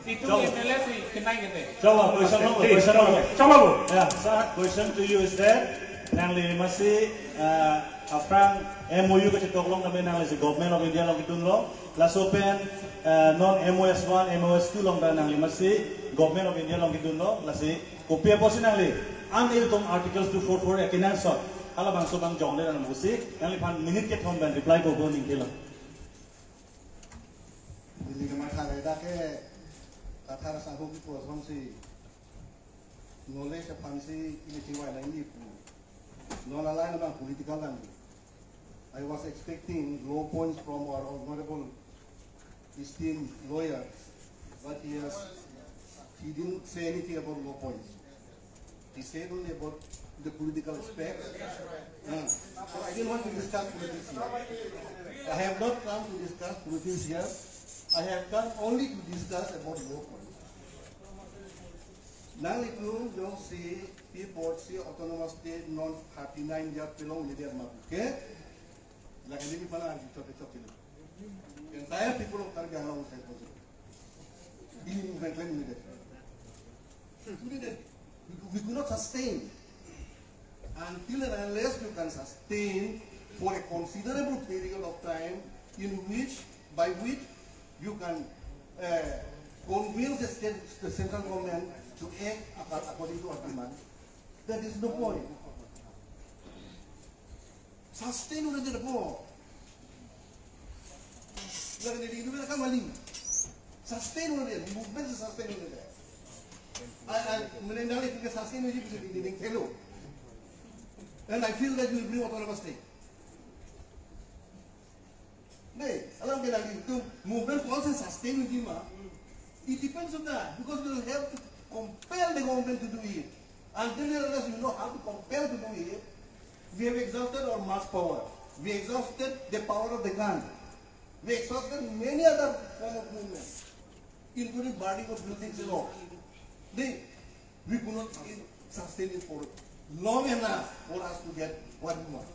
Itum Chalo. M L A si kenai kete. Chalo, question number, question number. Chalo. Yeah, sir, question to you is that nangli masi, uh, aphrang M O U kachetoklong tame nangli si Government of India along kedun lo. Laso pen, uh, non M O S one, M O S two along ta nangli masi Government of India along kedun lo. Lasi kopi apotsi nangli an ilitum Articles two four four akenangsot halabangso abang jongledet pusi nangliphan minute kethom pen reply bobo ningke lo. Neli kamatha ke dak ke Kathar sahu kipu asonsi knowledge aphansi ili chingvai nangji pu. Non alangli abang political nangji. I was expecting law points from our honorable esteemed lawyer, but he has, he didn't say anything about law points. He said only about the political aspect. Uh, so I didn't want to discuss politics here. I have not come to discuss politics here. I have come only to discuss about law points. Nanglitum jongsi pi apotsi autonomous state non thirty-nine year pelong ni dia mabuke. Lagi ini pala di chok chok ini. Entire people of Karbi Anglong is responsible. Ini movement claim ini deh. Ini deh. We, we could not sustain until and unless you can sustain for a considerable period of time in which, by which you can, uh, convince the state, the central government to act acco- according to our demand. That is no point. Sustain un-edet po. Lagi di itu mereka mali. Sustain un-edet, movement sustain un-edet. I, I, menendang itu ke sustain un-edet bisa dinding telo. And I feel that you will bring autonomous state. Dei, alam ke lagi itu movement ko-ansi sustain un-edet ma. It depends on that because you have to compel the government to do it. Until and unless you know how to compel to do it, we have exhausted our mass power. We exhausted the power of the gun. We exhausted many other form of movement, including burning of buildings and all. Dei, we could not sustain it for long enough for us to get what we want.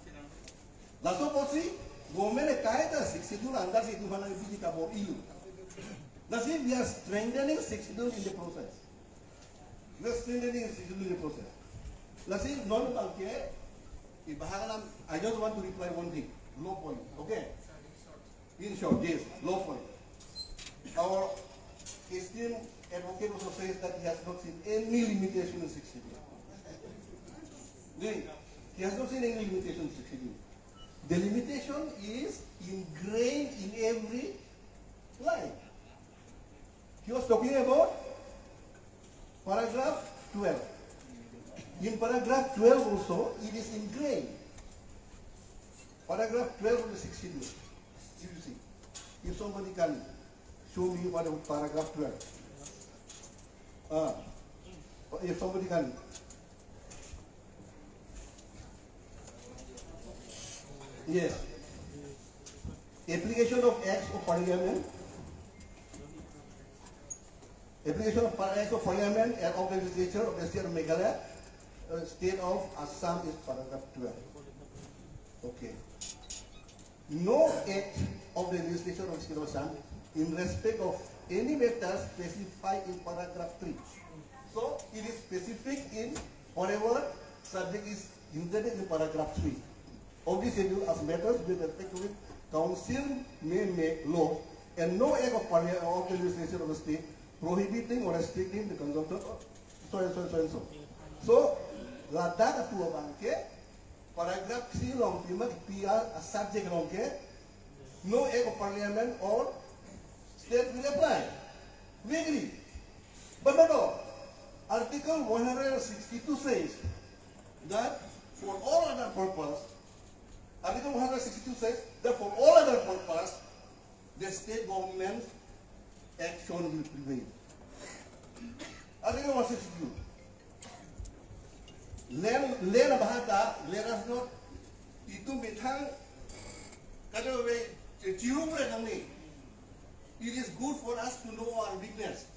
Laso apotsi, government akai ta Sixth Schedule under si itu hana biji kabor ilu. Lasi we are strengthening Sixth Schedule in the process. We are strengthening Sixth Schedule in the process. Lasi non abang ke, ibahangan, I just want to reply one thing. Law point. Okay. In short, yes, law point. Our esteemed advocate also says that he has not seen any limitation in Sixth Schedule. He has not seen any limitation in Sixth Schedule. The limitation is ingrained in every line. He was talking about paragraph twelve. In paragraph twelve also, it is ingrained. Paragraph twelve of the Sixth Schedule. If you see, if somebody can show me what about paragraph twelve. Uh, if somebody can. Yes. Application of acts of parliament. Application of par- acts of parliament and of the legislature of the state of Meghalaya, uh, state of Assam is paragraph twelve. Okay. No act of the legislature of the state of Assam in respect of any matter specified in paragraph three. So it is specific in whatever subject is intended in paragraph three of the schedule as matters with respect to which council may make law and no act of parliament or of the legislature of the state prohibiting or restricting the consumption of so and so and so and so. So ladak atu abang ke paragraph three along pi ma pi a subject along ke no act of parliament or state will apply. We agree. But not all. Article one hundred sixty-two says that for all other purpose, Article one hundred sixty-two says that for all other purpose, the state government action will prevail. Article one sixty-two. Land, land abahata, let us not itum methang kada we chiru re nang ni. It is good for us to know our weakness.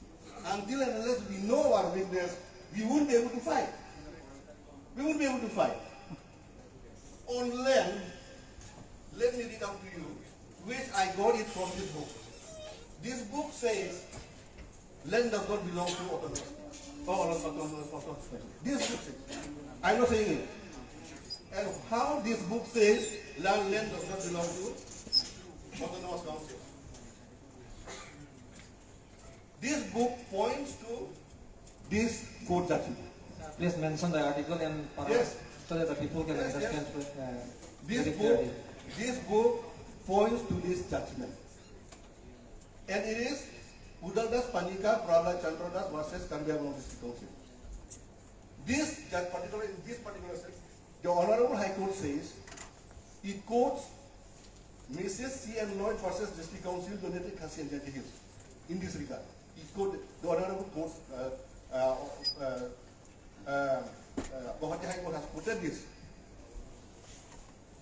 Until and unless we know our weakness, we won't be able to fight. We won't be able to fight. On land, let me read out to you, which I got it from this book. This book says, land does not belong to autonomous. Oh, autonomous, autonomous. This book says, I'm not saying it. And how this book says land, land does not belong to autonomous council. This book points to this court judgment. Please mention the article and para- Yes. So that the people can Yes, yes. Understand uh, This very book, clearly. This book points to this judgment. And it is Udal Das Panikar, Prahlad Chandra Das versus Karbi Anglong District Council. This judge, particular in this particular case, the Honorable High Court says, it quotes Missus C N Lloyd versus District Council, United Khasi and Jaintia Hills, in this regard. It quote, the Honorable Court, uh, uh, uh, uh, uh, Guwahati High Court has quoted this.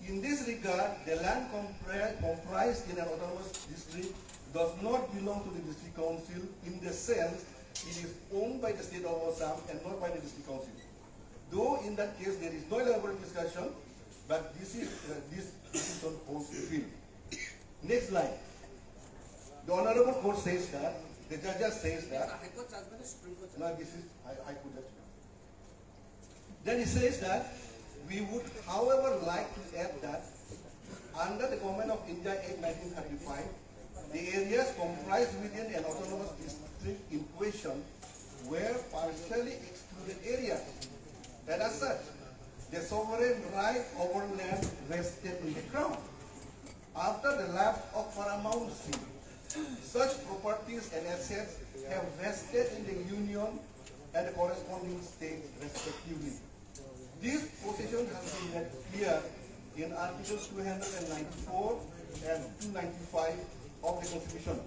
In this regard, the land compri- comprised in an autonomous district does not belong to the district council in the sense it is owned by the state of Assam and not by the district council. Though in that case there is no elaborate discussion, but this is uh, this decision holds the field. Next line. The Honorable Court says that the judge says that. High Court judgment, Supreme Court No, this is High, High Court judgment. Then he says that we would, however, like to add that under the Government of India Act nineteen thirty-five, the areas comprised within an autonomous district in question were partially excluded areas. And as such, the sovereign right over land rested in the crown. After the lapse of paramountcy, such properties and assets have vested in the union and the corresponding state respectively. This position has been made clear in Articles two hundred ninety-four and two ninety-five of the Constitution.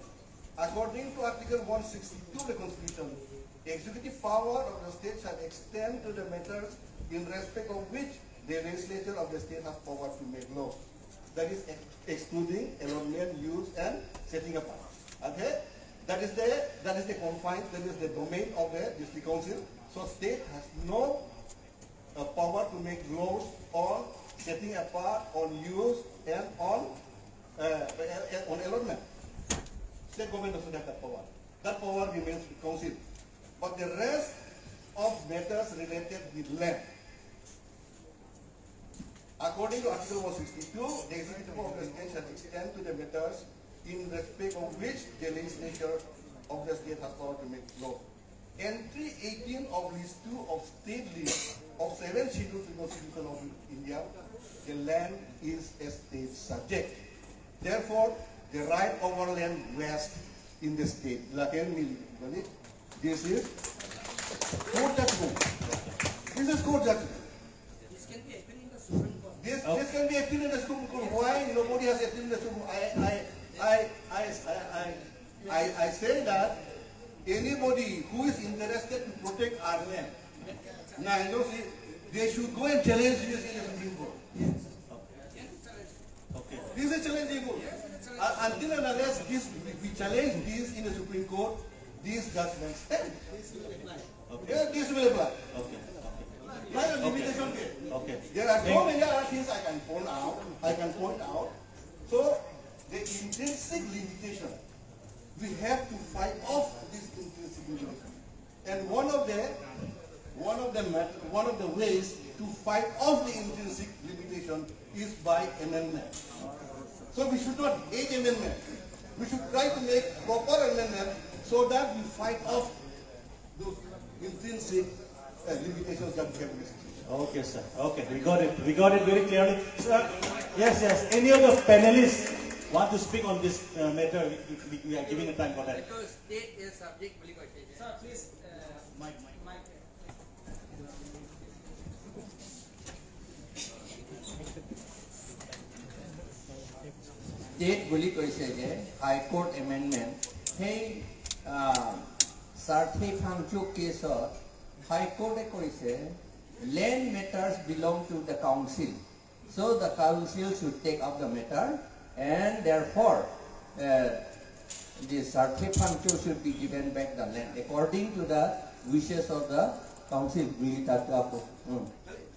According to Article one sixty-two of the Constitution, the executive power of the state shall extend to the matters in respect of which the legislature of the state has power to make law. That is ex- excluding allotment, use and setting apart. Okay? That is the that is the confines, that is the domain of the district council. So state has no uh, power to make laws on setting apart, on use and on uh, uh, on allotment. State government doesn't have that power. That power remains with council. But the rest of matters related with land. According to Article one sixty-two, the executive power of the state shall extend to the matters in respect of which the legislature of the state has power to make law. Entry eighteen of list two of state list of seven schedules in the Constitution of India, the land is a state subject. Therefore, the right over land vests in the state. Lakin neli, balik, this is court judgment. This is court judgment. This can be appealed in the Supreme Court. This, this can be appealed in the Supreme Court. Why nobody has appealed in the Supreme Court? I, I, I, I, I, I, I, I say that anybody who is interested to protect our land, now, you know, see, they should go and challenge this in the Supreme Court. Okay. This is challenging. Uh, until and unless this, we, we challenge this in the Supreme Court, this judgment stands. Okay. Yes, this will apply. Okay. Why a limitation there? Okay. There are so many other things I can point out. I can point out. So the intrinsic limitation, we have to fight off this intrinsic limitation. And one of the one of the met- one of the ways to fight off the intrinsic limitation is by amendment. So we should not hate amendment. We should try to make proper amendment so that we fight off those intrinsic uh, limitations that we have in the Constitution. Okay, sir. Okay, we got it. We got it very clearly. Sir, yes, yes. Any of the panelists want to speak on this uh, matter? We, we, we are giving a time for that. Because state is subject বুলি কৈছে যে Sir, please. Mic, mic. Mic. State বুলি কৈছে যে high court amendment, সেই আহ, চাৰ্থে ফাংচু কেছত হাই কোৰ্টে কৈছে Land matters belong to the council. So the council should take up the matter, and therefore, uh, the Sarthe Phangcho should be given back the land according to the wishes of the council. Neli ta tu ako. Hmm.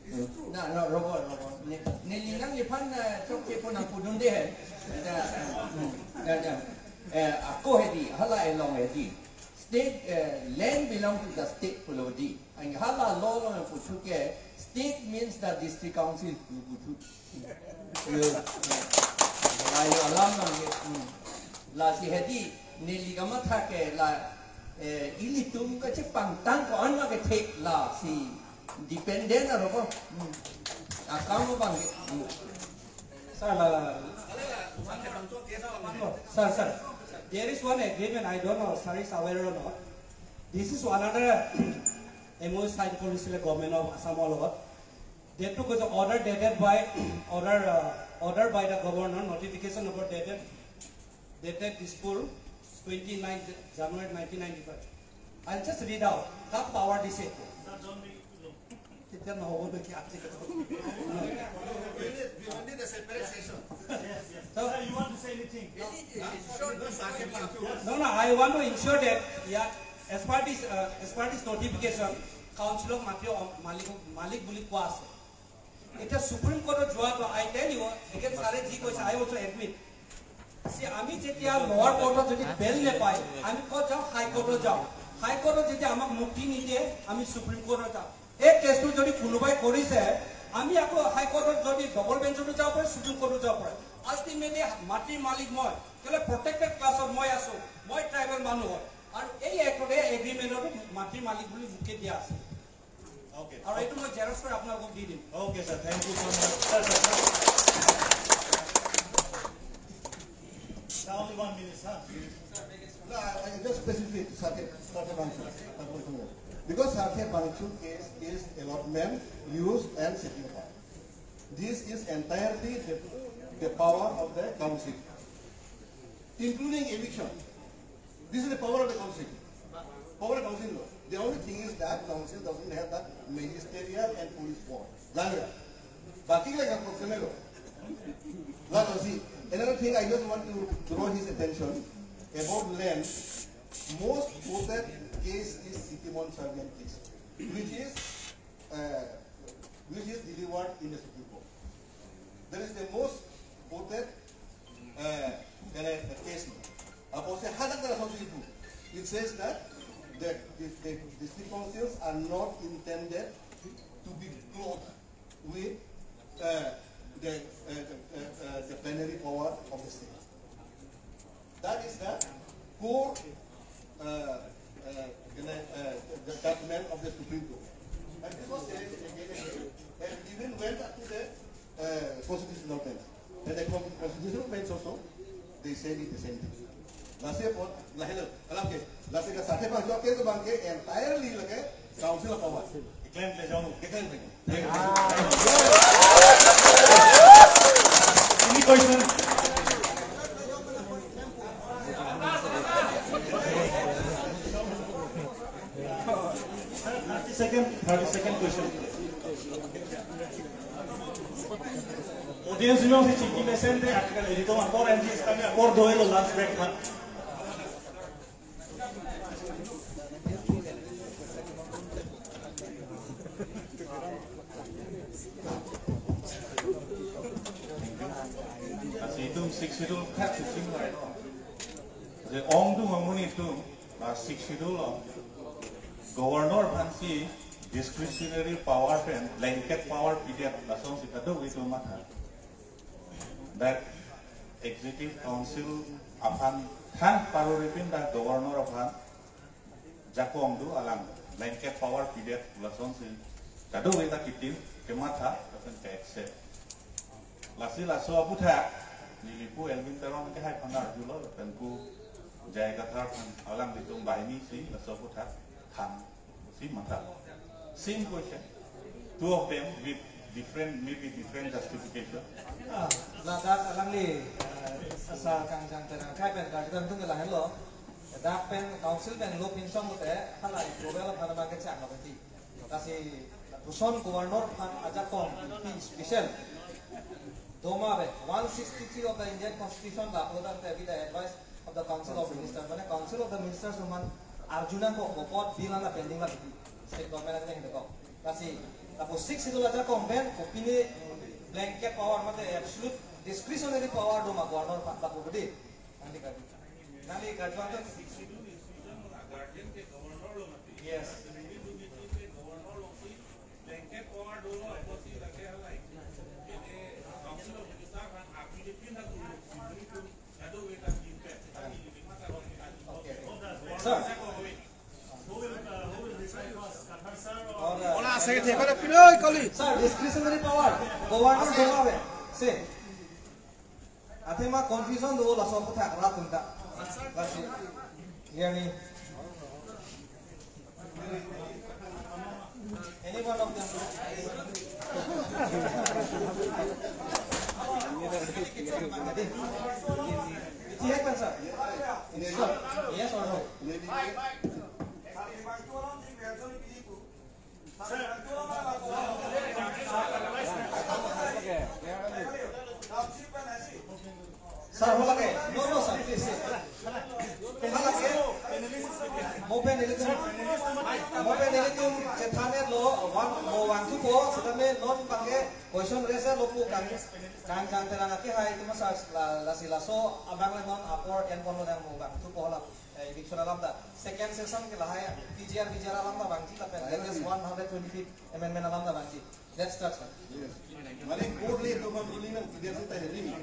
Hmm. Na, na, robo, robo. Ne, neli nangliphan, uh, chokche pon nangpudunde he. Da, hmm. Da, da. Eh, ako hedi, hala along hedi. State, eh, land belong to the state pulo di. Ang hala law along puthot ke, state means the district council pu puthot. Yo, yo. Ayo alam nang ye. Hmm. Lasi hedi, neli kamatha ke la, eh, ilitum kachepangtang ko-an ma kethe lasi dependent aro ko. Hmm. Akam abang ke. Hmm. Sir, la, la, la. Sir, sir, there is one agreement, I don't know, sir is aware or not. This is one another M O U signed policy like government of Assam all over. That too was order dated by, order, uh, order by the governor, notification number dated, dated Dispur, twenty-ninth January nineteen ninety-five. I'll just read out. That power দিছে। তেতিয়া নহ'ব নেকি আজি? We need, we need a separate session. Yes, yes. So, sir, you want to say anything? No, no, I want to ensure that, yeah, as per this, uh, as per this notification, council of মাটি, মালিক, মালিক বুলি কোৱা আছে। এতিয়া সুপ্ৰিম কোৰ্টত যোৱাটো, I tell you, again, ছাৰে যি কৈছে, I also agree। চি, আমি যেতিয়া লোৱাৰ কোৰ্টত যদি বেল নাপায়, আমি ক'ত যাওঁ? হাই কোৰ্টত যাওঁ। হাই কোৰ্টত যেতিয়া আমাক মুক্তি নিদিয়ে, আমি সুপ্ৰিম কোৰ্টত যাওঁ। এই কেছটো যদি কোনোবাই কৰিছে, আমি আকৌ হাই কোৰ্টত যদি ডাবল বেঞ্চতো যাব পাৰে, সুপ্ৰিম কোৰ্টত যাব পাৰে। আল্টিমেটলি মাটিৰ মালিক মই, কেলে প্ৰটেক্টেড ক্লাছত মই আছো, মই ট্ৰাইবেল মানুহ হয়। আৰু এই এক্টত, এই এগ্ৰিমেণ্টতো মাটিৰ মালিক বুলি মোকে দিয়া আছে। Okay। আৰু এইটো মই জেৰক্স কৰি আপোনালোকক দি দিম। Okay, sir, thank you so much। Sir, sir, sir। Sir, only one minute, sir। No, I, I just specifically Sarthe, Sarthe Phangcho, Sarthe Phangcho. Because Sarthe Phangcho case is allotment, use and setting up. This is entirely the, the power of the council, including eviction. This is the power of the council. Power of council, no. The only thing is that council doesn't have that ministerial and police power. Lalo. Baki lagi kan kok semelo. Lalo si. Another thing I just want to draw his attention about land. Most voted case is Sitimon Sarjan case, which is, uh, which is delivered in the Supreme Court. That is the most voted, uh, in a, a case. Apotsi hadak laso si itu. It says that the, the, the district councils are not intended to be clothed with, uh, the, uh, the, uh, uh, the plenary power of the state. That is the core, uh, uh, you know, uh, the judgment of the Supreme Court. And this was said again and again, and even went up to the, uh, constitutional bench. And the con-, constitutional bench also, they said it the same thing. Lasi apot, lahelo, alam ke, lasi ke Sarthe Phangcho ke, to bang ke entirely lake council of power. Decline le jao, decline le. Thank you. Any question? Thirty second, thirty second question. Audience jongsi chingki mesen de, akan editor akor N G S kami akor doelo lunch break tha. Lasi itum Sixth Schedule thak sixteen lai lo. Je ongdung amonit atum, ah, Sixth Schedule lo. Governor aphansi discretionary power pen blanket power pidet, lasonsi kadokave itum matha. That Executive Council aphan than paroripin dak Governor aphan jakong do alang blanket power pidet pu lasonsi kadokave ta kitin kematha lapen ke-accept. Lasi laso aputhak neli pu Elwin Teron ke hai aphan arjulo lapen pu J I Kathar aphan alanglitum banghini si laso aputhak than si matha. Same question. Two of them with different, maybe different justification. Ah, ladak alangli, eh, asar kangjang terang kai pen dak dan tung lahenlo. Dak pen council pen lo pinsong pute, halai global aphan abang kechak lo peti. Lasi Koson governor aphan ajakong ipi special doma ave, one sixty-three of the Indian Constitution lapu tangte with the advice of the Council of Ministers. Mane Council of the Ministers atum aphan arjunangkok, apot bill an la pending la, state government an jeng dekok. Lasi lapu Sixth Schedule ajakong pen kopine blanket power mate absolute discretionary power doma governor aphan lapu bedi. Nangli ka, nangli ka juan tu. Yes. Okay. Sir. All right. Sir, discretionary power. Governor doma ave. Say. Athema confusion do laso aputhak rat atum ta. Lasi clearly. Any one of them? It happens, sir. Yes or no? Sir, hala ke. No, no, sir, please, sir. Hala ke. Mo pen nelitum, mo pen nelitum chethan-etlo, vang, mo vangthupo, setame non abangke question raise lo pu kang, kang, kang terang akehai atum, sir, la, lasi laso abang le non apor enponlonang, mo vangthupo la. Eh, eviction alam ta. Second session ke lahai P G R, V G R alam ta vangji lapen latest one hundred twenty-fifth amendment alam ta vangji. Let's start, sir. Yes. Mane court le itum aphan ruling nang, P D R C ta hearing.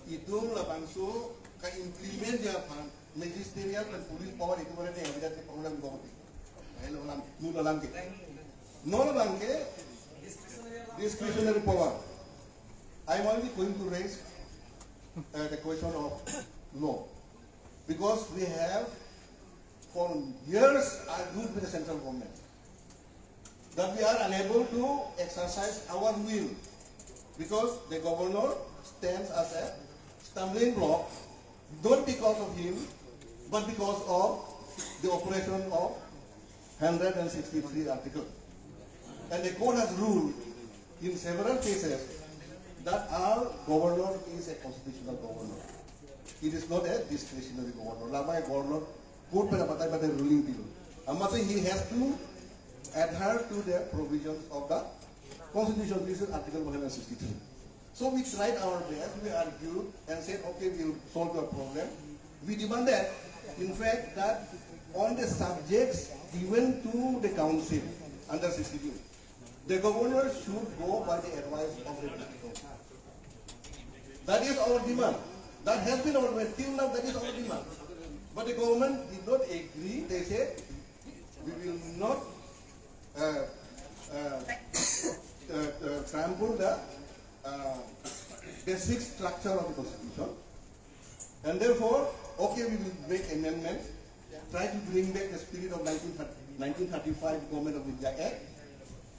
Itum labangso ka-implement ji aphan magisterial pen police power itum aphan de, itum aphan de problem ko. Ai lo alam, nu lo alam ke. Non abangke discretionary power. I am only going to raise, uh, the question of law. Because we have, for years, argued with the central government that we are unable to exercise our will because the governor stands as a stumbling block, not because of him, but because of the operation of hundred and sixty-three article. And the court has ruled in several cases that our governor is a constitutional governor. It is not a discretionary governor. Lama governor court pen patai patai ruling dilo. Amat he has to adhere to the provisions of the constitution, this is article one hundred sixty-three. So we tried our best, we argued and said, "Okay, we'll solve your problem." We demanded, in fact, that on the subjects given to the council under sixty-two, the governor should go by the advice of the district council. That is our demand. That has been our demand. Till now, that is our demand. But the government did not agree. They say, "We will not, uh, uh, uh, uh, trample the, uh, basic structure of the constitution." And therefore, okay, we will make amendments, try to bring back the spirit of nineteen thirty, nineteen thirty-five Government of India Act.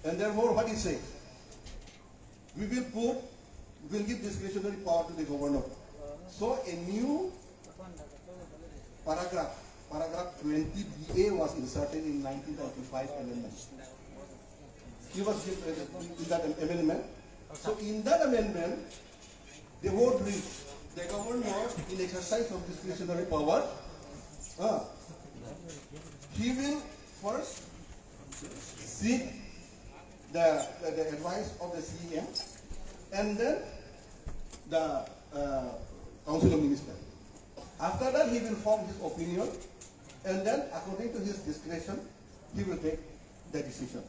And therefore, what it says? We will put, will give discretionary power to the governor. So a new paragraph, paragraph twenty B A was inserted in nineteen thirty-five amendment. He was given, uh, in that amendment. So in that amendment, the word reads, "The governor, in exercise of discretionary power, uh, he will first seek the, the, the advice of the C E M and then the, uh, Council of Ministers. After that, he will form his opinion, and then, according to his discretion, he will take the decision."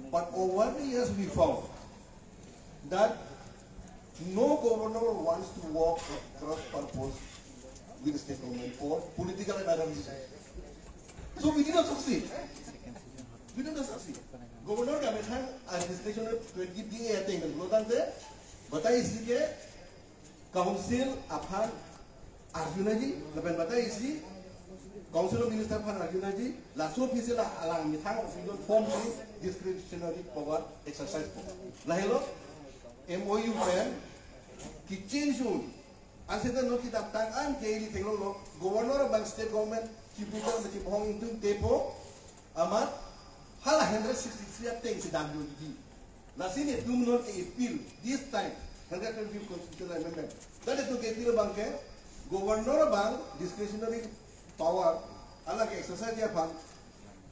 But over the years, we found that no governor wants to work at cross purpose with the state government for political and other reasons. So we did not succeed. We did not succeed. Governor kemethang a discretion twenty B A ateng kan lo tangte, batai isi ke council aphan arjunangji, lapen batai isi Council of Minister aphan arjunangji, laso office la alang methang opinion form si discretionary power exercise po. Lahelo M O U pen kichin sun. Ansi ta non kedamtang an ke ili theklonglo, governor abang state government chiputar chipuhong ingtungte po, amat Hala hundred sixty-three ateng si dam jodi. Lasi nelitum non ke appeal this time hundred twenty constitutional amendment. That is to ke appeal abang ke governor abang discretionary power hala ke exercise ji aphan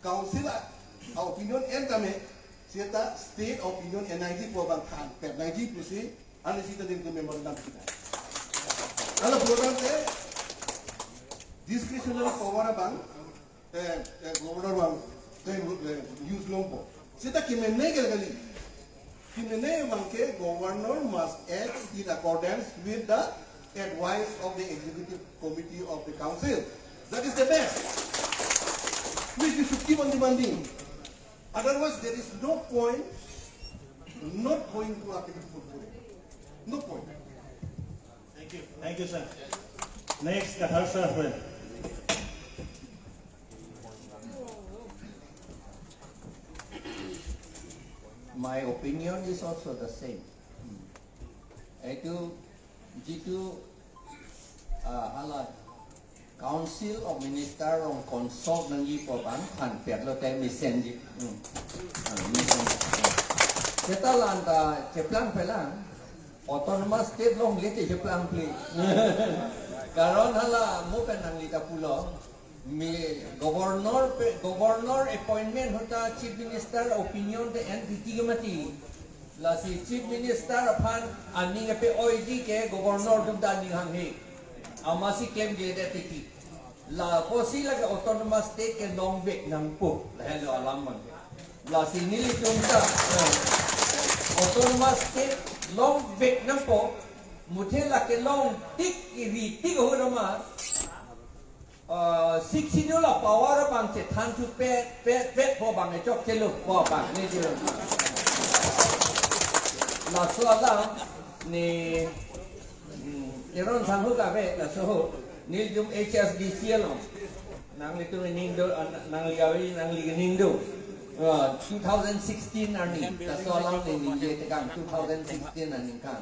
council a, a opinion en tame seta state opinion en nangji pu abang thanpet nangji pusi ani sita nelitum memorandum kita. Hala program ke discretionary power abang eh, eh, governor abang, eh, eh, use longpo. Seta kemene ke kali. Kemene abang ke governor must act in accordance with the advice of the executive committee of the council. That is the best. Which you should keep on demanding. Otherwise, there is no point not going to Article four four A. No point. Thank you. Thank you, sir. Next, Kathar sir, friend. My opinion is also the same. Itu jitu, ah, hala Council of Minister along consult nangji pu abang thanpet lo te mesenji. Hmm. Ah, mesen. Seta la-an ta cheplang pelang. Autonomous state along le te cheplang ple. Karon hala mo pen nangli ta pulo. Mi governor pe, governor appointment ahut ta chief minister opinion te en titi ke mati. Lasi chief minister aphan aning ape-oiji ke governor atum ta aning hanghe. Amatsi klemkledet titi. Lapusi lake autonomous state ke longvek nangpo. Lahelo alam abang. Lasi nelitum ta, eh, autonomous state longvek nangpo. Muthe lake longtik iritik ahut amat, eh, Sixth Schedule a power abang chethan thupet, pet, pet pu abang e chokchelo pu abang nelitum. Laso alam ne, hmm, Teron sangho kave, laso ho, nelitum H S D C along. Nanglitum aning do, ah, nangli avi, nangli aning do. Ah, two thousand sixteen arni, laso alam ne ningje tekang, two thousand sixteen arni kang.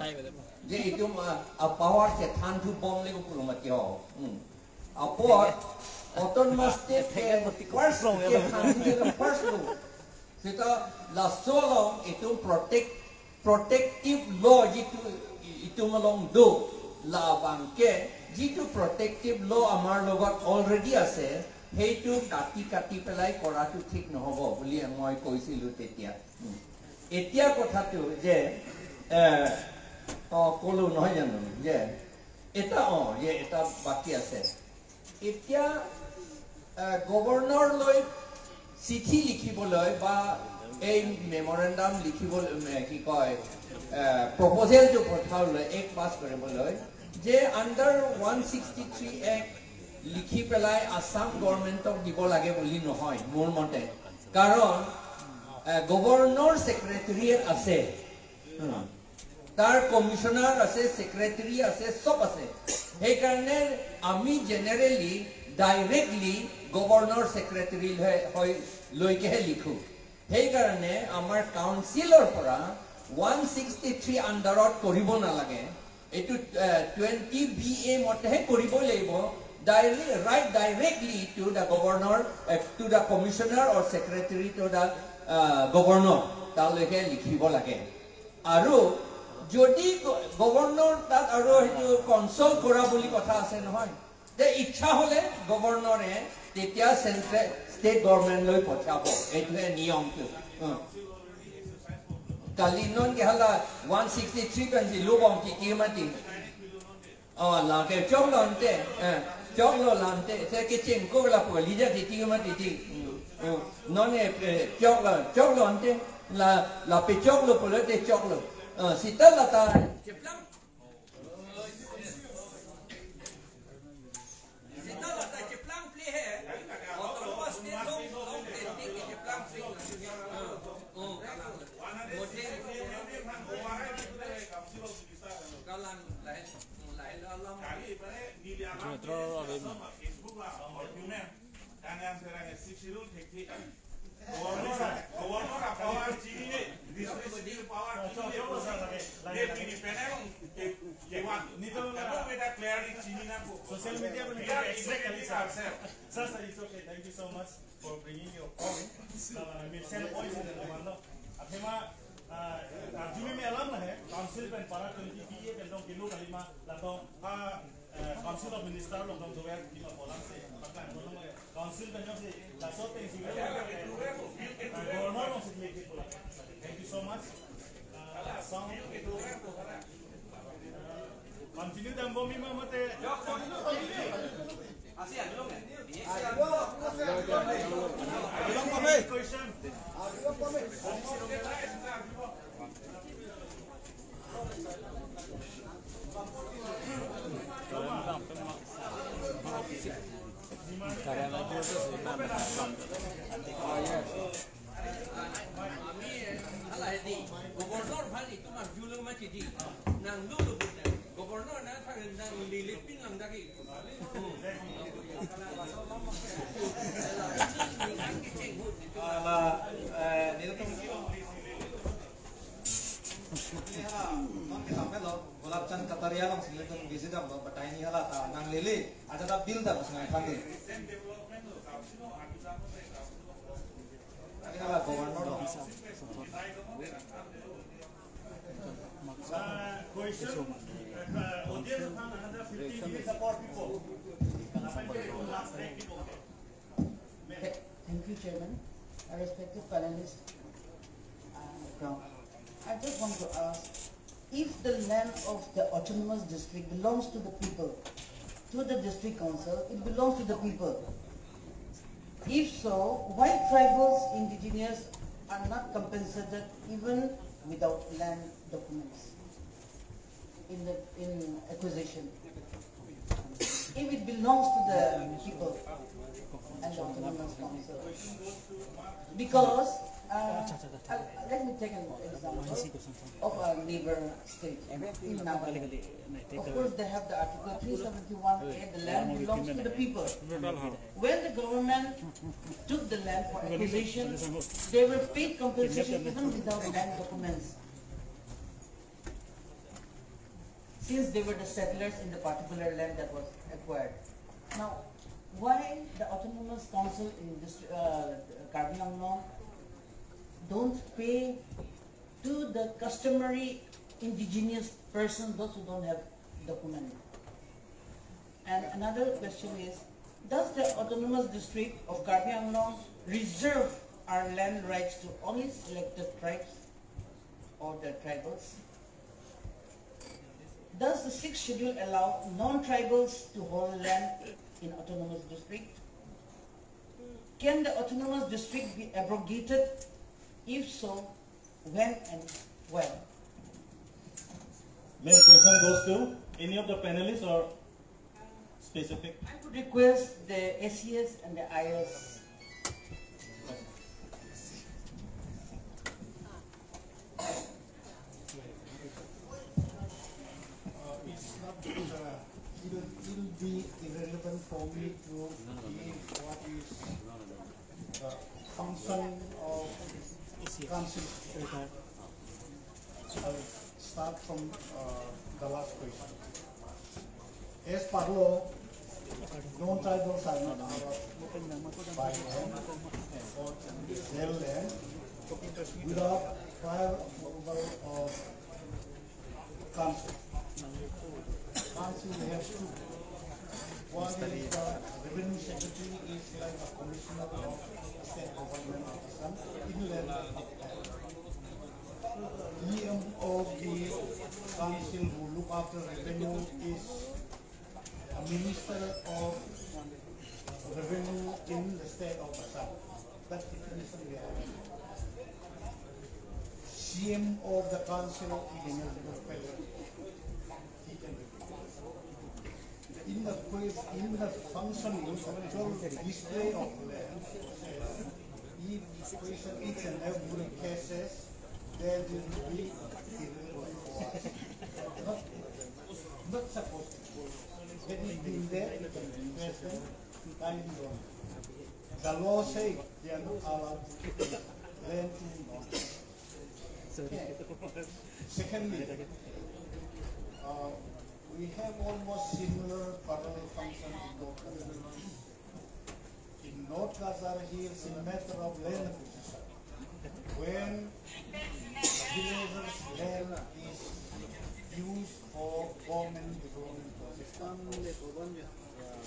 Je itum, ah, a power chethan thubom le ko pulo mati ho. Hmm. Apot autonomous state ke first ke than ke first lo. Seta laso along itum protect, protective law jitu itum along do, labang ke jitu protective law আমাৰ লগত already আছে, সেইটো কাটি কাটি পেলাই কৰাটো ঠিক নহ'ব বুলি মই কৈছিলো তেতিয়া। উম। এতিয়া কথাটো যে, এ, অ, ক'লো নহয় জানো যে এটা, অ, যে এটা বাকী আছে। এতিয়া, এ, গভৰ্ণৰলৈ চিঠি লিখিবলৈ বা এই মেমৰেণ্ডাম লিখিবলৈ, এ, কি কয়, এ, প্ৰপ'জেলটো পঠাবলৈ, এক পাছ কৰিবলৈ যে under one sixty three Act লিখি পেলাই আছাম গভৰ্ণমেণ্টক দিব লাগে বুলি নহয় মোৰ মতে। কাৰণ, এ, গভৰ্ণৰ ছেক্ৰেটেৰিয়েট আছে। উম। তাৰ কমিশ্যনাৰ আছে, ছেক্ৰেটেৰী আছে, চব আছে। সেইকাৰণে আমি জেনেৰেলি ডাইৰেক্টলি গভৰ্ণৰ ছেক্ৰেটেৰী হৈ, হৈ লৈকেহে লিখো। সেইকাৰণে আমাৰ কাউন্সিলৰ পৰা ওৱান ছিক্সটি থ্ৰী আণ্ডাৰত কৰিব নালাগে। এইটো, এ, টুৱেণ্টি বি এ মতেহে কৰিবই লাগিব। Directly, write directly to the governor, A, to the commissioner or secretary to the, আ, governor, তালৈকে লিখিব লাগে। আৰু যদি গ-, গভৰ্ণৰ তাত আৰু সেইটো কনচাল্ট কৰা বুলি কথা আছে নহয়, তে ইচ্ছা হ'লে গভৰ্ণৰে তেতিয়া চেণ্ট্ৰেল, ষ্টেট গভৰ্ণমেণ্টলৈ পঠিয়াব। এইটোহে নিয়মটো। উম। Kali non ke hala one sixty three pen si lubong ki kirmati. Oh, la ke choklo ante, eh, choklo la ante, se ke cheng ko la pu lija titi ma titi. Hmm. Hmm. Non e, eh, choklo, choklo ante, la, la pe choklo pu le te choklo. Ah, sita la ta. Sita la ta cheplang pli he. Autonomous state long, long pending ke cheplang pli. Hmm. Hmm. Mode. Kalang lain, lain alam. Metro Ravim. Governor, governor a power chini ne, discretionary power chini ne, deputy panel ke, ke wan. Nito na. Abo beda clearly chini na ko. Social media ko. We are educating ourselves. Sir, sir, it's okay. Thank you so much for bringing your point. Uh, I mean, send points in the one, no? Athema, uh, arjumi me alam na hai, council pen para twenty P A pen tong kilo kalima, la tong, ah, eh, Council of Minister along tong dover kima polang se, pakan bolong le, council pen tong se, la so teng si, eh, governor along se kile kile polang. Thank you so much. Uh, some, Continue dam bom ima mate. Question. Ami, eh, hala hedi, Governor aphan itum arjulong ma chidi. Nang lulu buta. Governor nangphan nang lili pin lang dagi. Ala, eh, nelitum. Hala, non kita melo, Golap Chand Kataria along si nelitum visit damlo, batai ni hala ta, nang lili, ada ta bill ta, mas nang tanggi. Governor. Uh, question, uh, audience of another fifty minutes. Thank you, Chairman. Uh, respected panelists, uh, I just want to ask, if the land of the autonomous district belongs to the people, to the district council, it belongs to the people. If so, why tribals, indigenous are not compensated even without land documents in the, in acquisition? If it belongs to the people and the autonomous council. Because, uh, uh, let me take an example of our neighbor state, in Nagaland. Of course, they have the Article three seventy-one A, the land belongs to the people. When the government took the land for acquisition, they were paid compensation even without land documents, since they were the settlers in the particular land that was acquired. Now, why the Autonomous Council in this, uh, Karbi Anglong don't pay to the customary indigenous persons, those who don't have document? And another question is, does the Autonomous District of Karbi Anglong reserve our land rights to only selected tribes or the tribals? Does the sixth schedule allow non-tribals to hold land in autonomous district? Can the autonomous district be abrogated? If so, when and why? Ma'am, question goes to any of the panelists or specific? I would request the A C S and the I S. Uh, it's not, uh, it'll, it'll be irrelevant for me to give what is the function of council. I'll start from, uh, the last question. As per law, non-tribals are not allowed to buy land and sell land without prior approval of council. Council has two. One is the revenue secretary, is like a commissioner of state government of Assam, inland. E M of the council who look after revenue is a minister of revenue in the state of Assam. That definition we have. C M of the council is a president. He can, in the quiz, in the functioning, actual display of land, if question each and every cases, there will be irrelevant for us. Not, not supposed to. When it been there, it can be present, time is on. The law says they are not allowed to land in North. Secondly, uh, we have almost similar parallel function in North Cachar. In North Cachar Hills, in matter of land acquisition, when villagers' land is used for government development projects,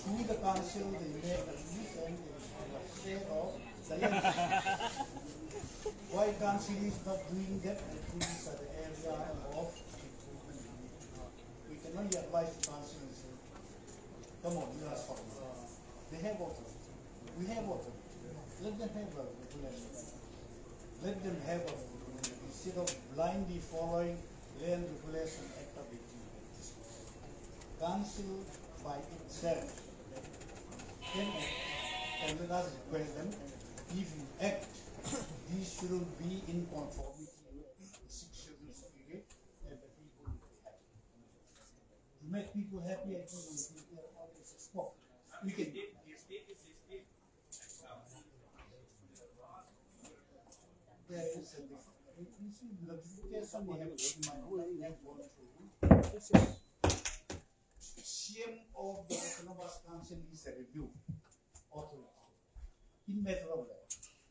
through the council, they make a list and they have a share of the land. Why council is not doing that? I think these are the area of improvement. We can only advise the council and say, "Come on, you are strong. They have authority. We have authority. Let them have a regulation. Let them have a regulation instead of blindly following Land Regulation Act of eighteen fifty-six." Council by itself can act, and let us request them, if you act, this shouldn't be in conformity with the Sixth Schedule spirit and the people will be happy. To make people happy, I think we should have always spoke. We can. There is a difference. You see, the notification we have in my own, we have gone through. C M of the Autonomous Council is a review authority in matter of land.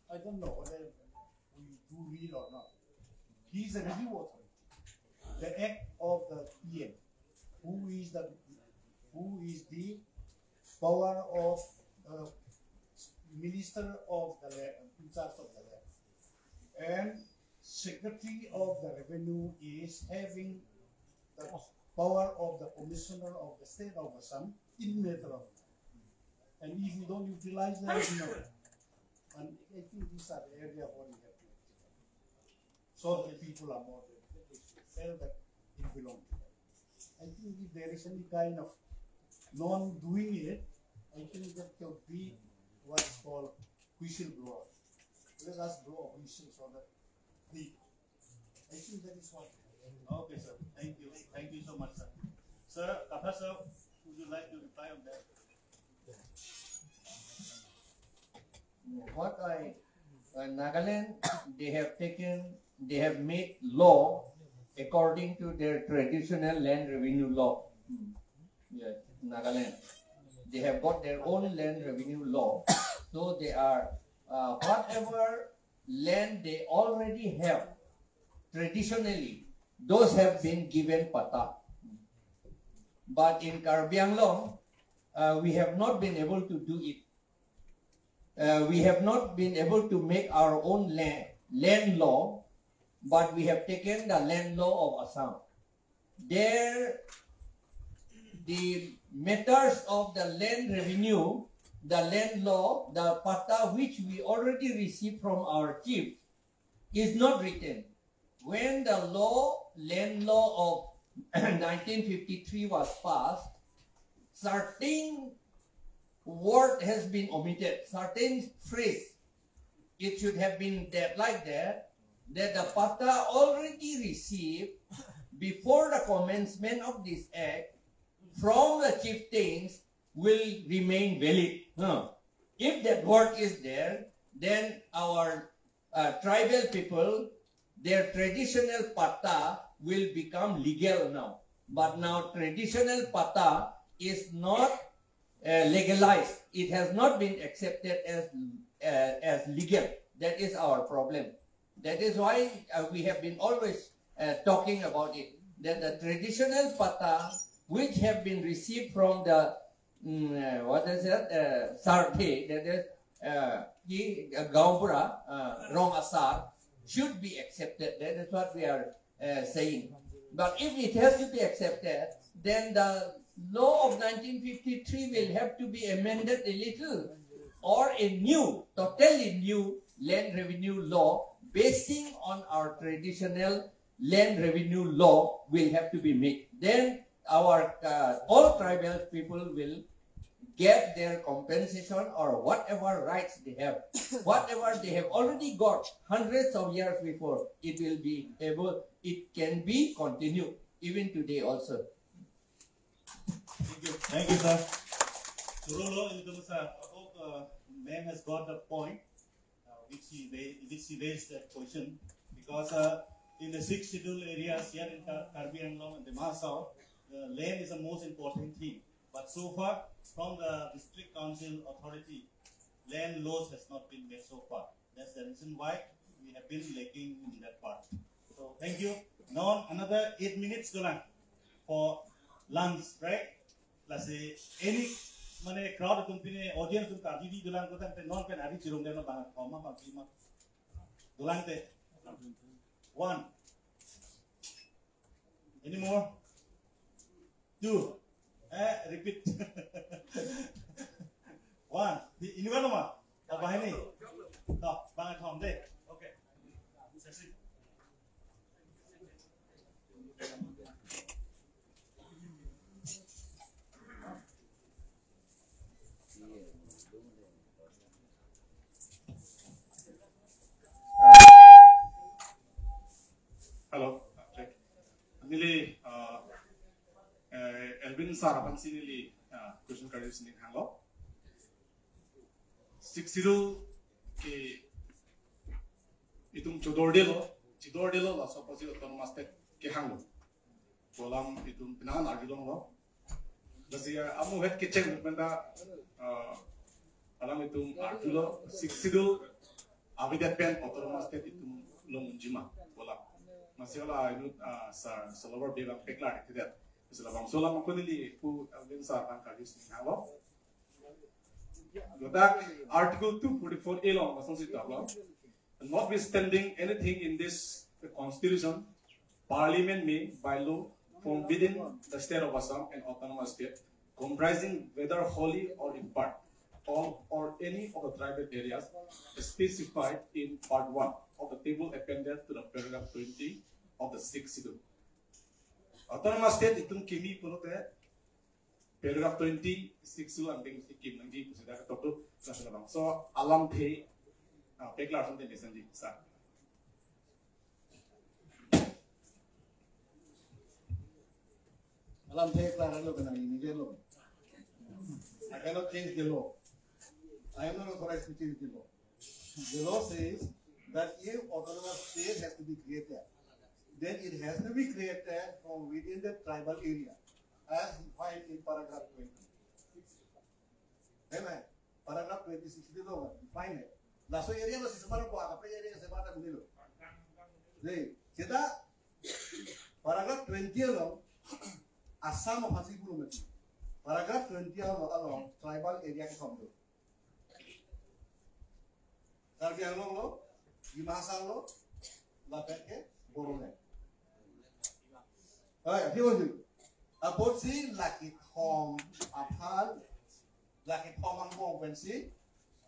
I don't know whether we do read or not. He is a review authority. The act of the P M, who is the, who is the power of, uh, minister of the land, in charge of the land, and secretary of the revenue is having the power of the commissioner of the state of Assam in matter of land. And if you don't utilize them, you know. And I think these are the area where we have to act. So the people are more dedicated. They should feel that it belongs to them. I think if there is any kind of non-doing it, I think that could be what is called whistleblower. Let us blow a whistle so that the, I think that is what. Okay, sir. Thank you. Thank you so much, sir. Sir, Katha sir, would you like to reply on that? What I, uh, Nagaland, they have taken, they have made law according to their traditional land revenue law. Hmm. Yes, Nagaland. They have got their own land revenue law. So they are, uh, whatever land they already have traditionally, those have been given patta. But in Karbi Anglong, uh, we have not been able to do it. Uh, we have not been able to make our own land, land law, but we have taken the land law of Assam. There, the matters of the land revenue, the land law, the patta which we already received from our chief is not written. When the law, land law of nineteen fifty-three was passed, certain word has been omitted, certain phrase. It should have been that, like that, that the patta already received before the commencement of this act from the chieftains will remain valid. Huh. If that word is there, then our, uh, tribal people, their traditional patta will become legal now. But now traditional patta is not, uh, legalized. It has not been accepted as, uh, as legal. That is our problem. That is why, uh, we have been always, uh, talking about it, that the traditional patta which have been received from the, mm, uh, what is that, uh, sarthe, that is, uh, the, uh, gaonbura, uh, rong asar, should be accepted. That is what we are, uh, saying. But if it has to be accepted, then the law of nineteen fifty-three will have to be amended a little, or a new, totally new land revenue law basing on our traditional land revenue law will have to be made. Then our, uh, all tribal people will get their compensation or whatever rights they have. Whatever they have already got hundreds of years before, it will be able, it can be continued even today also. Thank you. Thank you, sir. Turun lo, ini tunggu, sir. Ako, Uh, ma'am has got the point, uh, which he ra-, which he raised that question, because, uh, in the sixth schedule areas here in Kar-, Karbi Anglong and the Dima Hasao, uh, land is the most important thing. But so far, from the district council authority, land laws has not been made so far. That's the reason why we have been lacking in that part. So thank you. Now another eight minutes dolang for lunch, right? Lasi any mane crowd atum pine audience atum karjuji dolang, kotangte non pen ari chirong deno bang koma bang lima. Dolang te. One. Any more? Two. Eh, repeat. One. Di, ini kan nama? Apa ini? Toh, bang Tom deh. Okay. Sesi. Hello, check. Neli, uh, eh, Elvin sir aphan si neli, uh, question kali si neli hanglo. Sixth schedule ke itum chodor delo, chidor delo laso apotsi autonomous state kehanglo. Pu alam itum penang arjulonglo. Lasi, uh, amu het kecheng pen ta, uh, alam itum arjulo, sixth schedule avedet pen autonomous state itum long unjima pu alam. Lasi la inut, uh, sir, sir Lover Bey abang peklar tidet. Lasi labangso alam ako neli pu Elvin sir abang karju si neli hanglo. Ladak Article two forty-four A along lason si toklo. Notwithstanding anything in this constitution, Parliament may, by law, form within the state of Assam an autonomous state, comprising whether wholly or in part, all or any of the tribal areas specified in part one of the table appended to the paragraph twenty of the sixth schedule. Autonomous state itum kimi pulote paragraph twenty-six along angdeng si kim nangji pusi dak ketok do, laso labangso alamthe, ah, peklar asonte mesenji, sir. Alamthe klarlo, kena ini delo. I cannot change the law. I am not authorized to change the law. The law says that if autonomous state has to be created, then it has to be created from within the tribal area, as defined in paragraph twenty. Amen. Paragraph twenty-six itu loh, define. Laso area lo si semar ko apa area semar ta dulu. Jadi, kita paragraph twenty along Assam aphansi puru mati. Paragraph twenty along, along tribal area kethom do. Karbi Anglong lo, Dima Hasao lo, lapen ke Bodoland. Hai, di wajib. Apotsi la kethom aphan, la kethom angbong pensi,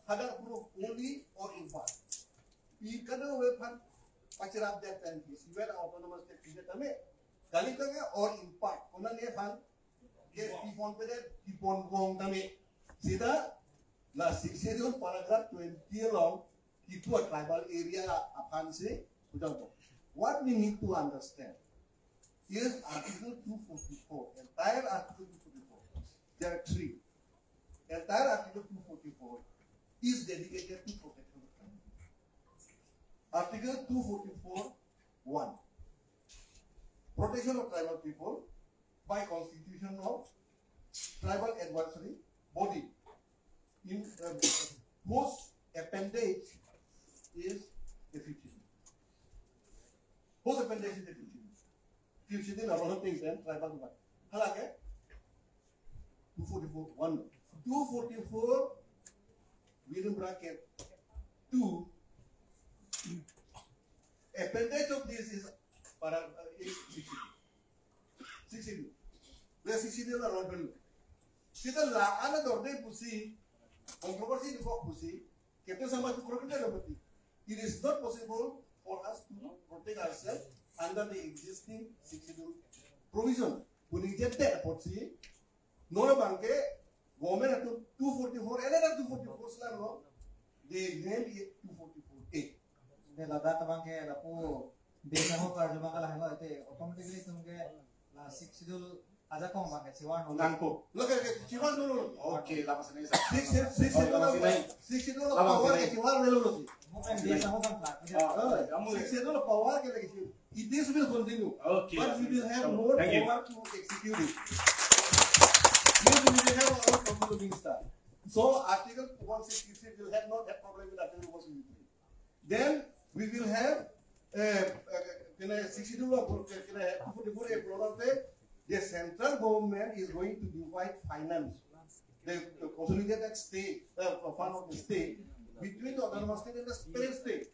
hadak puru wholly or in part. Pi kada we aphan pachirap det pen pi, si whether autonomous state pi det tame, kali tame or in part. Konane aphan ke pi ponpedet, pi ponbom tame. Seta la sixth schedule paragraph twenty along, kepu tribal area aphansi pujangpo. What we need to understand is Article two forty-four, entire Article two forty-four. There are three. Entire Article two forty-four is dedicated to protection of tribal people. Article two forty-four one. Protection of tribal people by constitution of tribal advisory body, in, uh, whose appendage is the fifteen. Whose appendage is the fifteen? Fifteen are all things and tribal one. Halake two forty-four one. Two forty-four within bracket two. Appendage of this is para, uh, is sixteen. Sixteen. Where sixteen is around. Sita la ana dorde pusi, controversy di kok pusi, kete sama tu program na berarti. It is not possible for us to protect ourselves under the existing sixth schedule provision. Puni jete apotsi, non abangke government atum two forty-four, another two forty-four selam lo, they name it two forty-four A. Te ladak abangke lapu bina ho karju abangke lahelo, te automatically itum ke la sixth schedule Ajakong abang ke chivar nangpo. Lo ke, ke chivar dolo. Okay, lama sini sa. Six, six, six, oh, lama sini. Six itu lo power ke chivar dolo. Bukan dia sama bang. Oh, kamu six itu lo power ke lagi. It, this will continue. Okay. But we will have more power to execute it. Yes, we will have our control minister. So Article one sixty-six will have not have problem with Article one sixty-three. Then we will have uh, uh, kena sixty-two lo, kena put put a program te, the central government is going to divide finance, the, the consolidated state, uh, fund of the state between the autonomous state and the parent state.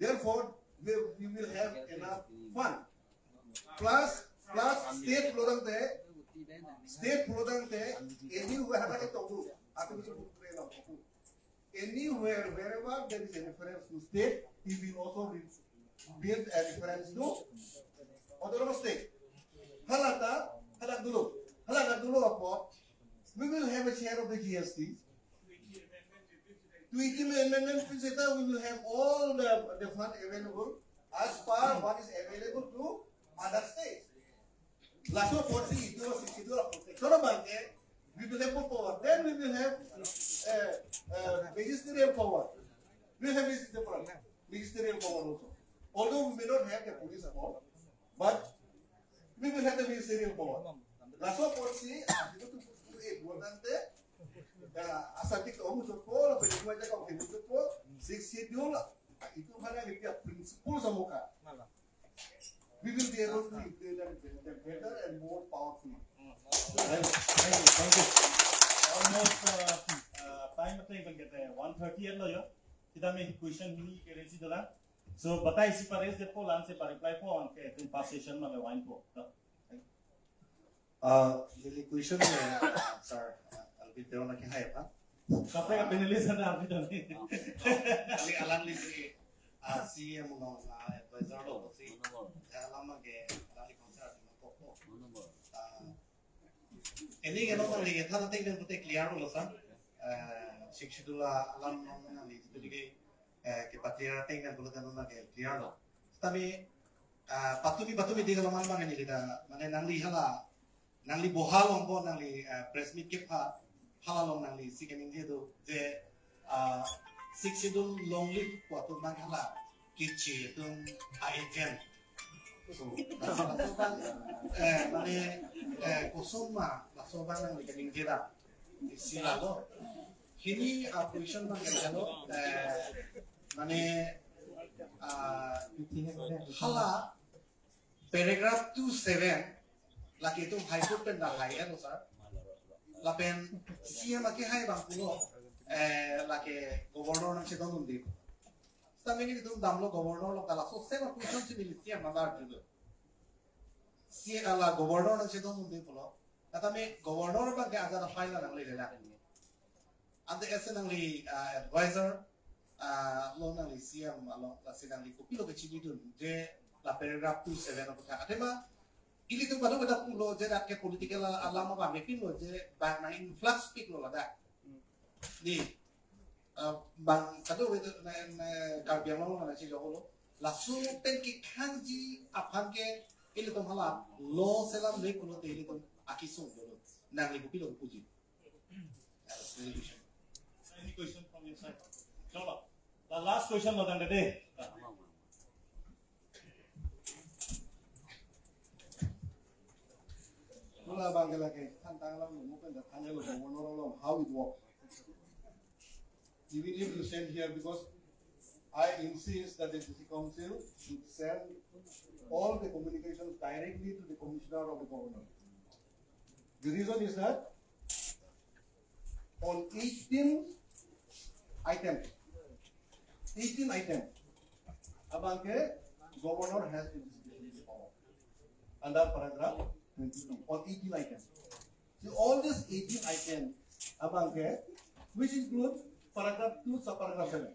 Therefore, we, we will have enough fund. Plus, plus state pulo tangte, state pulo tangte, anywhere hana ke tongdu, aku bisa put train of anywhere, wherever there is a reference to state, he will also re- give a reference to autonomous state. Halata, halak dulu, halak dulu apot, we will have a share of the G S T. To eighteen amendment, we will have all the, the fund available as per what is available to other states. Laso apotsi itu, itu protection abang ke, we will have more power. Then we will have uh, uh, magisterial power. We will have magisterial power, magisterial power also. Although we may not have the police power, but we will have the magisterial power. Laso apotsi itu tu tu eh buat nanti. Ya, asal kita om tu po, apa itu aja kau itu po, six schedule itu mana dia principle samuka. We will be able to implement them better and more powerfully. Thank you. Thank you. Thank you. Almost uh, uh, time ateng kan kita one thirty lo yo. Kita main question ni ke raise dolang. So batai si pa raise po lang si pa reply po ang ke tum pa session ma le wine po. Uh, the question, uh, sir, uh, Alvin Teron lagi hai apa? Sampai ke panelist ada apa tadi? Kali alam lagi uh, C M lo, uh, advisor lo si. Ya lama ke alam lagi concern lo kok. Uh, ini kalau kali kita nanti kan putih clear lo sa. Uh, six itu lah alam nong nang itu jadi eh, ke pati ateng kan kalau kan ke clear lo. Tapi uh, patumi patumi di kalau mana ini kita mana nangli hala nangli bohal longpo nangli uh, press meet ke pha hala long nangli si kening dia tu je uh, six itu long live waktu nang hala kichi itu agent. So, laso abang, eh, mane eh, kosoma laso abang nangli kening dia si lalo. Hini uh, question abang kan kalau eh, mane uh, hala paragraph two seven lagi itu High Court pen dah hai kan sir. Lapen C M ake hai abang pulo eh lagi governor nang sedon undi. Stamini itu damlo governor lo kalau so same question si neli C M mandar dulu. Si ala governor nang sedon undi pulo. Kata me governor abang ke agar file nang le le. Ante ese nangli uh, advisor uh, lo nangli C M along lasi nangli kopilo kechinidun je la paragraph two seven of ka. Atema ili tu baru kita pulo je dak ke political alam apa mepin lo je bang nang influx pik lo ladak. Ni uh, bang kado itu na na Karbi Anglong na si jokolo. Lasu pen ki kanji aphan ke ili tum hala lo selam le kulo te ili tum akisung dulu. Nangli kopilo puji. Any question from your side? Chalo. The last question lo tangte de. Mula bang ke lagi than tang lo mo pen than lo mo no lo how it works. Even if you send here because I insist that the district council should send all the communications directly to the commissioner or the governor. The reason is that on eighteen items, eighteen items, abang ke governor has the discretionary power under paragraph twenty-two on eighteen items. So all these eighteen items, abang ke, which includes paragraph two, subparagraph seven.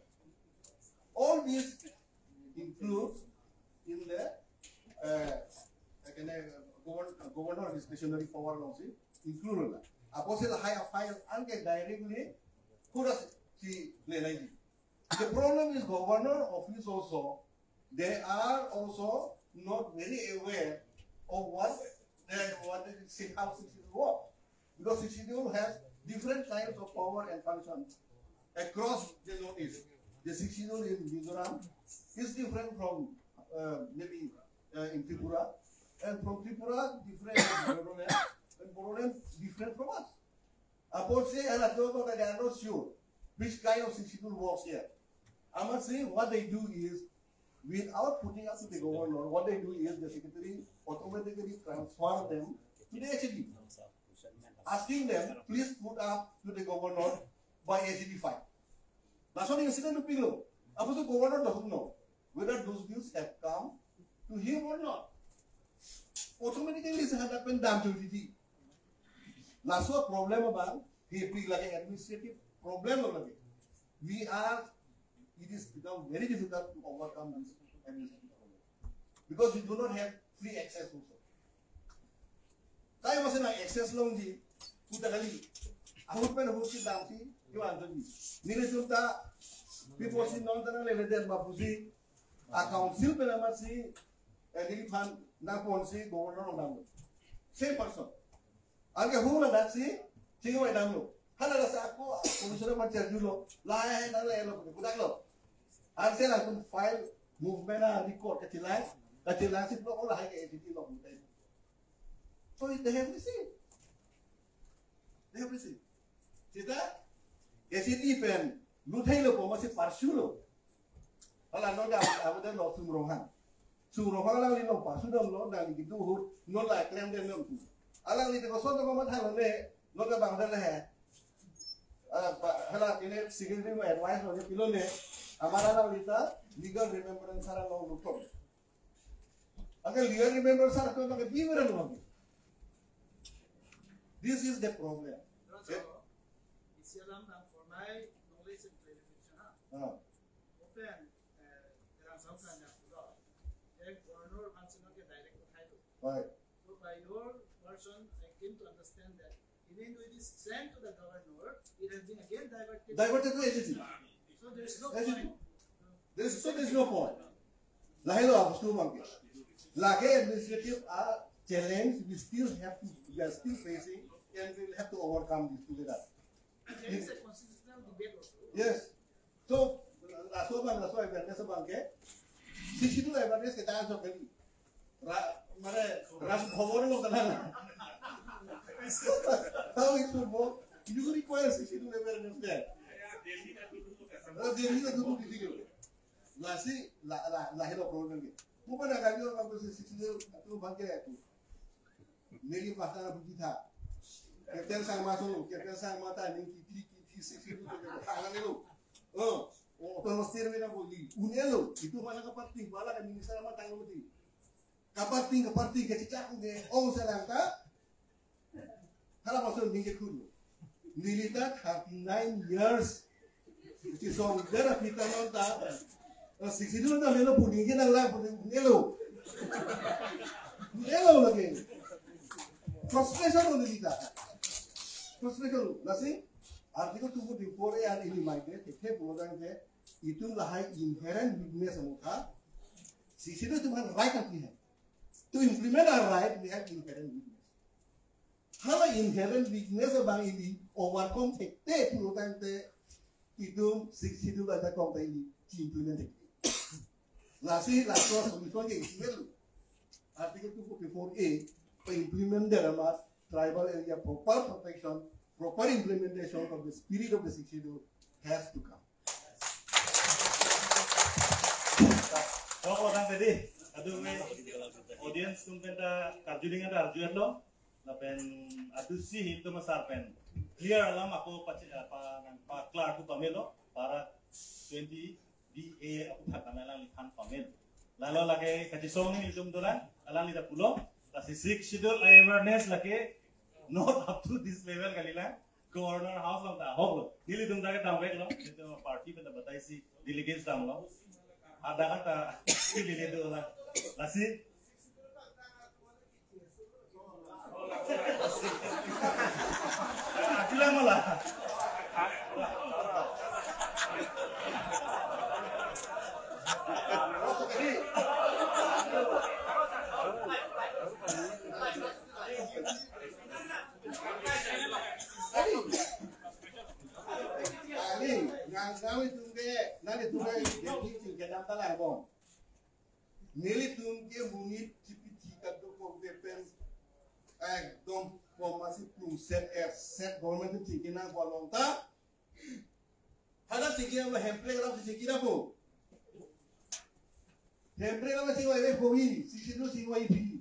All these includes in the uh, governor, governor discretionary power alongsi include la. Apotsi lahai afile anke directly kuda si le lagi. The problem is governor office also, they are also not very aware of what Then what is it, how Sixth Schedule work? Because Sixth Schedule has different kinds of power and function across the Northeast. The Sixth Schedule in Mizoram is different from, uh, maybe, uh, in Tripura, and from Tripura different from Bodoland, and Bodoland different from us. Apotsi anatoba ka they are not sure which kind of Sixth Schedule works here. Amatsi what they do is, without putting up to the governor, what they do is the secretary automatically transfer them to the H A D, asking them, "Please put up to the governor by H A D five." Lason incident dopiklo. Apotsi governor doesn't know whether those bills have come to him or not. Automatically, isi hadak pen damchotji. Laso problem abang, he pi lake administrative problem lo lake. We are, it is become very difficult to overcome this administrative problem. Because we do not have free access also. Kai masi nang access longji, puta kali. Ahut pen ahut si damsi, kevan toji. Nelitum ta, people si non ta nanglele den ma pusi, a council pen amatsi, eh, neliphan nangponsi governor along damlo. Same person. Anke hula daksi, chingvai damlo. Hala dasa ako, commissioner aphan charjulo. Lahai nanglelo, pudak lo. Anke latum file movement a record kachelang, kachelang si pulo lahai ke H A D lo putai. So they have received. They have received. Sita, H A D pen, luthai lo po masi pursue lo. Hala non da, abu da lo Sum Ronghang. Sum Ronghang alangli lo pursue damlo, nangli kedo ahut, non la klem den non tu. Alangli te koson to mamat halo le, non ke bang le he. Ah, pa, hala kene secretary mo advice lo pilo le, amar alangli ta legal remembrance sara lo lo. Anke legal remembrance sara to anke di mera lo. This is the problem. No, sir. Isi alam dan for my knowledge and clarification, ha? Ah. Open, eh, dalam sangka na pulo. Governor abang si non ke direct uthai tu. Right. So by your version, I came to understand that even though it is sent to the governor, it has been again diverted. Diverted to H A D. So there is no H A D. Point. There is, so there is no point. Lahai lo abang si abang ke. Lake administrative, uh, challenge we still have to, we are still facing, and we will have to overcome this together. There is a constitutional debate also. Yes. So, laso abang, laso awareness abang ke, Sixth Schedule awareness ke dance of kali. Ra, mane, Raj Bhavan lo kana. How it should work? You require Sixth Schedule awareness there. Oh, Delhi na dulu di tigil. Lasi, la, la, lahai lo problem ke. Mo pada kali orang ko Sixth Schedule atum abang ke atum. Neli pasta na puji tha. Captain Sangma so, Captain Sangma ta ning kithi kithi Sixth Schedule ke thangnelo. Oh, oh, to state mena boli. Un'elo, itum mana kaparting, bala ka minister amat tanglo mati. Kaparting, kaparting, kachechak ke, ong selang ta. Hala pason ning ke khun. Neli ta thirty-nine years. Isi song dera pita non ta. Ah, Sixth Schedule ta melo puni ke nang lang puni elo. Elo lagi. Frustration lo neli ta. Frustration lo. Lasi, Article two forty-four A R ini mai ke, te pulo tangte, itum lahai inherent weakness amo tha. Sixth Schedule itum aphan right api hai. To implement our right, we have inherent weakness. Hala inherent weakness abang ili overcome thekthe pulo tangte itum Sixth Schedule ajak kong ta ili implement thekthe. Lasi laso solution ke isi lo. Article two forty-four A pa-implement der amat tribal area proper protection, proper implementation of the spirit of the Sixth Schedule has to come. Kok orang tadi, aduh, me audience tum penta karju dengan arju lo, lapen aduh si itu masar pen clear alam ako pachi apa nang pa clear aku pamelo para twenty D A aku thak kami alangliphan pamelo. Lalo lake kachisong ni itum dolang, alangli ta pulo, lasi Sixth Schedule awareness lake not up to this level kali lang. Governor House along ta ahok lo. Nelitum ta kedam vek lo. Nelitum party pen ta batai si delegates damlo. Ada kata si delegates dolang. Lasi. Atila mala. Nang, nanglitum ke, nanglitum ke, jadi si kedam ta lang bom. Nelitum ke monit chipi thi kadokok de pen, ekdom pom asi plum set er set government chingki nangpo along ta. Hala chingki nangpo, Hemprek alam chingki nangpo. Hemprek alam chingvai ve kohi, Sixth Schedule chingvai phi.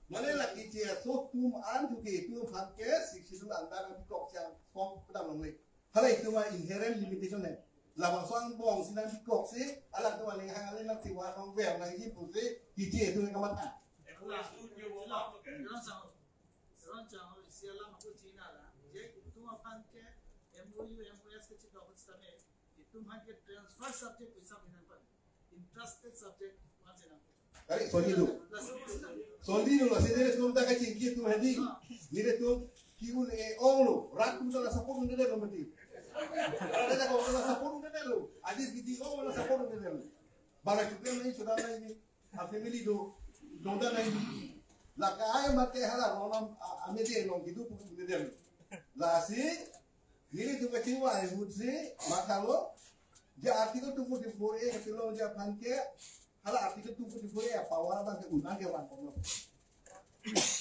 Mane la kecheso atum an tu ke itum aphan ke Sixth Schedule anta nangpikok chang pom kedam longle. Hala itum a inherent limitation hai. Labangso angbong si nangpikok si, alangtum aning hang aling nangchivar hang ver nangji pusi, keche itum kamatha. Ron chang, ron chang, isi alam ako china la. Je itum aphan ke M O U, M O S kechedok sitame, itum aphan ke transfer subject pu isap hinang pan. Interested subject wan sinang. Kali, soldi lo. Soldi lo, lasi nelitum ta kachingki atum hadi. Nelitum ki-un-e-ong lo. Rat atum ta la support un-edetlo mati. Rat atum ta la support un-edetlo. Adi gidi ong la support un-edetlo. Bara chukrem nai, chuda nai ni. A family do, dongda nai. Lake ai mate hala ronam, a, amede long kedo pu un-edetlo. Lasi, nelitum kachingvai ahut si, mathalo, je Article two forty-four A kapilo je aphan ke, hala Article two forty-four A power abang ke un-an ke van pon lo.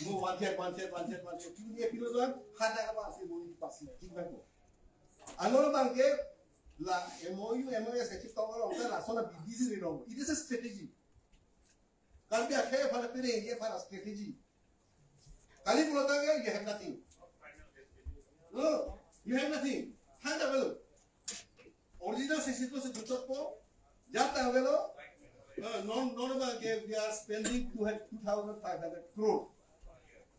Mo one set, one set, one set, one set. Kini apilo doan, hana abang si mo ini pasi, chingvai ko. Ano abang ke, la M O U, M O S kechitong along, la sona B D C ri long. It is a strategy. Karbi akhei aphan pini, ye aphan strategy. Kali pulo ta ke, you have nothing. No, you have nothing. Handa belo. Original sixty-two se duchok po, jata belo. Uh, non, non abang ke, we are spending two thousand five hundred crore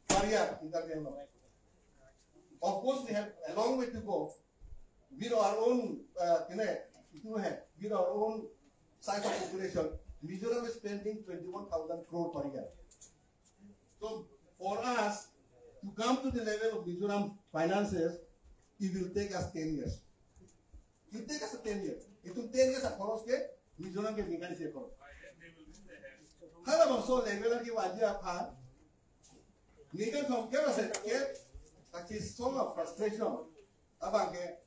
per year in the name of. Of course, we have a long way to go. With our own, uh, you know, if you have, with our own size of population, Mizoram is spending twenty-one thousand crore per year. So for us to come to the level of Mizoram finances, it will take us ten years. It will take us ten years. Itum ten years akhoros ke Mizoram ke ningkan isi akhoros. Halabangso level ke wajib aphan. Ningkan thom ke ase ke, kachisong a frustration. Abang ke,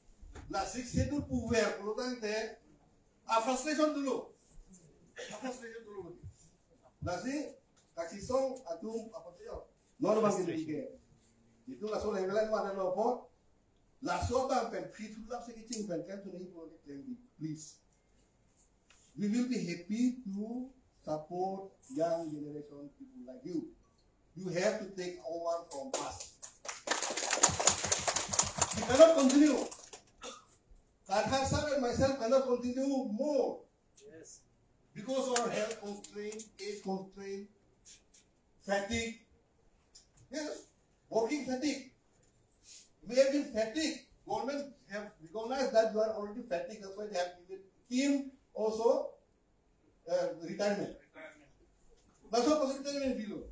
la Sixth Schedule puver pulotangte, a frustration dolo. A frustration dolo. Lasi, kachisong atum apa tuh yo? Non abang ke ke. Itum laso level mana lo po? Laso abang pen free to love si keching pen kan tu nahi po ke, please. We will be happy to support young generation people like you. You have to take over from us. We cannot continue. Karthar sir and myself cannot continue more. Yes. Because of our health constraint, age constraint, fatigue. Yes, working fatigue. We have been fatigued. Government have recognized that you are already fatigued. That's why they have given him also uh, retirement. That's what retirement below.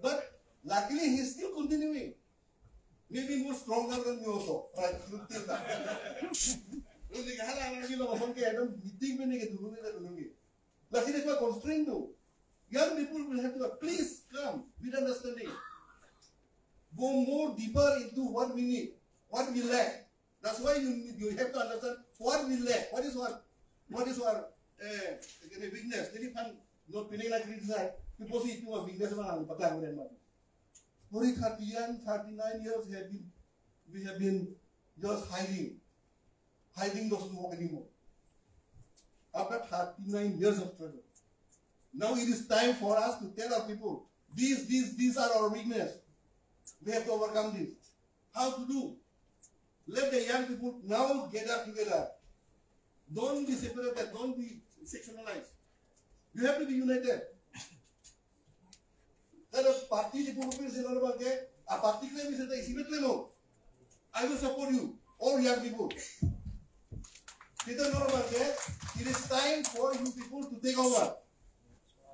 But luckily, he's still continuing. Maybe more stronger than me also. Right? Till now. Meeting, lasi dia constraint tu. Young people will have to, please come with understanding. Go more deeper into what we need, what we lack. That's why you, you have to understand what we lack, what is our, what is our uh, weakness. Jadi kan not pinang na criticize, people say itu weakness mana, patang kemudian mati. For thirty and thirty-nine years have been, we have been just hiding. Hiding doesn't work anymore. After thirty-nine years of struggle, now it is time for us to tell our people, these, these, these are our weakness. We have to overcome this. How to do? Let the young people now gather together. Don't be separated, don't be sectionalized. You have to be united. Kada party di puluh pin sila bangke, a party kami bisa tak isi betul mo. I will support you, all young people. Kita nora bangke, it is time for you people to take over.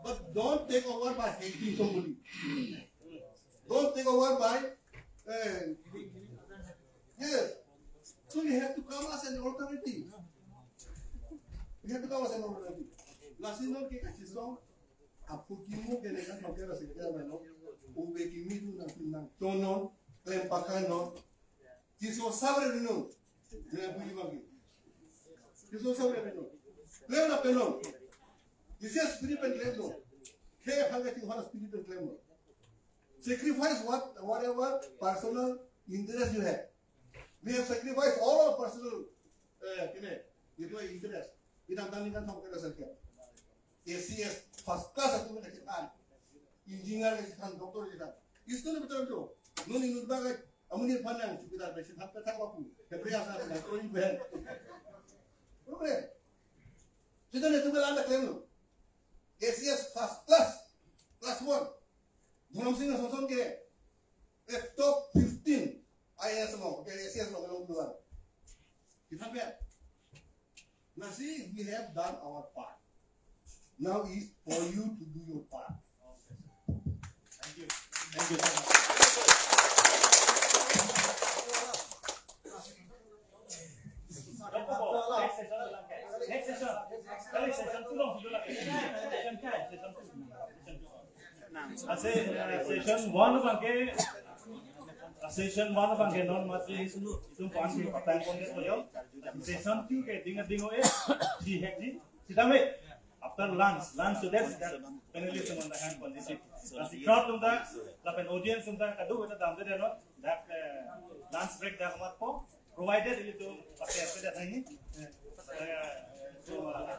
But don't take over by hating somebody. Don't take over by, uh, yes. So you have to come as an alternative. You have to come as an alternative. Lasi non ke kachisong, aphu kimu ke ne kan hoke rasa kita mano. Ube kimi tu nang nang tonon, klem pakan non. Jiso sabre dunu. Dia punya bagi. Itu saya udah penuh. Klem na penuh. Isi spirit pen klemlo. Khe hangke ting hana spirit pen klemlo. Sacrifice what, whatever personal interest you have. We have sacrificed all our personal, eh, kene, itu interest. Idam tani kan sama kena saja. A C S first class itu kan kita. Engineer kita, doctor kita. Itu ni betul tu. Nuni nunba ka, amun ni panang, kita besi thap thap aku. Hebrew asa, doctor ni ben. Problem. Kita ni tu kan ada klem. A C S first class, class one. Dhoromsing Samson ke, eh, top fifteen I A S along, ke A C S along, along duluan. Kita lihat. Now see, we have done our part. Now is for you to do your part. Thank you. Thank you so much. Next session. Next session. Kali session two long dulu lagi. Session two, session two. Ase, eh, session one abangke, session one abangke non mati itum pan ke patang pon ke toyo. Session two ke ding ding o e, di hek di. Sitame. After lunch, lunch to that, that panelist on the hand positive. Lasi crowd atum ta, lapen audience atum ta, kado kita dam de no, that, uh, lunch break dak amat po, provided itu pakai apa dah ini. Uh, so, uh,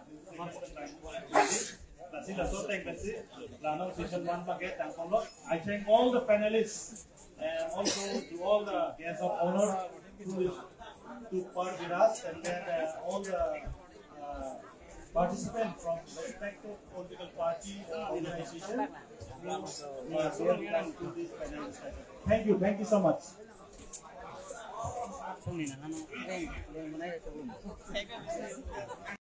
lasi laso thank you, lano session one pakai tangkong lo. I thank all the panelists and also to all the guests of honor who took part with us and then, uh, all the uh, participants from respective political parties and organizations who, uh, welcome to this panel discussion. Thank you. Thank you so much.